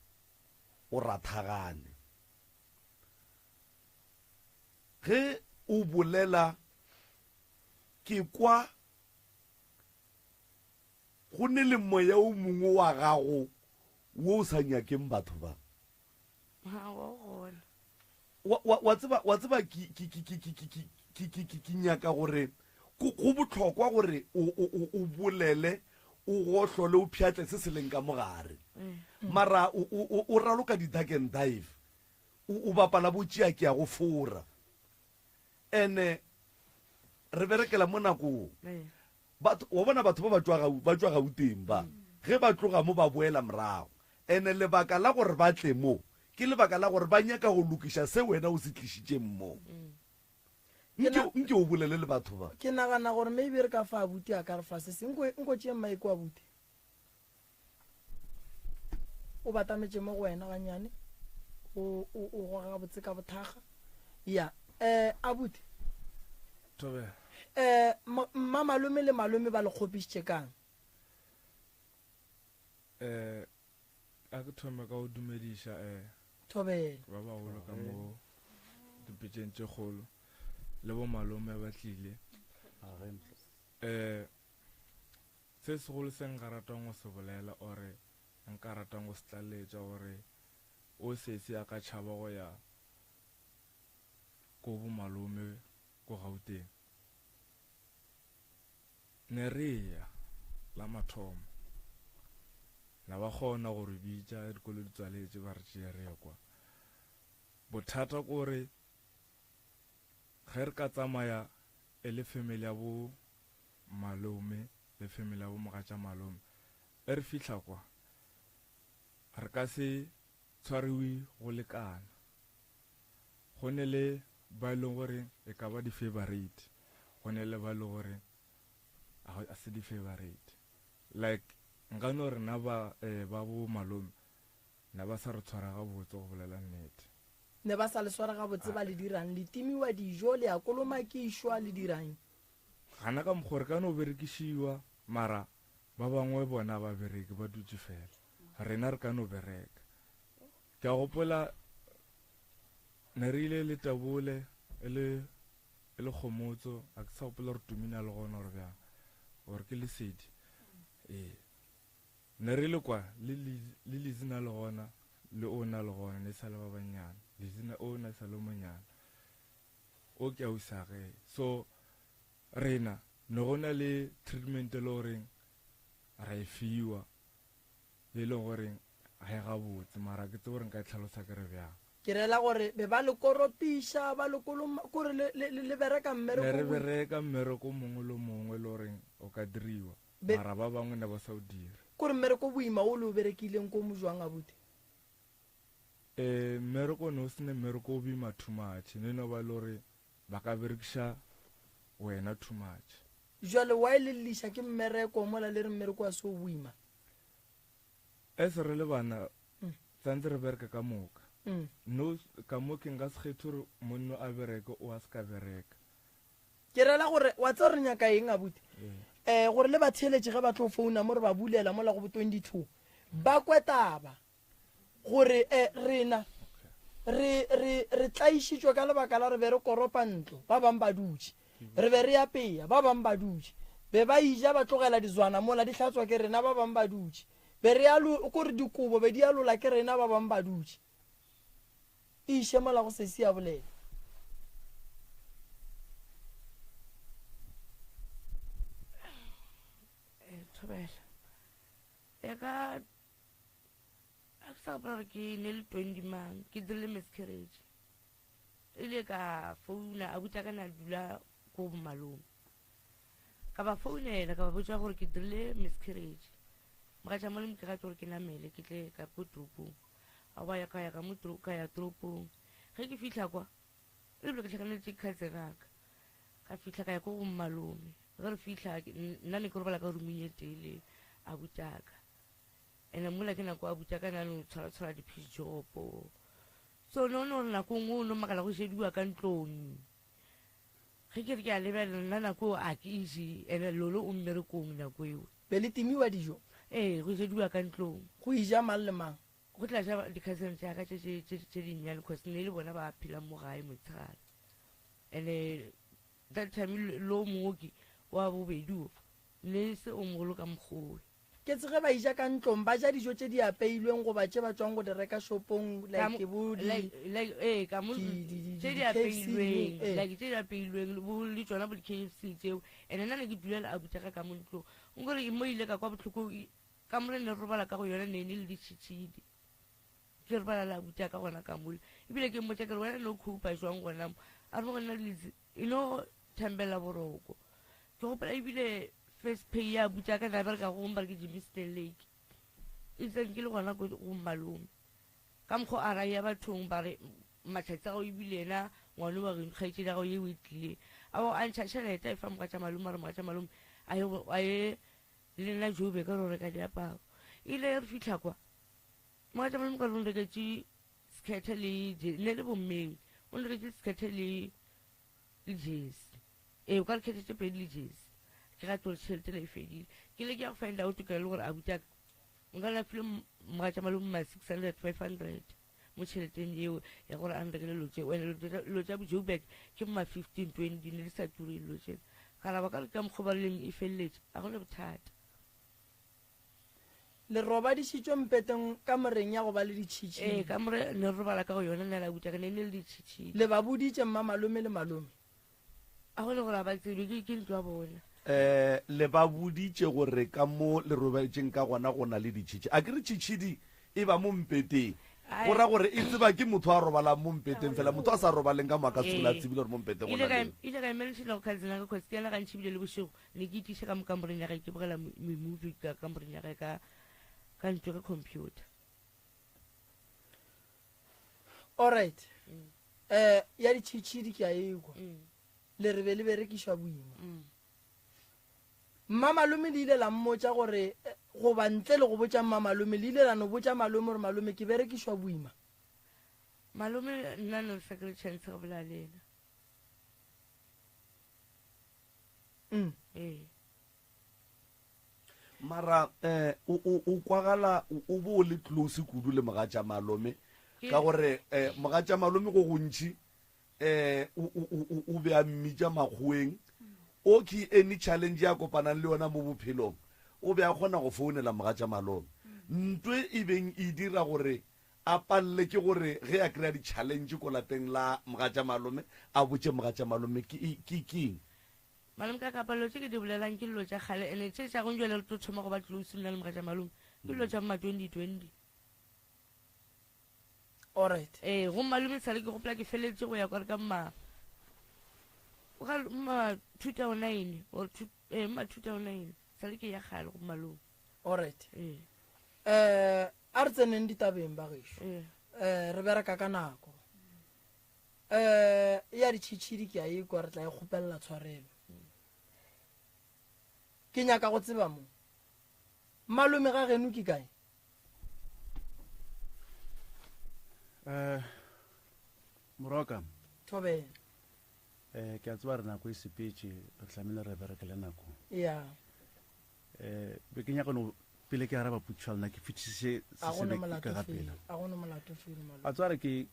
o rathagane. Ge o bolela ke kwa go ne le moya o mongwe wa gago wo o sa nyakeng batho ba. Wa, wa, wa tseba, wa tseba ke, ke, ke, ke, ke, ke, ke, ke, ke, ke, ke nyaka gore go, go bohlokwa gore o, o, o, o bolele, o gohlole, o pšhatle se se leng ka mogare. Mara o, o, o, o raloka di-duck and dive, o, o bapala bo tšea ke ya go fora. Ene re berekela mo nakong. Batho, wa bona batho ba ba tšwa Gau, ba tšwa Gauteng ba, ge ba tloga mo ba boela morago. Ene lebaka la gore ba tle mo, ke lebaka la gore ba nyaka go lokiša se wena o se tlišitšeng mo. Nke, nke o bolele le batho ba. Ke nagana gore maybe re ka fa abuti a ka re fa se sengwe. Nko, nko tšee mic abuti. O batametše mo go wena gannyane. O, o, o goga gabotse ka bothakga. Ya. Eh, abuti. Thobela. Eh, mma malome le malome ba le kgopišitše kang? Eh, a ke thome ka go dumediša eh Thobela. Ba bagolo ka mo dipitšeng tše kgolo le bo malome ba tlile. Eh, Se segolo se nka ratang go se bolela or nka ratang go se tlaleletša gore o sesi a ka tšhaba go ya ko bo malome ko Gauteng. Ne re eya la mathomo na ba kgona go re bitša dikolo di tswaletše ba re tšee re ye kwa. Bothata ke gore ge re ka tsamaya e le family ya bo malome le family ya bo mogatša malome e re fihla kwa re ka se tshwariwe go lekana. Go ne le ba e leng gore e ka ba di-favorite, go ne le ba e leng gore a se di-favorite. Like nka no re na ba, eh, ba bo malome na ba sa re tshwara gabotse go bolela nnete. Ne ba sa le swara gabotse ba le dirang? Le timiwa dijo, le a kolomakišwa, le dirang? Gana ka mokgo re ka no berekišiwa mara ba bangwe bona ba bereke ba dutše fela. Rena re ka no bereka. Ke a gopola ne re ile le Tabole e le e le Kgomotso, a ke sa gopola gore Tumi na le gona gore bjang or ke Lesedi. Ee. Ne re le kwa le le Lizzy na le gona le o na le gona ne sa le ba bannyane. Lizzy na o na sa le monyana. O ke ausage. So rena ne go na le treatment e le goreng ra e fiwa e le goreng ga e gabotse mara ke tsebe gore nka e tlhalosa ke re bjang. Ke rela gore be ba le koropiša, ba le koloma, kore le, le, le, le bereka mmereko. Ne re bereka mmereko o mongwe le o mongwe le goreng o ka diriwa, Be, mara ba bangwe ne ba sa o dire. Kore mmereko boima o le o berekileng ko mo jwang abuti? Eh, mmereko ne o se ne mmereko o boima too much, ne no ba le gore ba ka berekiša wena too much. Jwale why le lliša ke mmereko mola le re mmereko a se o boima? As re le bana, tsantse re bereka ka moka. No, ka mo ke nka se kgethe gore monno a bereke o a se ka bereka. Ke rela gore, wa tseba re nyaka eng abuti? Um gore le batheeletši ge ba tlo founa mo re ba bulela mola go bo 22 ba kwe taba gore um rena re, re, re tlaišitšwe ka lebaka la re be re koropa ntlo, ba bang ba dutše. Re be re apea, ba bang ba dutše. Be ba ija ba tlogela dizwana mola di hlatswa ke rena, ba bang ba dutše. Be re alo, kore dikobo be di alola ke rena, ba bang ba dutše. E iše mola go sesi a bolela. Eh, thobela e ka a ke sa gopola gore ke ne le 20 mang ke dirile miscarriage Ile ka founa abuti a ka na dula ko bomalome. Ka ba founela ka ba botša gore ke dirile miscarriage. Mogatša malome ke rate gore ke namele ke tle ka ko toropong. A ba ya ka ya ka mo ka ya toropong. Ge ke fihla kwa ebile ke tlhakanetše cousin ya ka. Ka fihla ka ya ko go mmalome. Ge re fihla nna ne ke robala ka rooming e tee le abuti a ka. Ene mola ke nako abuti a ka na no tshwara-tshwara di-piece job-o. So no no re nako nngwe o no makala go šediwa ka ntlong. Ge ke re ke a lebelela nna nako eo a ke easy ene lolo o mmerekong nako eo. Be le timiwa dijo? Ee, go šediwa ka ntlong. Go ija mang le mang? Go tla ja di-cousin tša ka tše tše tše dinnyane cause ne e le bona ba phelang mo gae motshegare. Ene that time lo mongwe wa bobedi o ne se o mogolo ka mokgowe. Ke tse ge ba ija ka ntlong, ba ja dijo tše di apeilweng goba tše ba tšwang go di reka shopong like bo di, Like, like, ee, ka mo, di, di, di, tše di di KFC apeilweng, ee. like tše di apeilweng, le bo, le tšona bo di-K_F_C tšeo. And-e nna ne ke dula le abuti wa ka ka mo ntlong. Nkore mo ile ka kwa bohloko, kamore ne re robala ka go yona ne ne le ditšhitšhidi. Ke robala le abuti wa ka gona ka mola. Ebile ke mmotša ke re wena ne o copa jwang gona mo? A re mo go nna Lizzy, e no thembela boroko. Ke gopola ebile first pay ya abuti ya ka na bereka go ba re ke Germiston Lake. E tseng ke le gona ko go malome. Ka mokgwa a ra ya bathong ba re matlhatsi a gago ebile yena ngwane wa geno kgaetšedi ya gago yeo e tlile. A bo a ntšha tšhelete a e fa mogatša malome a re mogatša malome a ye a ye le nna Joburg ka ro reka diaparo. Ile re fihla kwa mogatša malome ka re o nreketše sekhethe le ne le bommeng o nreketše sekhethe le le jesi. Ee, o ka re khethe tše pedi le jesi. Ke ga gore tšhelete le e fedile. Ke le ke ya go find out ka le gore abuti aka nka na file mogatša malome ma 600 500 mo tšheleteng eo ya gore a nrekele dilo tšeo. Ene dilo tša Joburg ke ma 15 20 ne di sa ture dilo tšela. Ka raba ka re ka mokgwa ba rileng e feleletše a go ne bothata. Le robadišitšwe mpeteng kamoreng ya go ba le ditšhitšhidi. Ee, kamore ne re robala ka go yona nna le abuti ka ne ne le ditšhitšhidi. Le ba boditše mmamalome le malome? A go le gore a ba tsebe, ke, ke ntlo ya bona. Eh, le ba boditše gore ka mo le robetšeng ka gona go na le ditšhitšhi. A ke re tšhitšhidi e ba mo mpeteng. Go ra gore e tseba ke motho a robalang mo mpeteng fela, motho a sa robaleng ka mo a ka se hlole a tsebile gore mo mpeteng go Ile na ka, le. ile ka e mention-a go cousin ya ka cause ke yena gantši ebile le bošego Ne ke itiša ka mo kamoreng ya gae ke bogela memovie ka kamoreng ya gae ka ka ntlo ka computer. Alright. Mm. Eh ya ditšhitšhidi ke a ekwa. Mm. Le re be le berekišwa boima. Mm. Mma malome le ile la mmotša gore eh, goba ntle le go botša mma malome le ile la no botša malome gore malome ke berekišwa boima. Malome nna no sa kry chance go bolela le ena. Mm. Ee. Mara eh o o o kwagala o bo o le close kudu le mogatša malome ka gore eh mogatša malome go gontši eh o o o be a mmitša makgoweng o ke any challenge ya kopanang le yona mo bophelong o be a kgona go founela mogatša malome ntwe e beng e dira gore A palele ke gore ge a kry-a di-challenge ko lapeng la mogatša malome, a botše mogatša malome ke, ke, ke eng. Malome ka kapa dilo tše ke di bolelang ke dilo tša kgale ene tše tša gong jwale re tlo thoma go ba close nna le mogatša malome ke dilo tša ma 2020. Alright. Ee, go malome sale ke gopola ke feletše go ya kwa re ka mma ga mma 2009 or two, eh, mma 2009 sale ke ya kgale go malome. Alright. Ee. Eh, a re tseneng ditabeng ba gešo. Ee. Eh, re bereka ka nako. Eh, ya ditšhitšhidi ke a ikwa re tla e kgopelela tshwarelo. Ke nyaka go tseba mo. Malome ga geno ke kae? Eh, Moroka. Thobela. Eh, ke a tseba re nako e sepetše, re tlamehile re berekele nako. Ya. Eh, be ke nyaka no pele ke araba potšišo ya lena ke fetišiše se A se gona be ka molato ga felo. pela. A gona molato felo malome. A tseba re ke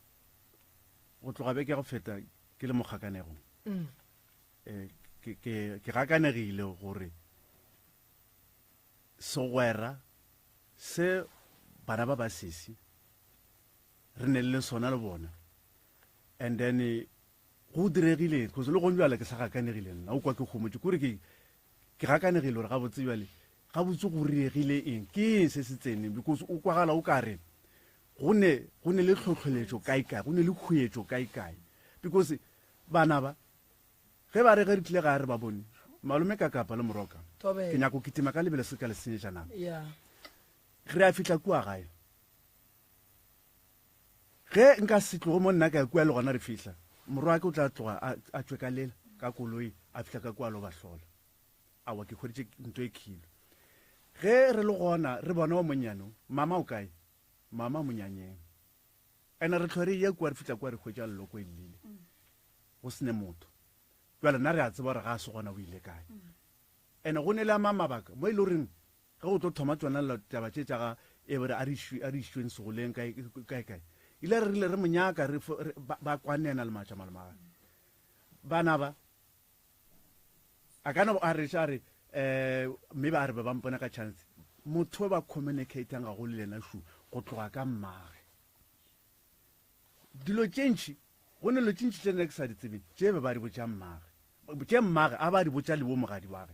go tloga beke ya go feta ke le mo kgakanegong. Mm. Eh, ke ke ke gakanegile gore Segwera se bana ba ba sesi re ne le sona le bona and then go diregile because le gong jale ke sa gakanegile nna o kwa ke gomotse kore ke ke gakanegile gore gabotse jale gabotse go riegile eng ke eng se se tseneng because o kwagala o kare go ne go ne le tlhotlholetšo kae kae go ne le khuetšo kae kae because bana ba Ge ba re ge re tlile gae re ba bone, malome Kakapa le Moroka, Thobela. ke nyako kitima ka lebelo se ka le senyetša nako. Ya. Re a fihla kua gae. Ge nka se tloge mo nna ka ya kua le gona re fihla, morwake o tla tloga a, a tšwe ka lela ka koloi a fihla ka kua lo ba hlola. Aowa ke hweditše nto e khilo. Ge re le gona re bona o monnyane o, mama o kae? Mama monyanyeng. Ene re hlwe re eya kua re fihla kua re hwetša leloko e llile. Go se ne motho. Bjale nna re a tseba gore ga a se gona o ile kae. Ene go ne le a mang mabaka mo e le goreng ge go tlo thoma tsona taba tše tša ga e be re a re išweng segoleng kae kae kae. Ile re rile re mo nyaka re ba kwane yena le matša malomagwe. Bana ba a ka no a re a re um mme ba re be ba mpona ka chance. Motho ba communicatang gagolo le yena šu go tloga ka mmage. Dilo tše ntši, go ne dilo tše ntši tše nna ke sa di tsebeng, tše be ba di botša mmage, tše mmage a ba di botša le bo mogadi wa ge.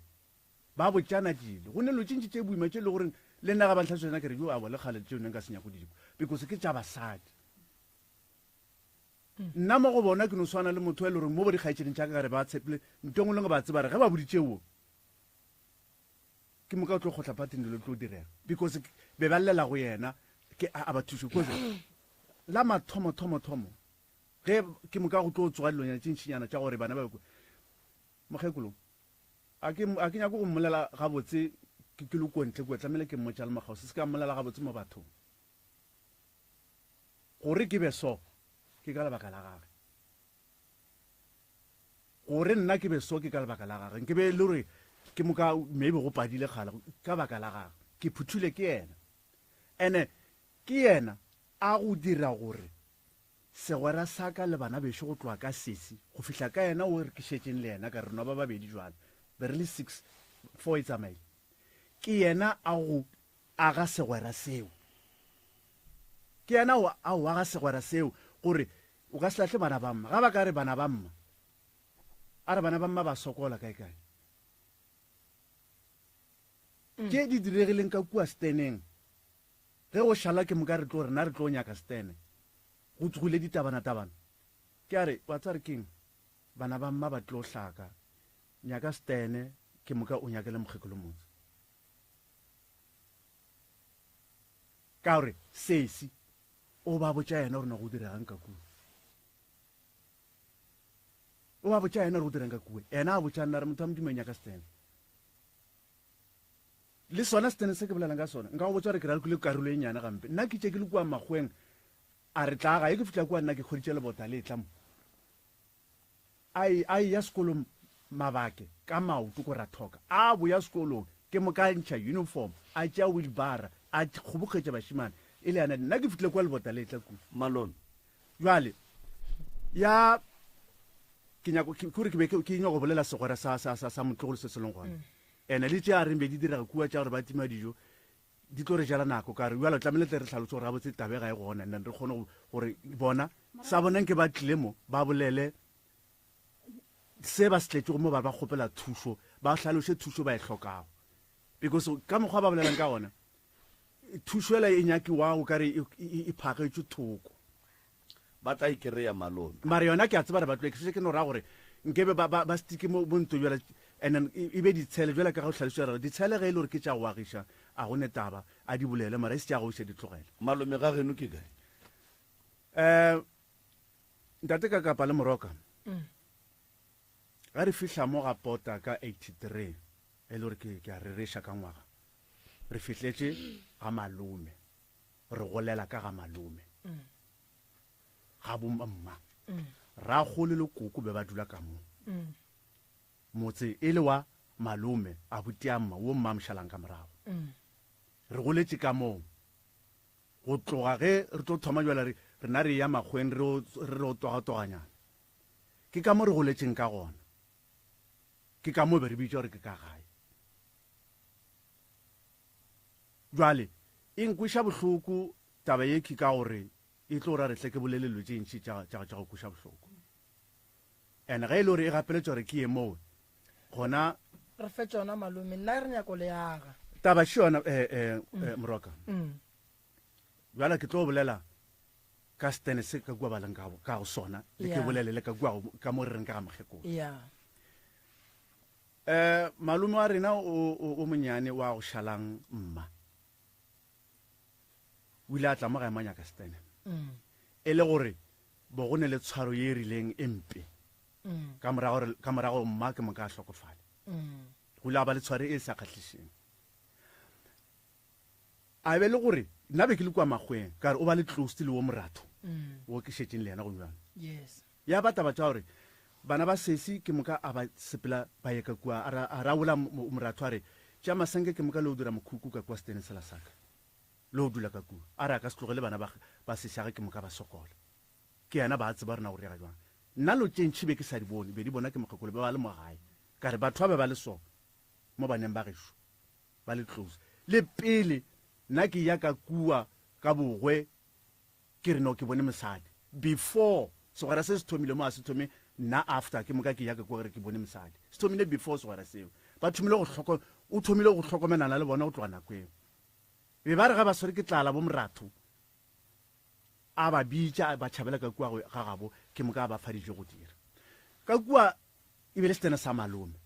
Ba botšana dilo. Go ne dilo tše ntši tše boima tše e le goreng le nna ga ba ntlhalosetša tsona ke re, yo aowa le kgale tšeo ne nka se nyake go di kwa because ke tša basadi. Nna mo go bona ke no swana le motho e le goreng mo bo dikgaetšeding tša ka ka re ba tshepile nto e nngwe le nngwe ba tseba re ge ba boditše wo ke moka o tlo kgotla pateng dilo tlo direga because be ba llela go yena ke a ba thuše because la mathomo thomo thomo ge ke moka go tlo tsoga dilonyana tše ntšinyana tša gore bana ba be mokgekolo a ke a ke nyako go mmolela gabotse ke ke le ko ntle kua tlamehile ke mmotša le mogausi se ka mmolela gabotse mo bathong gore ke be so ke ka lebaka la gage Gore nna ke be so ke ka lebaka la gage. Nke be e le gore ke moka maybe go padile kgale ka baka la gage. Ke phuthile ke yena. Ene ke yena a go dira gore segwera sa ka le bana bešo go tloga ka sesi go fihla ka yena o re ke šetšeng le yena ka re no ba babedi jwale be re le six four e tsamaile. Ke yena a go aga segwera seo. Ke yena a go aga segwera seo gore O ka se lahle bana ba mma. Ga ba ka re bana ba mma, a re bana ba mma ba sokola kae kae. Mm. Tše di diregileng ka kua steneng, ge go šala ke moka re tlo rena re tlo nyaka stene. Go tsogile ditabana-tabana. Ke a re, wa tseba re keng? Bana ba mma ba tlo hlaka. Nyaka stene, ke moka o nyakele mokgekolo motse. Ka gore sesi O ba botša yena gore na go diregang ka kua. O ba botša yena gore go dirang ka kua. Yena a botša nna re motho wa Modimo nyaka setene. Le sona setene se ke bolelang ka sona, nka go botša gore ke ralokile karolo e nyane gampe. Nna ke tše ke le kua makgoweng, a re tla gae, ke fihla kua nna ke hweditše lebota le etla mo. A e, a eya sekolong Mabake ka maoto ko Rathoka. A boya sekolong, ke moka a ntšha uniform, a tšea wheelbarra, a kgoboketša bašemane. E le yana, nna ke fihlile kua lebota le etla kua. Malome. Bjale, ya, ke nyako, ke, kore ke be ke, ke nyako bolela segwera sa, sa, sa, sa motlogolo se se leng gona. Ene le tše a reng be di direga kua tša gore ba tima dijo, di tlo re jela nako ka re bjalo tlamehile tle re hlalose gore gabotse tabe ga e gona and then re kgone gore bona sa bona nke ba tlile mo ba bolele se ba se tletšego mo ba ba kgopela thušo ba hlalose thušo ba e hlokago because ka mokgwa ba bolelang ka gona thušo ela e nyakiwago ka re e, e, e phagetšwe thoko. Ba tla e kereya malome. Mara yona ke a tseba re ba tlo ke šetše ke no ra gore nkebe ba ba ba stike mo mo ntlo jwale and then e be ditshele jwale ka ga o hlalošitše gore ditshele ge e le gore ke tša go agiša a go ne taba a di bolele mara e se tša go iša di tlogele. Malome ga geno ke kae? Eh ntate ka kapa le moroka. Ga re fihla mo ga pota ka 83 e le gore ke ke a rereša ka ngwaga re fihletše ga malome re golela ka ga malome. Ga bo mma. Rakgolo le koko be ba dula ka mo. Motse e le wa malome, abuti a mma, wo mma a mo šalang ka morago. Re goletše ka moo. Go tloga ge re tlo thoma bjale re, rena re eya makgoweng re o, re re o togatoganyana. Ke ka mo re goletšeng ka gona. Ke ka mo be re bitša gore ke ka gae. Bjale, e nkweša bohloko taba ye ke ka gore e tlo ra re hle ke bolele dilo tše ntši tša, tša, tša go kweša bohloko. And ge e le gore e gapeletša gore ke ye moo, gona. Re fe tšona, malome. Nna re nyako le aga. Taba še yona, eh, eh, eh, morwaka. Bjale ke tlo bolela ka setene se ka kua ba leng ka, ka go sona, le ke bolele le ka kua ka mo re reng ka ga mokgekolo. Eh, malome wa rena o, o, o monyane wa go šalang mma, o ile a tla mo gae manyaka setene. E le gore bo go ne le tshwaro ye e rileng e mpe. Ka morago re, ka morago mma ke moka a hlokofale. Go ile a ba le tshwaro e sa kgahlišeng. A be le gore nna be ke le kua makgweng, ka re o ba le close le wo moratho wo ke šetšeng le yena go bjang. Yes. Ya ba taba tša gore bana ba sesi ke moka a ba sepela ba ye ka kua, a ra, a ra wola moratho a re, Tšea masenke ke moka le o dira mokhukhu ka kua seteneng sela sa ka, le o dula ka kua. A re a ka se tlogele bana ba, ba sesi a ge ke moka ba sokola. Ke yena ba a tseba gore na o rega jwang. Nna lo tše ntši be ke sa di bone, be di bona ke mokgekolo be ba le mo gae. Ka re batho ba be ba le so mo baneng ba gešo, ba le close. Le pele nna ke ya ka kua ka bogwe Ke re no ke bone mosadi before segwera se se thomile mo a se thome nna after ke moka ke ya ka kwa gore ke bone mosadi se thomile before segwera seo ba thomile go hloko o thomile go hlokomelana le bona go tloga nako eo be ba re ga ba swere ke tlala bo moratho a ba bitša ba tšhabela ka kua ga gabo ke moka a ba fa dijo go dira ka kua e be le setene sa malome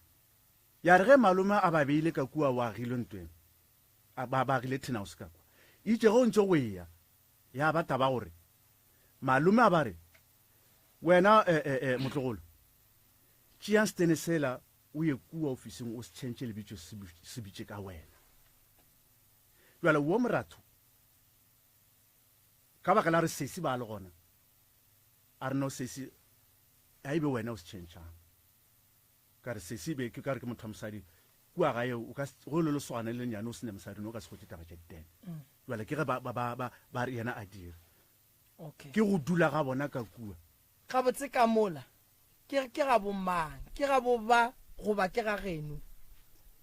ya re ge malome a ba beile ka kua wa agilwe ntweng ba ba agile tin house ka kwa itše ge o ntse go eya Ya ba taba gore malome a ba re, Wena eh, eh, eh, motlogolo, tšeang setene sela o ye kua ofising o se tšhentšhe lebitso se bitše ka wena. Bjale wo moratho, ka baka la gore sesi ba le gona, a re no sesi, a e be wena o se tšhentšhang. Ka re sesi be ke ka re ke motho wa mosadi kua gae o ka go le lesogana le lenyane o sene mosadi no ka se gotse taba tša ditene. Jwale ke ge ba ba ba ba ba re yena a dire. Okay. Ke go dula ga bona ka kua. Gabotse ka mola ke ke ga bo mang? Ke ga bo ba goba ke ga geno?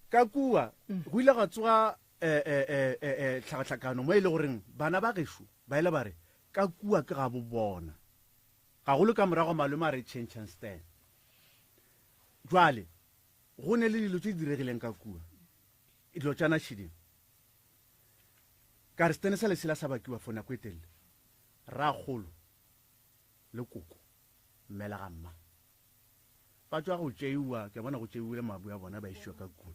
Ka kua go ile ga tsoga eh eh eh eh eh tlhakatlhakano mo e le goreng bana ba gešo ba ile ba re ka kua ke ga bo bona. Gagolo ka morago malome a re tšhentšhang stand. Jwale go ne le dilo tše di diregileng ka kua. Dilo tša našiding. Ka re setene sa lesela sa bakiwa for nako e telele. Rakgolo le koko, mme le ga mma, ba tšwa go tšeiwa, ke a bona go tšeiwile mabu a bona ba išiwa ka kua.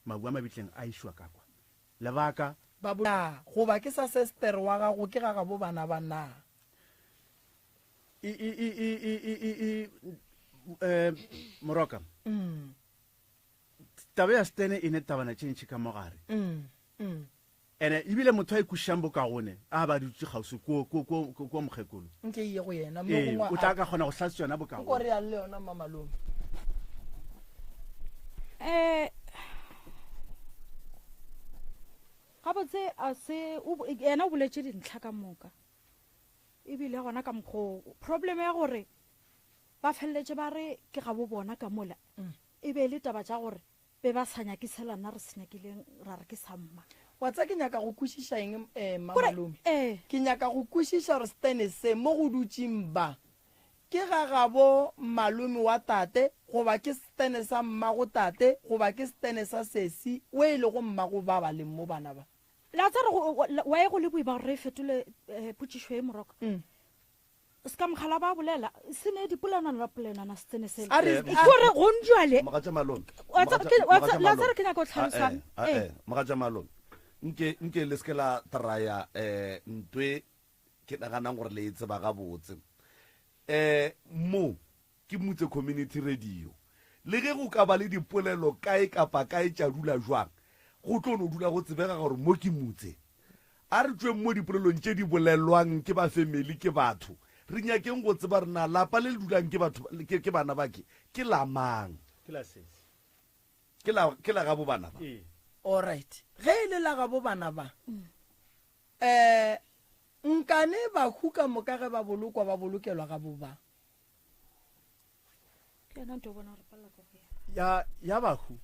Mabu a mabitleng a išiwa ka kwa. Lebaka? Ba bo na, goba ke sa sestere wa gago ke ga gabo bana ba na? I, i, i, i, i, i, i, i, eh, Moroka. Taba ya setene e ne tabana tše ntši ka mo gare. Ene ebile motho a ikwešišang bokagone a ba dutše kgauswi ko, ko, ko, ko, ko mokgekolo. Nke e ye go yena, mo Ee, gongwe o tla a- ka kgona go hlatse yona Nko bokagone. re yang le yona mmamalome. Eh, gabotse a se o bo- yena o boletše dintlha ka moka ebile gona ka mokgoo problem ya gore ba feleletše ba re ke ga bo bona ka mola E be e le taba tša gore be ba sa nyake sela nna re se nyakileng ra re ke sa mma. Wa tseba ke nyaka go kwešiša eng eh, mma Kore, Malome? ee. Ke nyaka go kwešiša gore setene se mo go dutšeng ba, ke ga gabo malome wa tate goba ke setene sa mmago tate goba ke setene sa sesi o e lego mmago ba ba leng mo bana ba. Le a tseba gore go, wa e go le boima gore re e fetole eh, potšišo ye, Moroka. Se ka mogala ba bolela se ne dipolanana la polenana se tsene sele A re- ke gore gonjwale Mogatša Malome. Wa tseba- Mogatša- ke- wa mogatša tseba- la Malome. tseba ke nyaka go tlhalosang. Ah, eh, ah, Ee. eh, mogatša Malome. Nke nke le se ke la traya eh ntwe ke naganang gore le e tseba gabotse. Eh mo ke Mutse Community Radio. Le ge go ka ba le dipolelo kae kapa kae tša dula jwang, go tlo no dula go tsebega gore mo ke Mutse. A re tšweng mo dipolelong tše di bolelwang ke ba family ke batho, re nyakeng go tseba re na lapa le le dulang ke batho ke, ke bana ba ke, ke la mang? Ke la sesi. Ke la, ke la gabo bana ba. Ee. Alright. Ge e le la gabo bana ba, eh, nkane bahu ka moka ge ba bolokwa ba bolokelwa gabo ba? Ke yona ntho o bona gore palela ke go ya. Ya, ya bahu.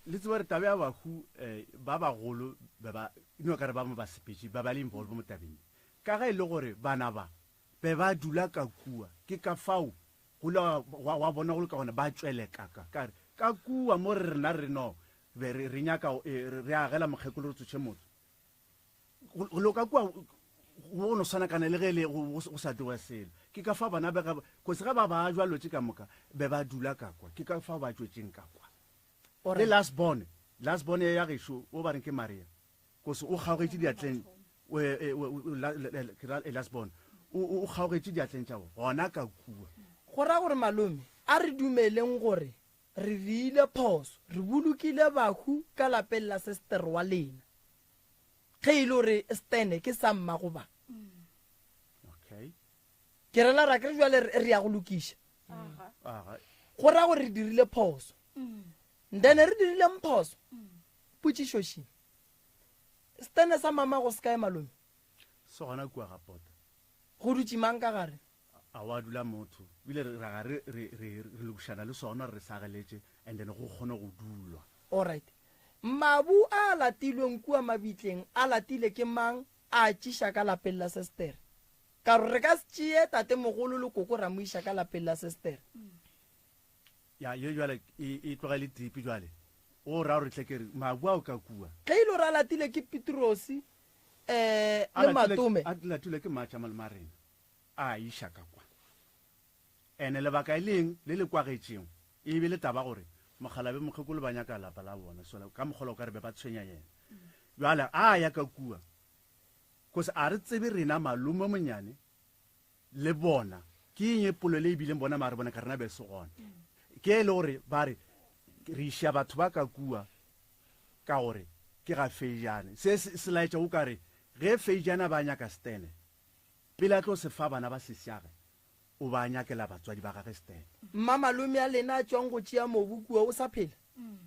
Le tseba gore taba ya bahu, eh, ba bagolo be ba, no ka re ba mo ba sepetše, ba ba le involve mo tabeng ye. Ka ge e le gore bana ba be ba dula ka kua, ke ka fao go ile gwa, gwa, gwa bona go le ka gona ba tšwele ka ka. Ka re, ka kua mo re rena re no be re, re nyaka, eh, re, re agela mokgekolo re tsoše motse. Go lo ka kua go no swana kana le ge le go sa dirwa selo. Ke ka fa bana ba ga kose ga ba ba jwa lotse ka moka be ba dula ka kwa. Ke ka fa ba tšwetšeng ka kwa. Le last born, last born ya gešo o ba reng ke Maria. Kose o kgaogetše diatleng ke ra last born. O kgaogetše diatleng tša gona ka kua. Go ra gore malome a re dumeleng gore re dirile phoso, re bolokile bahu ka lapeng la sestere wa lena. Ge e le gore Stene ke sa mmago ba. Okay. Ke rela ra kere jwale re ya go lokiša. Go ra gore re dirile phoso. Then re dirileng phoso? Potšišo še. Stene sa mama go se kae malome? Se gona kua ga pota. Go dutše mang ka gare? A wa dula motho. Ebile re ra ga re re re re lokišana le sona re se ageletše and then go kgone go dulwa. Alright. Mabu a a latilweng kua mabitleng a latile ke mang a a tšiša ka lapeng la sestere? Ka gore re ka se tšee tatemogolo le koko ra mo iša ka lapeng la sestere. Ya, ye jwale e, e tloga e le tipi jwale. O ra gore tle ke re, mabu ao ka kua. Ge e le gore a latile ke Petrose um le Matome. A latile ke matša malome a rena. A a iša ka kwa. Ene lebaka e leng le le kwagetšego e be le taba gore mokgalabje mokgekolo ba nyaka lapa la bona sola ka mokgwa o ka re be ba tshwenya yena. Bjale a ya ka kua cause a re tsebe rena malome monyane le bona ke eng e polelo e bileng bona mare bona ka rena be se gona. Ke e le gore ba re re iša batho ba ka kua ka gore ke ga Feijane. Se se laetša o ka re ge Feijane a ba nyaka Stene Pele a tlo se fa bana ba sesiage, o ba nyakela batswadi ba gage Stan. Mmamalome a lena a tšwang go tšea mobu kua o sa phela?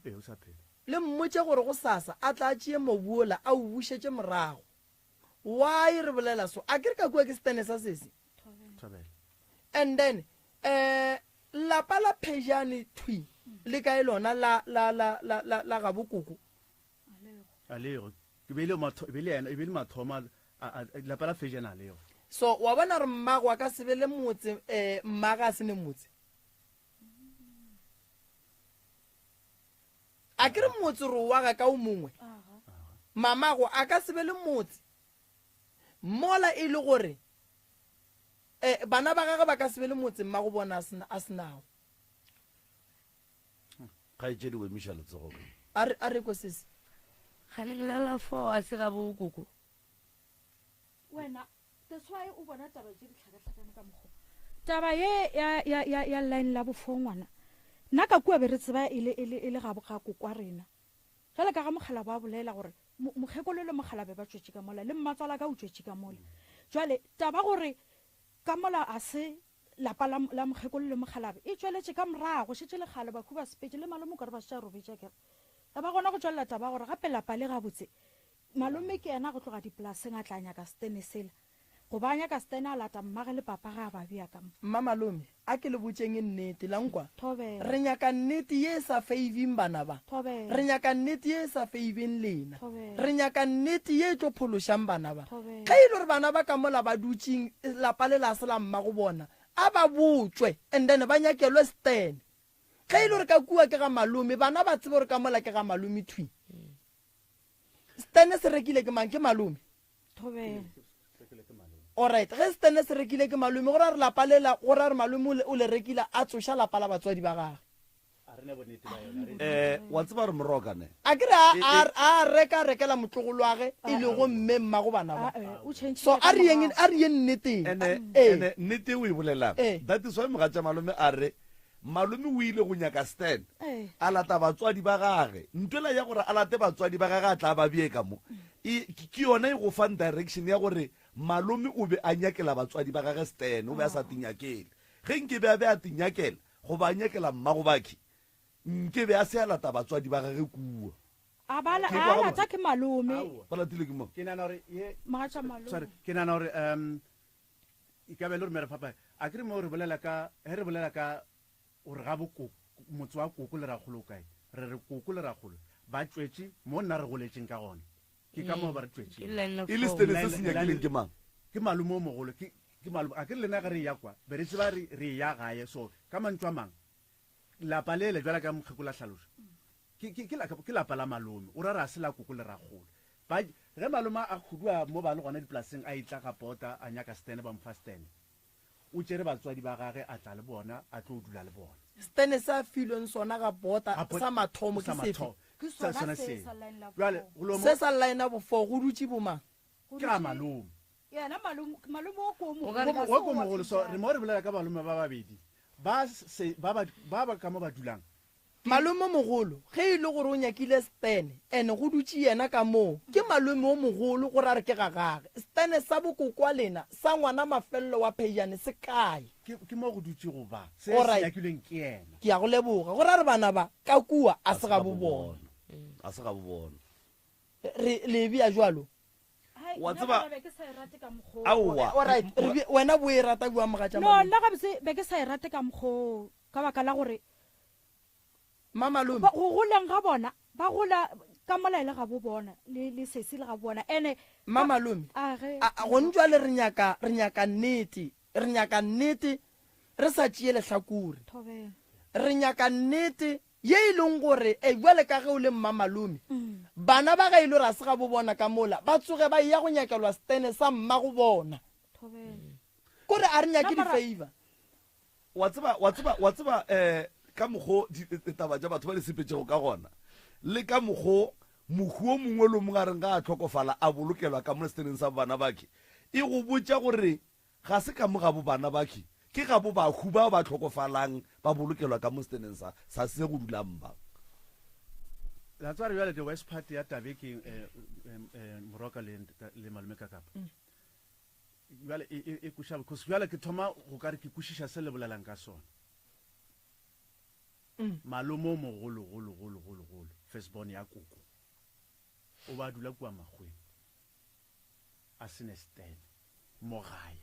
Ee, o sa phela. Le mmotše gore gosasa a tla a tšee mobu wola a o bušetše morago. Why re bolela so? Akere ka kua ke Stene sa sesi? Thobela. And then eh lapa la Phejane thwi le kae lona la la la la la la gabo koko? A lego. Ke be le matho, e be le yena, e be le mathomo a, a, a, lapa la Fejane a lego. So wa bona gore mmago a ka se be le motse, eh, mmage a se ne motse. A ke re motse re o aga ka o mongwe. Mamago a ka se be le motse. Mola e le gore eh, bana ba gagwe ba ka se be le motse mmago bona a se, a se nago. Kgaetšedi o emiša letsogo ka. A re, a re kwe sesi. Ga le lala fo a se ga bo koko. Wena, that's why o bona taba tše di hlakahlakane ka mokgo. Taba ye ya, ya, ya, ya line la bofo ngwana. Nna ka kua be re tseba e le, e le, e le ga, ga kokwa rena. Jwale ka ga mokgalabje a bolela gore mo, mokgekolo le mokgalabje ba tšwetše ka mola, le mmatswala ka o tšwetše ka mola. Jwale taba gore ka mola a se Lapa la, la mokgekolo le mokgalabje e tšweletše ka morago, šetše le kgale bahu ba sepetše, le malome o ka re ba šetše a robetše akere. Ya ba gona go tšwelela taba ya gore gape lapa le gabotse malome ke yena go tloga dipolaseng a tla nyaka setene sela. Goba a nyaka setene a lata mmage le papa ge a ba bea ka mo. Mmamalome, a ke le botšeng nnete, la nkwa? Thobela. Re nyaka nnete ye e sa feibing bana ba. Thobela. Re nyaka nnete ye e sa feibeng lena. Thobela. Re nyaka nnete ye e tlo phološang bana ba. Thobela. Ge e le gore bana ba ka mola ba dutšeng lapa le la se la mmago bona, a ba botšwe and then ba nyakelwe stand. Ge e le gore ka kua ke ga malome, bana ba tsebe gore ka mola ke ga malome thwi. Stand se rekile ke mang? Ke malome. Thobela. Alright, ge setene se rekile ke malome, go ra re lapa lela, go ra re malome o le rekile a tsoša lapa la batswadi ba gage. Eh, wa tseba re moroka ne? A ke re a a reka rekela motlogolo wa ge e lego mme mmago bana ba. So a re yeng a re yeng nneteng. Ene ene nnete o e bolelang. That is why mogatša malome a re malome o ile go nyaka Stan a lata batswadi ba gage. Ntwela ya gore a late batswadi ba gage a tla ba bee ka mo e ke yona e go fang direction ya gore malome o be a nyakela batswadi ba gage Stan, o be a sa tinyakele. Ge nke be a be a tinyakela Goba a nyakela mmagobakhe, nke be a se a lata batswadi ba gage kua. A ba la, a lata ke malome. Ba latile ke mang? Ke nahana gore ye, Mogatša malome. Sorry, ke nahana gore um e ka be e le gore mere fapane. A ke re mo re bolela ka, ge re bolela ka gore ga bo koko, motse wa koko le rakgolo o kae, re re koko le rakgolo ba tšwetše mo nna re goletšeng ka gona. Ke ka moo ba re tšwetšeng. E le setene se se nyakileng ke mang? Ke malome o mogolo, ke, Ke malome, a ke re lena ge re eya kwa, be re tseba re, re eya gae. So, ka mantšu a mang, lapa lele, bjalo ka mokgekolo a hlaloša, ke, ke, ke, ke lapa la malome. O ra re a se la koko le rakgolo. Ba, ge malome a hudua mo ba le gona dipolaseng, a etla ga pota, a nyaka stene, ba mo fa stene. O tšere batswadi ba gage, a tla le bona, a tlo dula le bona. Stene se a filweng sona ga pota, sa mathomo ke sefe? Ke sona se sa line la Bjale, go lo mo. Se sa line ya bofo, go dutše bomang? Ke ga malome. Yena malome, malome o ko mogolo. O ko mogolo, so re mo re bolela ka malome ba babedi ba se ba ba ba ba ka mo ba dulang. Malome o mogolo ge e le gore o nyakile stene and go dutše yena ka moo ke malome o mogolo go ra re ke ga gage. Stene sa bokoko wa lena sa ngwana mafello wa Phejane se kae? Ke ke mo go dutše go ba se se nyakilweng ke yena. Ke a go leboga. Go ra re bana ba ka kua a se ga bo bona. A se ga bo bona. Re le bea jwalo. Wa tseba aowa. Alright, wena bo e rata bua mogatša No, nna gabotse be ke sa e rate ka mokgoo ka baka la gore Mmamalome. Go goleng ga bona ba gola ka mola e le gabo bona le le sesi le gabo bona ene Mmamalome. A gone jwale re nyaka re nyaka nnete re nyaka nnete re sa tšee lehlakore. Re nyaka nnete Ye e leng gore, e, bjale ka ge o le mmamalome, bana ba ge e le gore a se gabo bona ka mola, ba tsoge ba eya go nyakelwa setene sa mmago bona. Kore a re nyake di-favor. Wa tseba, wa tseba, wa tseba, um ka mokgo ditaba tša batho ba di sepetšego ka gona, le ka mokgo mohu o mongwe le o mongwe a reng ga a hlokofala a bolokelwa ka mo seteneng sa bana bakhe, e go botša gore Ga se ka mo gabo bana bakhi, ke gabo bahu bao ba hlokofalang ba bolokelwa ka mo seteneng sa, sa se go dulang ba. La tseba re bjale the worst part ya tabe ke eh, eh, eh, Moroka le, le Malome Kakapa. Bjale e, e, e kweša because bjale ke thoma go ka re ke kwešiša se le bolelang ka sona. Malome o mogolo golo golo golo golo, first born ya koko, o ba dula kua makgweng. a se ne stene mo gae.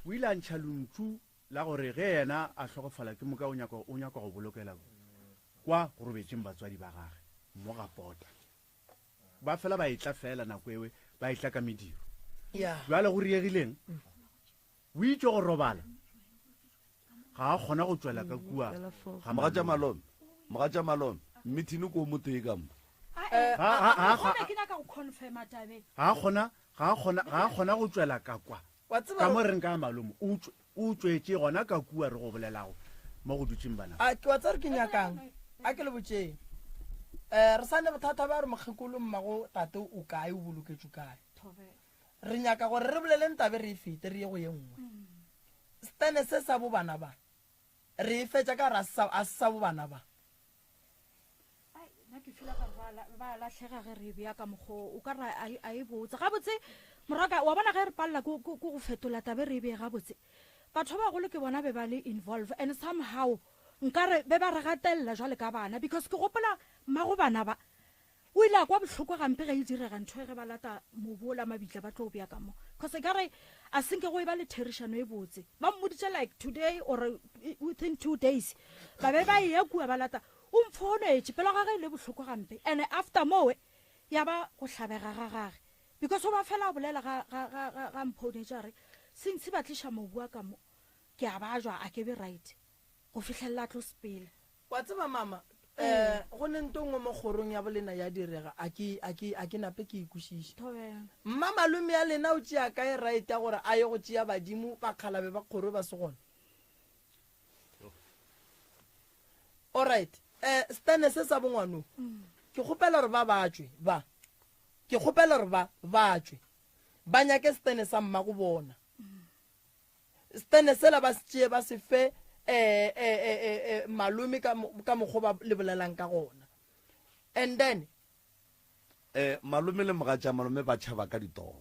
O ile a ntšha lentšu la gore ge yena a hlokofala ke moka o nyaka o nyaka go bolokela kwa go robetšeng batswadi ba gage mo ga pota. Ba fela ba etla fela nako ewe ba etla ka mediro. Bjale go riegileng? O itše go robala ga a kgona go tšwela ka kua ga Mogatša Malome, Mogatša Malome, mmithini ko o motee ka mo. Ga- ga- ga- ga- ke nyaka go confirma tabe ga a kgona ga a kgona ga a kgona go tšwela ka kwa Wa tseba ka mo re reng ka malome o tšwe- o tšwetše gona ka kua re go bolelago mo go dutšeng bana A ke wa tseba gore ke nyakang? A ke le botšeng. Um re sa ne bothata bja gore mokgekolo mmago tate o kae, o boloketšwe kae. Re nyaka gore re boleleng tabe re e fete re ye go ye nngwe. Stene se sa bo bana ba, re e fetša ka gore a se a se sa bo bana ba. Ai, nna ke feel ka re ba a lahlega ge re e bea ka mokgwa o, o ka re a e, a e botse. Gabotse, moraka, wa bona ge re palela ko, ko, ko go fetola tabe re e bee gabotse, batho ba bagolo ke bona be ba le involve and somehow nkare be ba re gatelela jwale ka bana because ke gopola mmago bana ba O ile a kwa bohloko gampe ge e direga ntho e ge ba lata mobu ola mabitla ba tlo o bea ka mo. Cause ekare a se nke go eba le therišano e botse. Ba mmoditše like today or within 2 days ba be ba eya kua ba lata. O mphounetše pelo ya gage e le bohloko gampe and after mowe ya ba go hlabega ga gage because o ba fela a bolela ga ga ga ga ga mphounetše a re since ba tliša mobu wa ka mo ke a bajwa a ke be right go fihlelela a tlo sepela. Wa tseba mama. Eh, go ne nto nngwe mo kgorong ya bolena ya direga a ke a ke a ke nape ke ikwešiše mma malome ya lena o tšea kae right ya gore a ye go tšea badimo bakgalabe ba kgoro ba se gona alright eh stane se sa bongwano ke kgopela gore ba ba tšwe ba ke kgopela gore ba ba tšwe ba nyake stane sa mma go bona Stene sela ba se tšee ba se fe eh, eh, eh, eh, eh, malome ka, ka mokgwa ba le bolelang ka gona. And then eh malome le mogatša malome ba tšhaba ka ditomo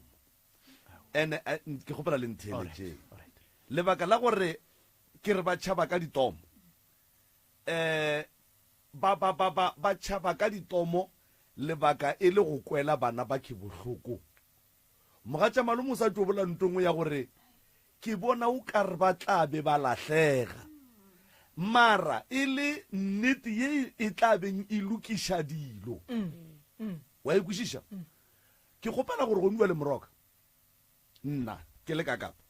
ene eh, ke kgopela le ntheeletšeng lebaka la gore ke re ba tšhaba ka ditomo eh ba ba ba ba ba tšhaba ka ditomo lebaka e le go kwela bana ba ke bohloko Mogatšamalome o sa tšo bola nto nngwe ya gore ke bona o ka re ba tla be ba lahlega. Mara e le nnete ye e tla beng e lokiša dilo. Wa e kwešiša? Ke kgopela gore gone bjale Moroka, nna ke le ka Kapa,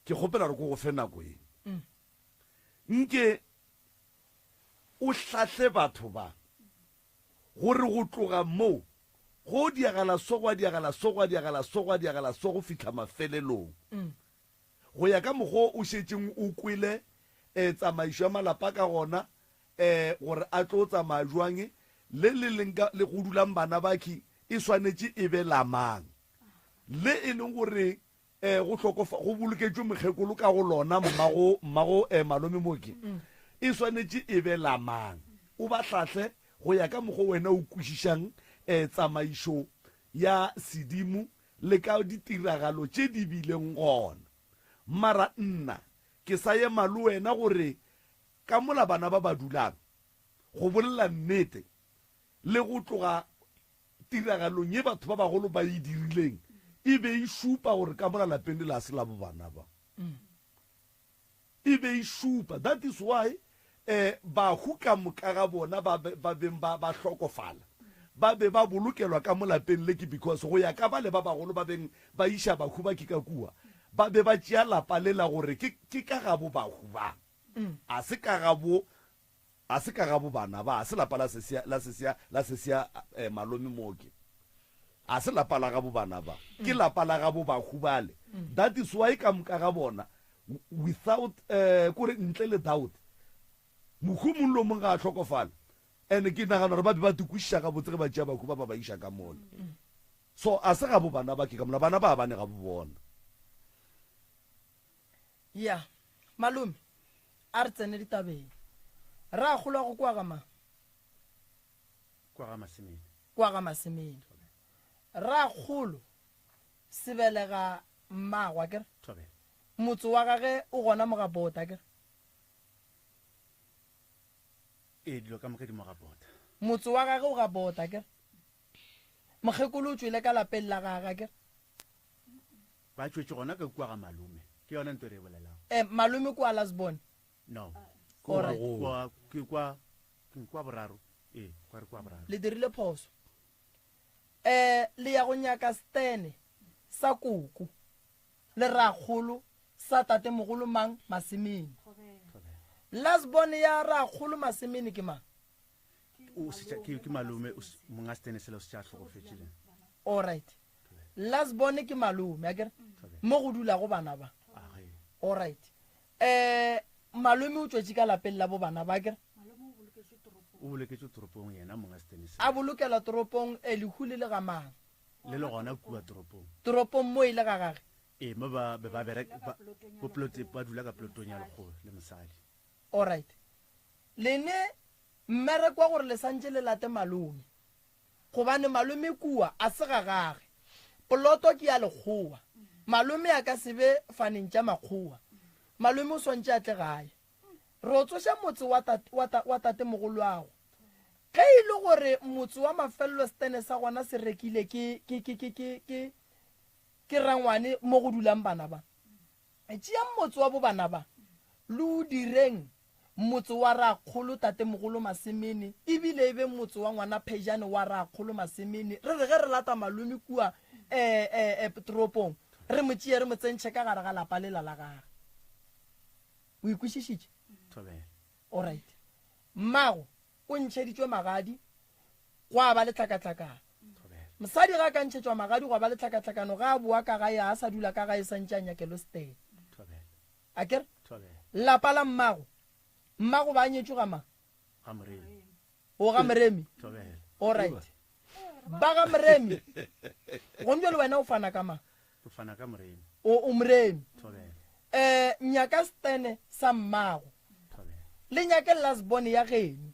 ke kgopela gore ke go fe nako ye. Nke o hlahle batho ba Gore go tloga moo, go diagala so, gwa diagala so, gwa diagala so, gwa diagala so, go fihla mafelelong. Go ya ka mokgwa o šetšeng o kwele um tsamaišo ya malapa ka gona, um gore a tlo tsamaya jwang, le le leng ka le go dulang bana bakhi e swanetše e be la mang, le e leng gore eh, go hlokofa go boloketšwe mokgekolo ka go lona mmago mmago eh, malome moke mm. e swanetše e be la mang o ba hlahle go ya ka mokgwa wena o kwešišang eh, tsamaišo ya sedimo le ka ditiragalo tše di bileng gona mara nna ke sa ema le wena gore ka mola bana ba ba dulang go bolela nnete le go tloga Tiragalong ye batho ba bagolo ba e dirileng e be e šupa gore ka mola lapeng le la se la bo bana ba. E be e šupa. That is why eh, bahu ka moka ga bona ba ba beng ba ba hlokofala ba be ba bolokelwa ka mo lapeng le ke because go ya ka bale ba bagolo ba beng ba iša bahu ba ke ka kua ba be ba tšea lapa le la gore ke ke ka gabo bahu ba a se ka gabo A se ka gabo bana ba, a se lapa la sesia, la sesia, la sesia eh, malome mooki. A se lapa la gabo bana ba, ke lapa la gabo bahu bale. That is why ka moka ga bona, without, eh, kore ntle le doubt, mohu mong le mong ga a hlokofala. And ke nagana gore ba be ba di kwešiša gabotse ge ba tšea bahu ba ba ba iša ka mola. So a se gabo bana ba ke ka mola, bana ba ba ne gabo bona. Ya, malome, a re tsene ditabeng. Rakgolo wa go kwa ga mang? Kwa ga Masemene. Kwa ga Masemene. Rakgolo sebelega mmagwe, akere? Thobela. Motse wa gage o gona mo ga Bota, akere? Ee, dilo ka moka di mo ga Bota. Motse wa gage o ga Bota, akere? Mokgekolo o tšwele ka lapeng la gage, akere? Ba tšwetše gona ka kua ga malome. Ke yona nto re e bolelago. Eh, malome kwa Lasbon? No. Alright. Kwa, ke kwa, ke kwa boraro. Ee, kwa re kwa boraro. Le dirile phoso. Eh, le ya go nyaka stene sa koko le rakgolo sa tatemogolo mang Masemene. Lasbon ya rakgolo Masemene ke mang? O setša, ke, ke malome, o monga stene sela o setša a hlokofetše le. Alright. Last born ke malome, akere? Mo go dulago bana ba. Alright. Eh, malome o tšwetše ka lapeng la bo bana ba, akere? O boloketšwe toropong yena monga stene sela. A bolokelwa toropong, eh, lehu le le ga mang? Le le gona kua toropong. Toropong mo e le ga gage? Ee, mo ba be ba bereka, ba, bo plot, ba dula ka plotong ya lekgowa le mosadi. Alright. Lene mmereko wa gore le santše le late malome. Gobane malome kua a se ga gage. Poloto ke ya lekgowa. Malome a ka se be faneng tša makgowa. Malome o swantše a tle gae. Re o tsoša motse wa, wa, wa tatemogoloago. Ge e le gore motse wa mafelelo setene sa gona se rekile ke, ke, ke, ke, ke, ke, ke rangwane mo go dulang bana ba. Tšeang motse wa bobana ba, le o direng motse wa rakgolo tatemogolo Masemene, e bile e be motse wa ngwana Phejane wa rakgolo Masemene. Re re ge re lata malome kua e, e, e, toropong, re mo tšee re mo tsentšhe ka gare ga lapa lela la gage. O e kwešišitše? Thobela. Alright. Mmago o ntšheditšwe magadi gwa ba le tlhakatlhakano. Mosadi ga a ka ntšhetšwa magadi gwa ba le tlhakatlhakano ga a boa ka gae a sa dula ka gae santše a nyakelwe setene. A kere? Lapa la mmago. Mmago ba nyetšwe ga mang? Ga Moremi. O ga Moremi? All right. Ba ga Moremi. Gone le wena o fana ka mang? O fana ka Moremi. O o Moremi. Eh nyaka stene sa mmago. Le nyake last born ya geno.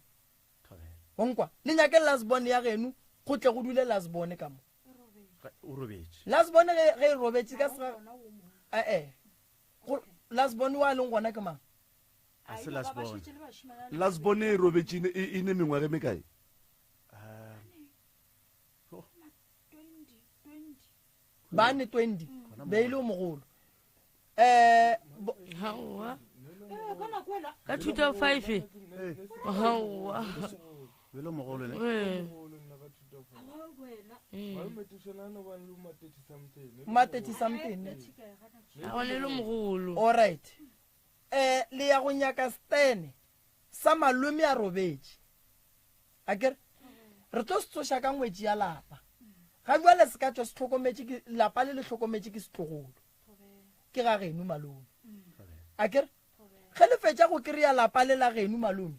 Wa nkwa? Le nyake last born ya geno go tle go dule last born ka mo. O robetše. Last born ge ge e robetše ka se eh eh. Last born wa leng gona ke mang? A se last born. Last born e robetše e ne mengwaga e mekae? Ba ne 20 be e le o mogolo. Eh Hawa. Ka 2005. Hawa. Be le mogolo ne. Eh. Ma 30 something. Hawa le le mogolo. All right. Eh le ya go nyaka stene sa malome a robetše. A kere re tlo se tsoša ka ngwetši ya lapa. Ga jwale se ka tšwa se hlokometše ke lapa le le hlokometše ke setlogolo. Ke ga geno malome. A kere ge le fetša go kry-a lapa le la geno malome,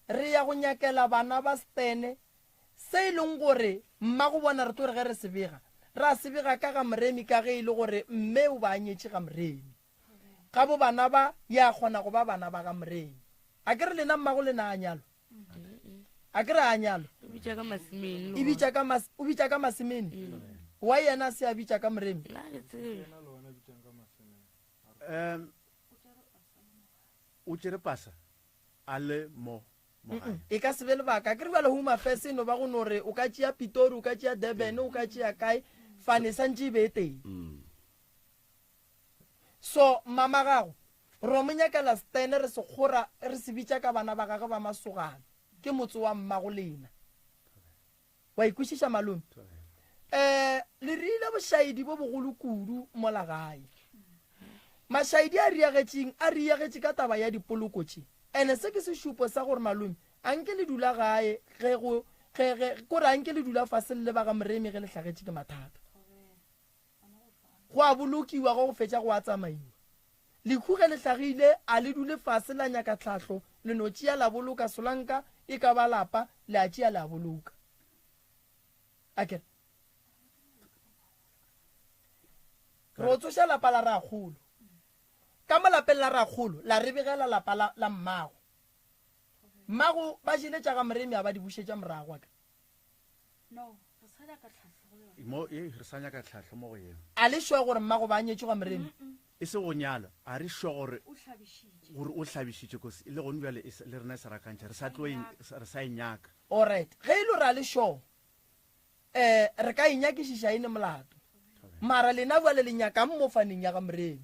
re ya go nyakela bana ba stene se e leng gore mmago bona re tlo re ge re se bega, ra se bega ka ga Moremi ka ge e le gore mme o ba nyetše ga Moremi. Ga bo bana ba ya kgona go ba bana ba ga Moremi. A ke re lena mmago lena a nyalwa? A ke re a nyalwa? O bitša ka Masemene. E bitša ka mas, o bitša ka Masemene? Wa yena a se a bitša ka Moremi? Nna ke tsebe. Um o tšere pasa a le mo mo gae. E ka se be lebaka. A ke re bjale Home Affairs e no ba go no re o ka tšea Pitori, o ka tšea Durban, o ka tšea kae, fane e santše e be e teng. So mama gago ro mo nyakela stene re se kgora re se bitša ka bana ba gagwe ba masogana ke motse wa mmago lena. Wa ikwešiša malome? Eh le rile bošaedi bo bogolo kudu mola gae. Mašaedi a riagetšeng a riagetše ka taba ya dipoloko tše. Ene se ke sešupo sa gore malome a nke le dula gae ge go ge ge kore a nke le dula fase le le ba ga Moremi ge le hlagetše ke mathata. Go a bolokiwa ge go fetša go a tsamaiwa. Lehu ge le hlagile a le dule fase la nyaka tlhahlo, le no tšea la boloka solanka e ka ba lapa, le a tšea le a boloka. Akere ro tsoša lapa la rakgolo. Ka mo lapeng la rakgolo la re begela lapa la, la mmago. Mmago ba jele tša ga Moremi a ba di bušetša morago akere. No, re sa nyaka tlhahlo go yona. Mo, e, re sa nyaka tlhahlo mo go yeo. A le sure gore mmago ba nyetšwe ga Moremi? E se go nyalwa, a re sure gore O hlabišitše. gore o hlabišitše cause le gone bjale e sa, le rena e sa rakantšha, re sa tlo e, re sa e nyaka. Alright, ge e le gore a le sure, eh, re ka e nyakišiša e ne molato. Mara lena bjale le nyakang mo faneng ya ga Moremi?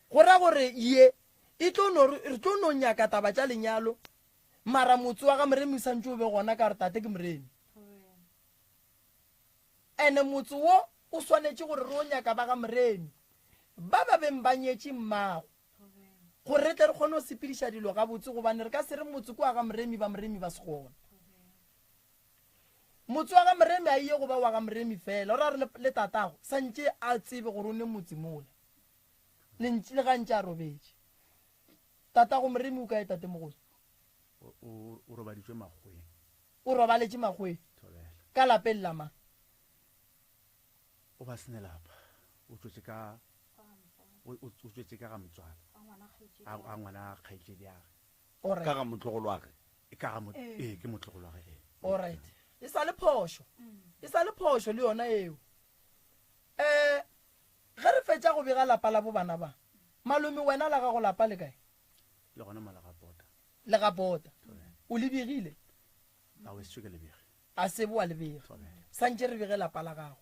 Go ra gore ye e tlo no, re tlo no nyaka taba tša lenyalo Mara motse wa ga Moremi o santše o be gona ka gore tate ke Moremi. Ene motse wo o swanetše gore re o nyaka ba ga Moremi ba ba beng ba nyetše mmago gore re tle re kgone go sepediša dilo gabotse gobane re ka se re motse ke wa ga Moremi ba Moremi ba se gona. Motse wa ga Moremi a iye go ba wa ga Moremi fela o ra re le tatago santše a tsebe gore o ne motse mola le le gantše a robetše. Tatago Moremi o kae tatemogolo? O, o, o robaditšwe makgoweng. O robaletše makgoweng? Thobela. Ka lapeng la mang? O ba sene lapa. O tšwetše ka, o, o, o tšwetše ka ga motswala. A, a ngwana kgaetšediage. Alright. Ka ga motlogolwage. Ka ga mo, ee, ke motlogolwage, ee. Alright. E sa le phošo. E sa le phošo le yona eo. Eh, Ge re fetša go bega lapa la bo bana ba, malome wena la gago lapa le kae? Le gona mo la ga Pota. Le ga Pota. O le begile? Ao, e sešo ke le bege. A se bo wa le bega. Santše re bege lapa la gago.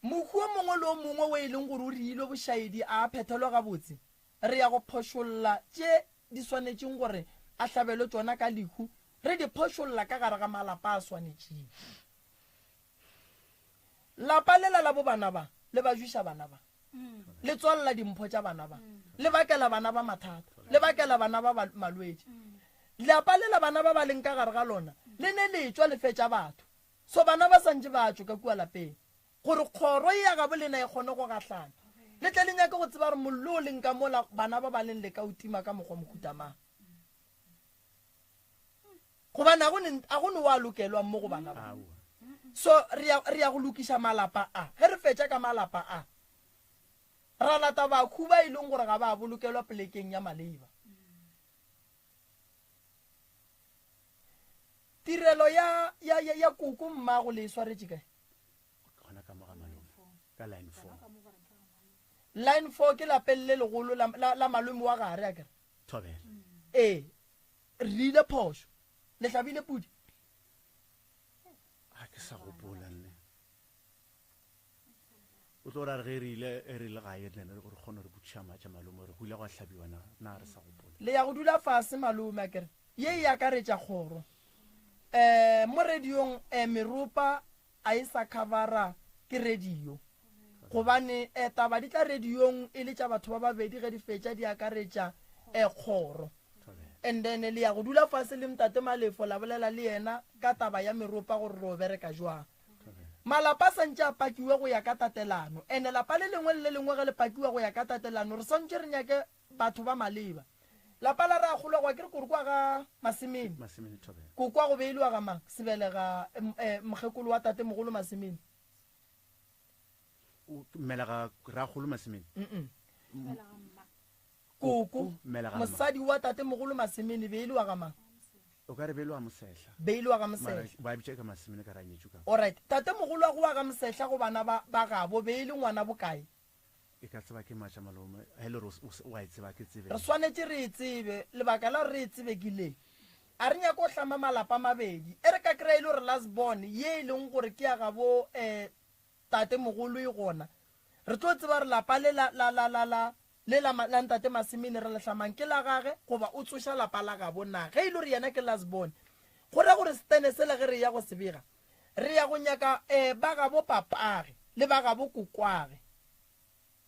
Mohu o mongwe le o mongwe o e leng gore o riilwe bošaedi a a phethelwa gabotse, re ya go phošolla tše di swanetšeng gore a hlabelwe tšona ka lehu, re di phošolla ka gare ga malapa a swanetšeng. Lapa lela la bo bana ba, le ba jwiša bana ba, le tswalela dimpho tša bana ba, le bakela bana ba mathata, le bakela bana ba malwetši. Lapa le la bana ba ba leng ka gare ga lona le ne le tšwa le fetša batho. So bana ba santše ba tšwe ka kua lapeng gore kgoro ye ya gabo lena e kgone go gahlana. Le tle le nyake go tseba gore mollo o leng ka mola bana ba ba leng le ka o tima ka mokgwa mohuta mang. Gobane a go ne, a go ne wa lokelwang mo go bana ba. So re ya, re ya go lokiša malapa a. Ge re fetša ka malapa a, ra lata bakhu ba e leng gore ga ba bolokelwa polekeng ya maleba. Tirelo ya, ya, ya, ya koko mmago le e swaretše kae? Gona ka mo ga malome, ka line 4. Line 4 ke lapeng le legolo la, la, la malome wa gare, akere? Thobela. Ee, re ile phošo. Le hlabile pudi? Ga ke sa gopola nne. O tlo ra re ge re ile re le gae then re kgone re botšiša matša malome gore go ile gwa hlabiwa na, na re sa gopola. Le ya go dula fase malome akere ye e akaretša kgoro. Um mo radiong um meropa a e sa khavara ke radio gobane um taba di tla radiong e le tša batho ba babedi ge di fetša di akaretša um kgoro. And then le ya go dula fase le Ntate Malefo la bolela le yena ka taba ya meropa gore re o bereka jwang. Malapa a santše a pakiwe go ya ka tatelano, ene lapa le lengwe le le lengwe ge le pakiwa go ya ka tatelano, re swantše re nyake batho ba maleba. Lapa la Rakgolwagwa ke re kore kwa ga Masemene, Masemene Thobela. Kokwa go beiliwa ga mang? Sebelega, mokgekolo wa tatemogolo Masemene. O, mmelega Rakgolo Masemene. Mm-mm. Koko, mosadi wa tatemogolo Masemene be e le wa ga mang? O ka re be e le wa Mosehla. Be e le wa ga Mosehla. Mara ba bitša ka Masemene ka re a nyetšwe ka. Alright. Tatemogolo wa go wa ga Mosehla go bana ba ba gabo be e le ngwana bokae? E ka tseba ke matša malome, ha e le gore o a e tseba ke tsebe. Re swanetše re e tsebe. Lebaka la gore re e tsebe ke le. A re nyake go hlama malapa a mabedi. E re ka kry-a e le gore last born ye e leng gore ke ya gabo um Tate mogolo e gona. Re tlo tseba gore lapa le la, la, la, la, la, le la, la Ntate Masemene re le hlamang ke la gage goba o tsoša lapa la gabo na. Ge e le gore yena ke last born, go ra gore setene sela ge re eya go se bega, re ya go nyaka um ba gabo papage le ba gabo kokwage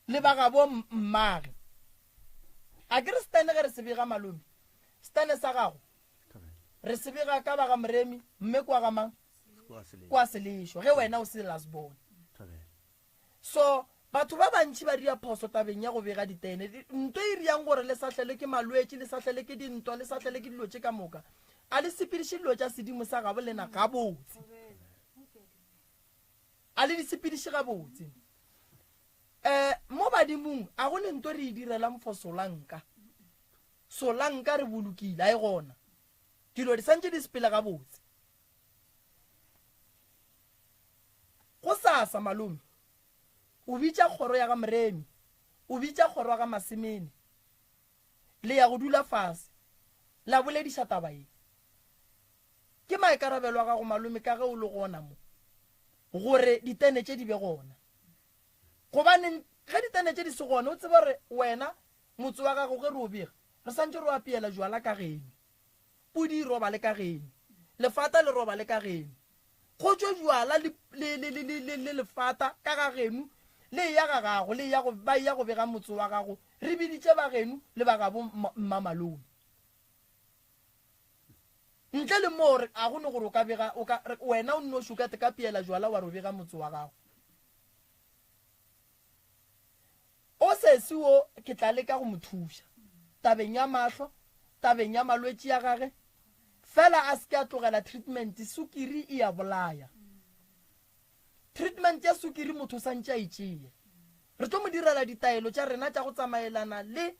le ba gabo mmage. A ke re setene ge re se bega malome, setene sa gago re se bega ka ba ga Moremi, mme kwa ga mang? Kwa Selešo, ge wena o se last born. So batho ba bantši ba dira phoso tabeng ya go bega ditene. Nto e riang gore le sahlelwe ke malwetši, le sahlelwe ke dintwa, le sahlelwe ke dilo tše ka moka. A le sepediše dilo tša sedimo sa gabo lena gabotse. A le di sepediše gabotse. Eh, mo badimong a go ne nto re e direlang for solanka. Solanka re bolokile, a e gona. Dilo di santše di sepele gabotse. Gosasa, malome, o bitša kgoro ya ga Moremi, o bitša kgoro ya ga Masemene. Le ya go dula fase, la bolediša taba ye. Ke maikarabelo a gago, malome, ka ge o le gona mo, gore ditene tše di be gona. Gobane ge ditene tše di se gona, o tsebe gore wena, motse wa gago ge re o bega, re santše re o apeela jwala ka geno. Pudi e robale ka geno, lefata le robale ka geno. Go tšwe bjala le, le, le, le, le, le, le lefata ka ga geno, le eya ga gago, le eya go, ba eya go bega motse wa gago, re biditše ba geno le ba gabo mmamalome. Ntle le moo, re, a go ne gore o ka bega, o ka, re, wena o nnoši o ka te ka piela jwala wa re o bega motse wa gago. O sesi wo ke tla leka go mo thuša tabeng ya mahlo, tabeng ya malwetši a gage, fela a se ke a tlogela treatment, sukiri e a bolaya. Treatment ya sukiri motho o santše a e tšee. Re tlo mo direla ditaelo tša rena tša go tsamaelana le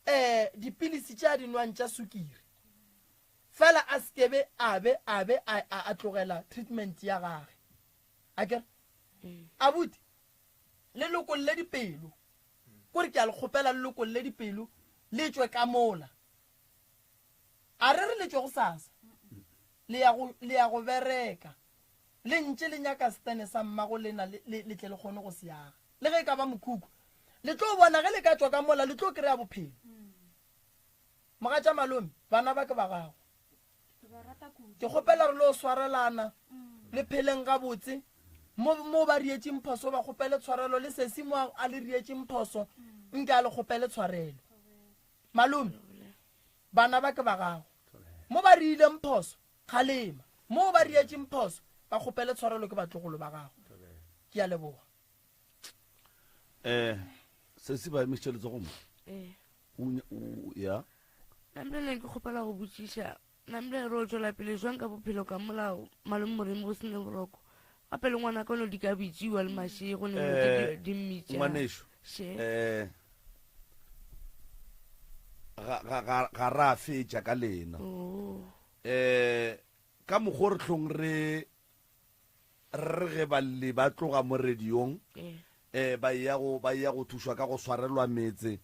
um dipilisi tše a di nwang tša sukiri, fela a se ke be a be a be a, a, a tlogela treatment ya gage. Akere? Abuti, Le lokolle dipelo. Kore ke a le kgopela le lokolle dipelo, le tšwe ka mola. A re re le tšwe gosasa. Le ya go, le ya go bereka. Le ntše le nyaka setene sa mmago lena le, le, le tle le kgone go se aga. Le ge e ka ba mokhukhu. Le tlo bona ge le ka tšwa ka mola, le tlo kry-a bophelo. Mogatša malome, bana ba ke ba gago. Ke kgopela re lo swarelana, le pheleng gabotse. Mo, mo ba rietšeng phoso ba kgopele tshwarelo, le sesi mo a le rietšeng phoso nke a le kgopele tshwarelo. Malome, bana ba ke ba gago. Mo ba riileng phoso, kgalema. Mo ba rietšeng phoso, ba kgopele tshwarelo ke batlogolo ba gago. Ke a leboga. Eh, sesi ba emišitše letsogo mo? Ee. O, ya. Namile ke kgopela go botšiša, namile re o tšwela pele jwang ka bophelo ka molao, malome Moremi go sene boroko. Gape le ngwana ka no di ka bitsiwa le mašego ne eh, di mmitša. Ngwanešu. Še. Eh, ga ga ga ga ra fetša ka lena. Oh. Eh, ka mokgwa re hlong re re ge balli ba tloga mo radiong eh ba ya go ba ya go thušwa ka go swarelwa metse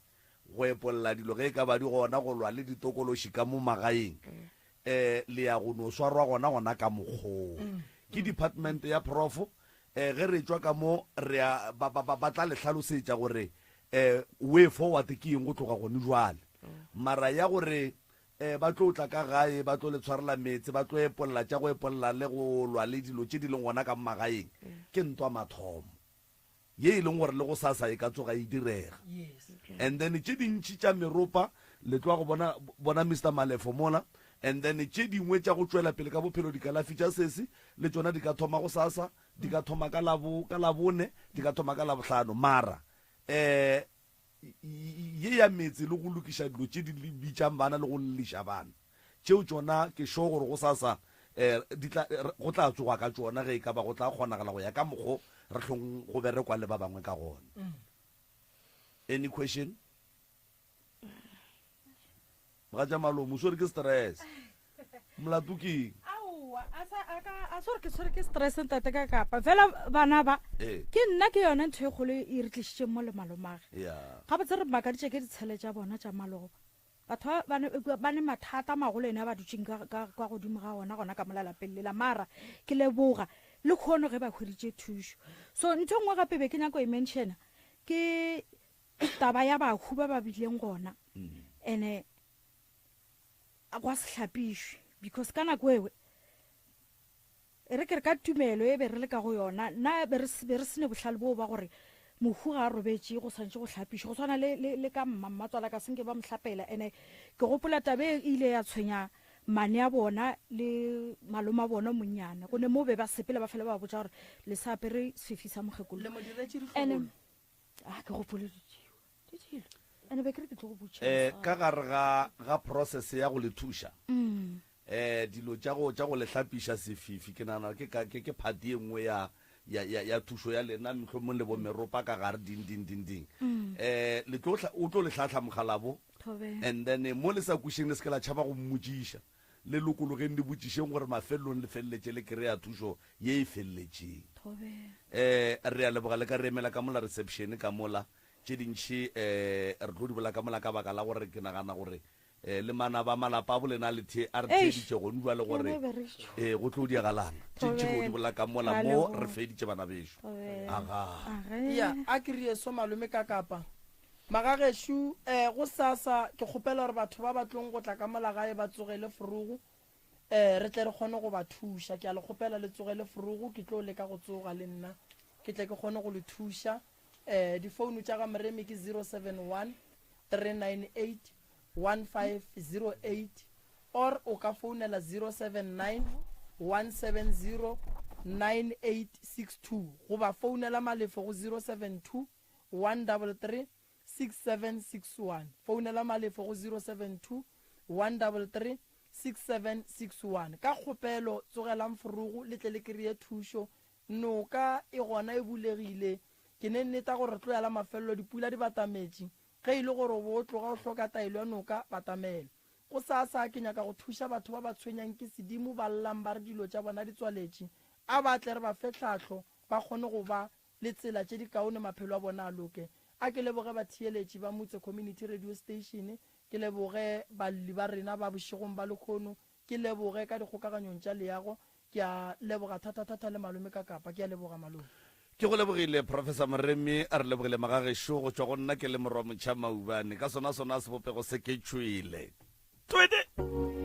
go epolla dilo ge e ka ba di gona go lwa le ditokološi ka mo magaeng eh le ya go no swarwa gona gona ka mokgoo ke department ya prof eh ge re tšwa ka mo re a ba ba ba tla le hlalosetša gore eh way forward ke eng go tloga gone jwale mara ya gore Ee, ba tlo tla ka gae, ba tlo le tshwarela meetse, ba tlo epolla tša go epolla le go lwa le dilo tše di leng gona ka mo magaeng. Ke ntwa mathomo ye e leng gore le go sasa e ka tsoga e direga. And then tše dintši tša meropa le tloga go bona, bona Mister Malefo mola. And then tše dingwe tša go tšwela pele ka bophelo, dikalafi tša sesi le tšona di ka thoma go sasa, di ka thoma ka labo, ka Labone, di ka thoma ka Labohlano. Mara um Ye ya meetse le go lokiša dilo tše di bitšang bana le go lliša bana, tšeo tšona ke sure gore gosasa um di tla, go tla tsogwa ka tšona ge e ka ba go tla kgonagala go ya ka mokgo re hlong go berekwa le ba bangwe ka gona. Any question? Mogatša Malome, o swere ke stress. Molato ke eng? Aowa, a sa a ka a swere ke tshwere ke stress ntate ka kapa. Fela bana ba Ee. ke nna ke yona ntho e kgolo e re tlišitšeng mo le malomage. Ya. Gabotse re makaditše ke ditshele tša bona tša maloba. Batho ba ba ne ba ne mathata a magolo ene a ba dutšeng ka ka ka godimo ga ona gona ka mola lapeng lela mara ke leboga le kgono ge ba hweditše thušo. So ntho e nngwe gape be ke nyako e mentiona ke taba ya bahu ba ba bileng gona ene gwa se hlapišwe because ka nako ewe e re ke re ka tumelo e be re le ka go yona nna be re be re sene bohlale boo ba gore mohu ga a robetše go swantše go hlapišwa go swana le, le, le ka mma mmatswala ka senke ba mo hlapela ene ke gopola tabe e ile ya tshwenya mane a bona le malome a bona monnyane go ne mo be ba sepela ba fela ba botša gore le sa apere sefi sa mokgekolo Le mo diretše ene dihlobolo. a ke gopole ditšeo ditšhilo ene be ke re ke tlo go botša eh ka gare ga ga process ya go le thuša mm. eh dilo tša go tša go le hlapiša sefifi ke nagana ke ka ke ke part ye nngwe ya ya ya ya thušo ya lena mohlomong le bo meropa ka gare ding ding ding ding mm. eh le tlo o tlo le hlahla mogalabo Thobela. and then eh, mo le sa kwešeng le se ke la tšhaba go mmotšiša Le lokologeng le botšišeng gore mafelelong le feleletše le kry-a thušo ye e feleletšeng. Thobela. Eh, re a leboga le ka re emela ka mola reception ka mola. Tše dintši eh, re tlo di bola ka mola ka baka la gore ke nagana gore eh, le manaba a malapa a bolena a le the, a re Eish, theeditše gone bjale ke gore no beretšo. eh, go tlo diagalana. Tše ntši re tlo di Thobela. bola ka mola Ra mo leboga. re feditše bana bešo. Thobela. Aga. Age. Ya, a ke re eso malome ka kapa. Magagešo, eh, gosasa ke kgopela gore batho ba ba tlong go tla ka mola gae ba tsogele forogo, eh, re tle re kgone go ba thuša. Ke a le kgopela le tsogele forogo, ke tlo leka go tsoga le nna, ke tle ke kgone go le thuša. Eh, difounu tša ga Moremi ke 071 398 1508 or o ka founela 079 170 9862 goba founela Malefo go 072 133 6761. Founela Malefo go 072 133 6761. Ka kgopelo tsogelang forogo le tle le kreye thušo. Noka e gona e bulegile. Ke ne nneta gore re tlo ya la mafelelo dipula di batametše. Ge e le gore o bo o tloga o hloka taelo ya noka, batamela. Gosasa ke nyaka go thuša batho ba ba tshwenyang ke sedimo ba llang ba re dilo tša bona di tswaletše. A ba tle re ba fe tlhahlo ba kgone go ba le tsela tše di kaone maphelo a bona a loke. A ke leboge batheeletši ba Mutse Community Radio Station, ke leboge balli ba rena ba bošegong ba lekhono, ke leboge ka dikgokaganyong tša leago, ke a leboga thatathata le malome ka kapa. Ke a leboga malome. Ke go lebogile Professor Moremi, a re lebogile magagešo go tšwa go nna ke le morwa Motšha Maubane ka sona sona sebopego se ke tšwele. Twede!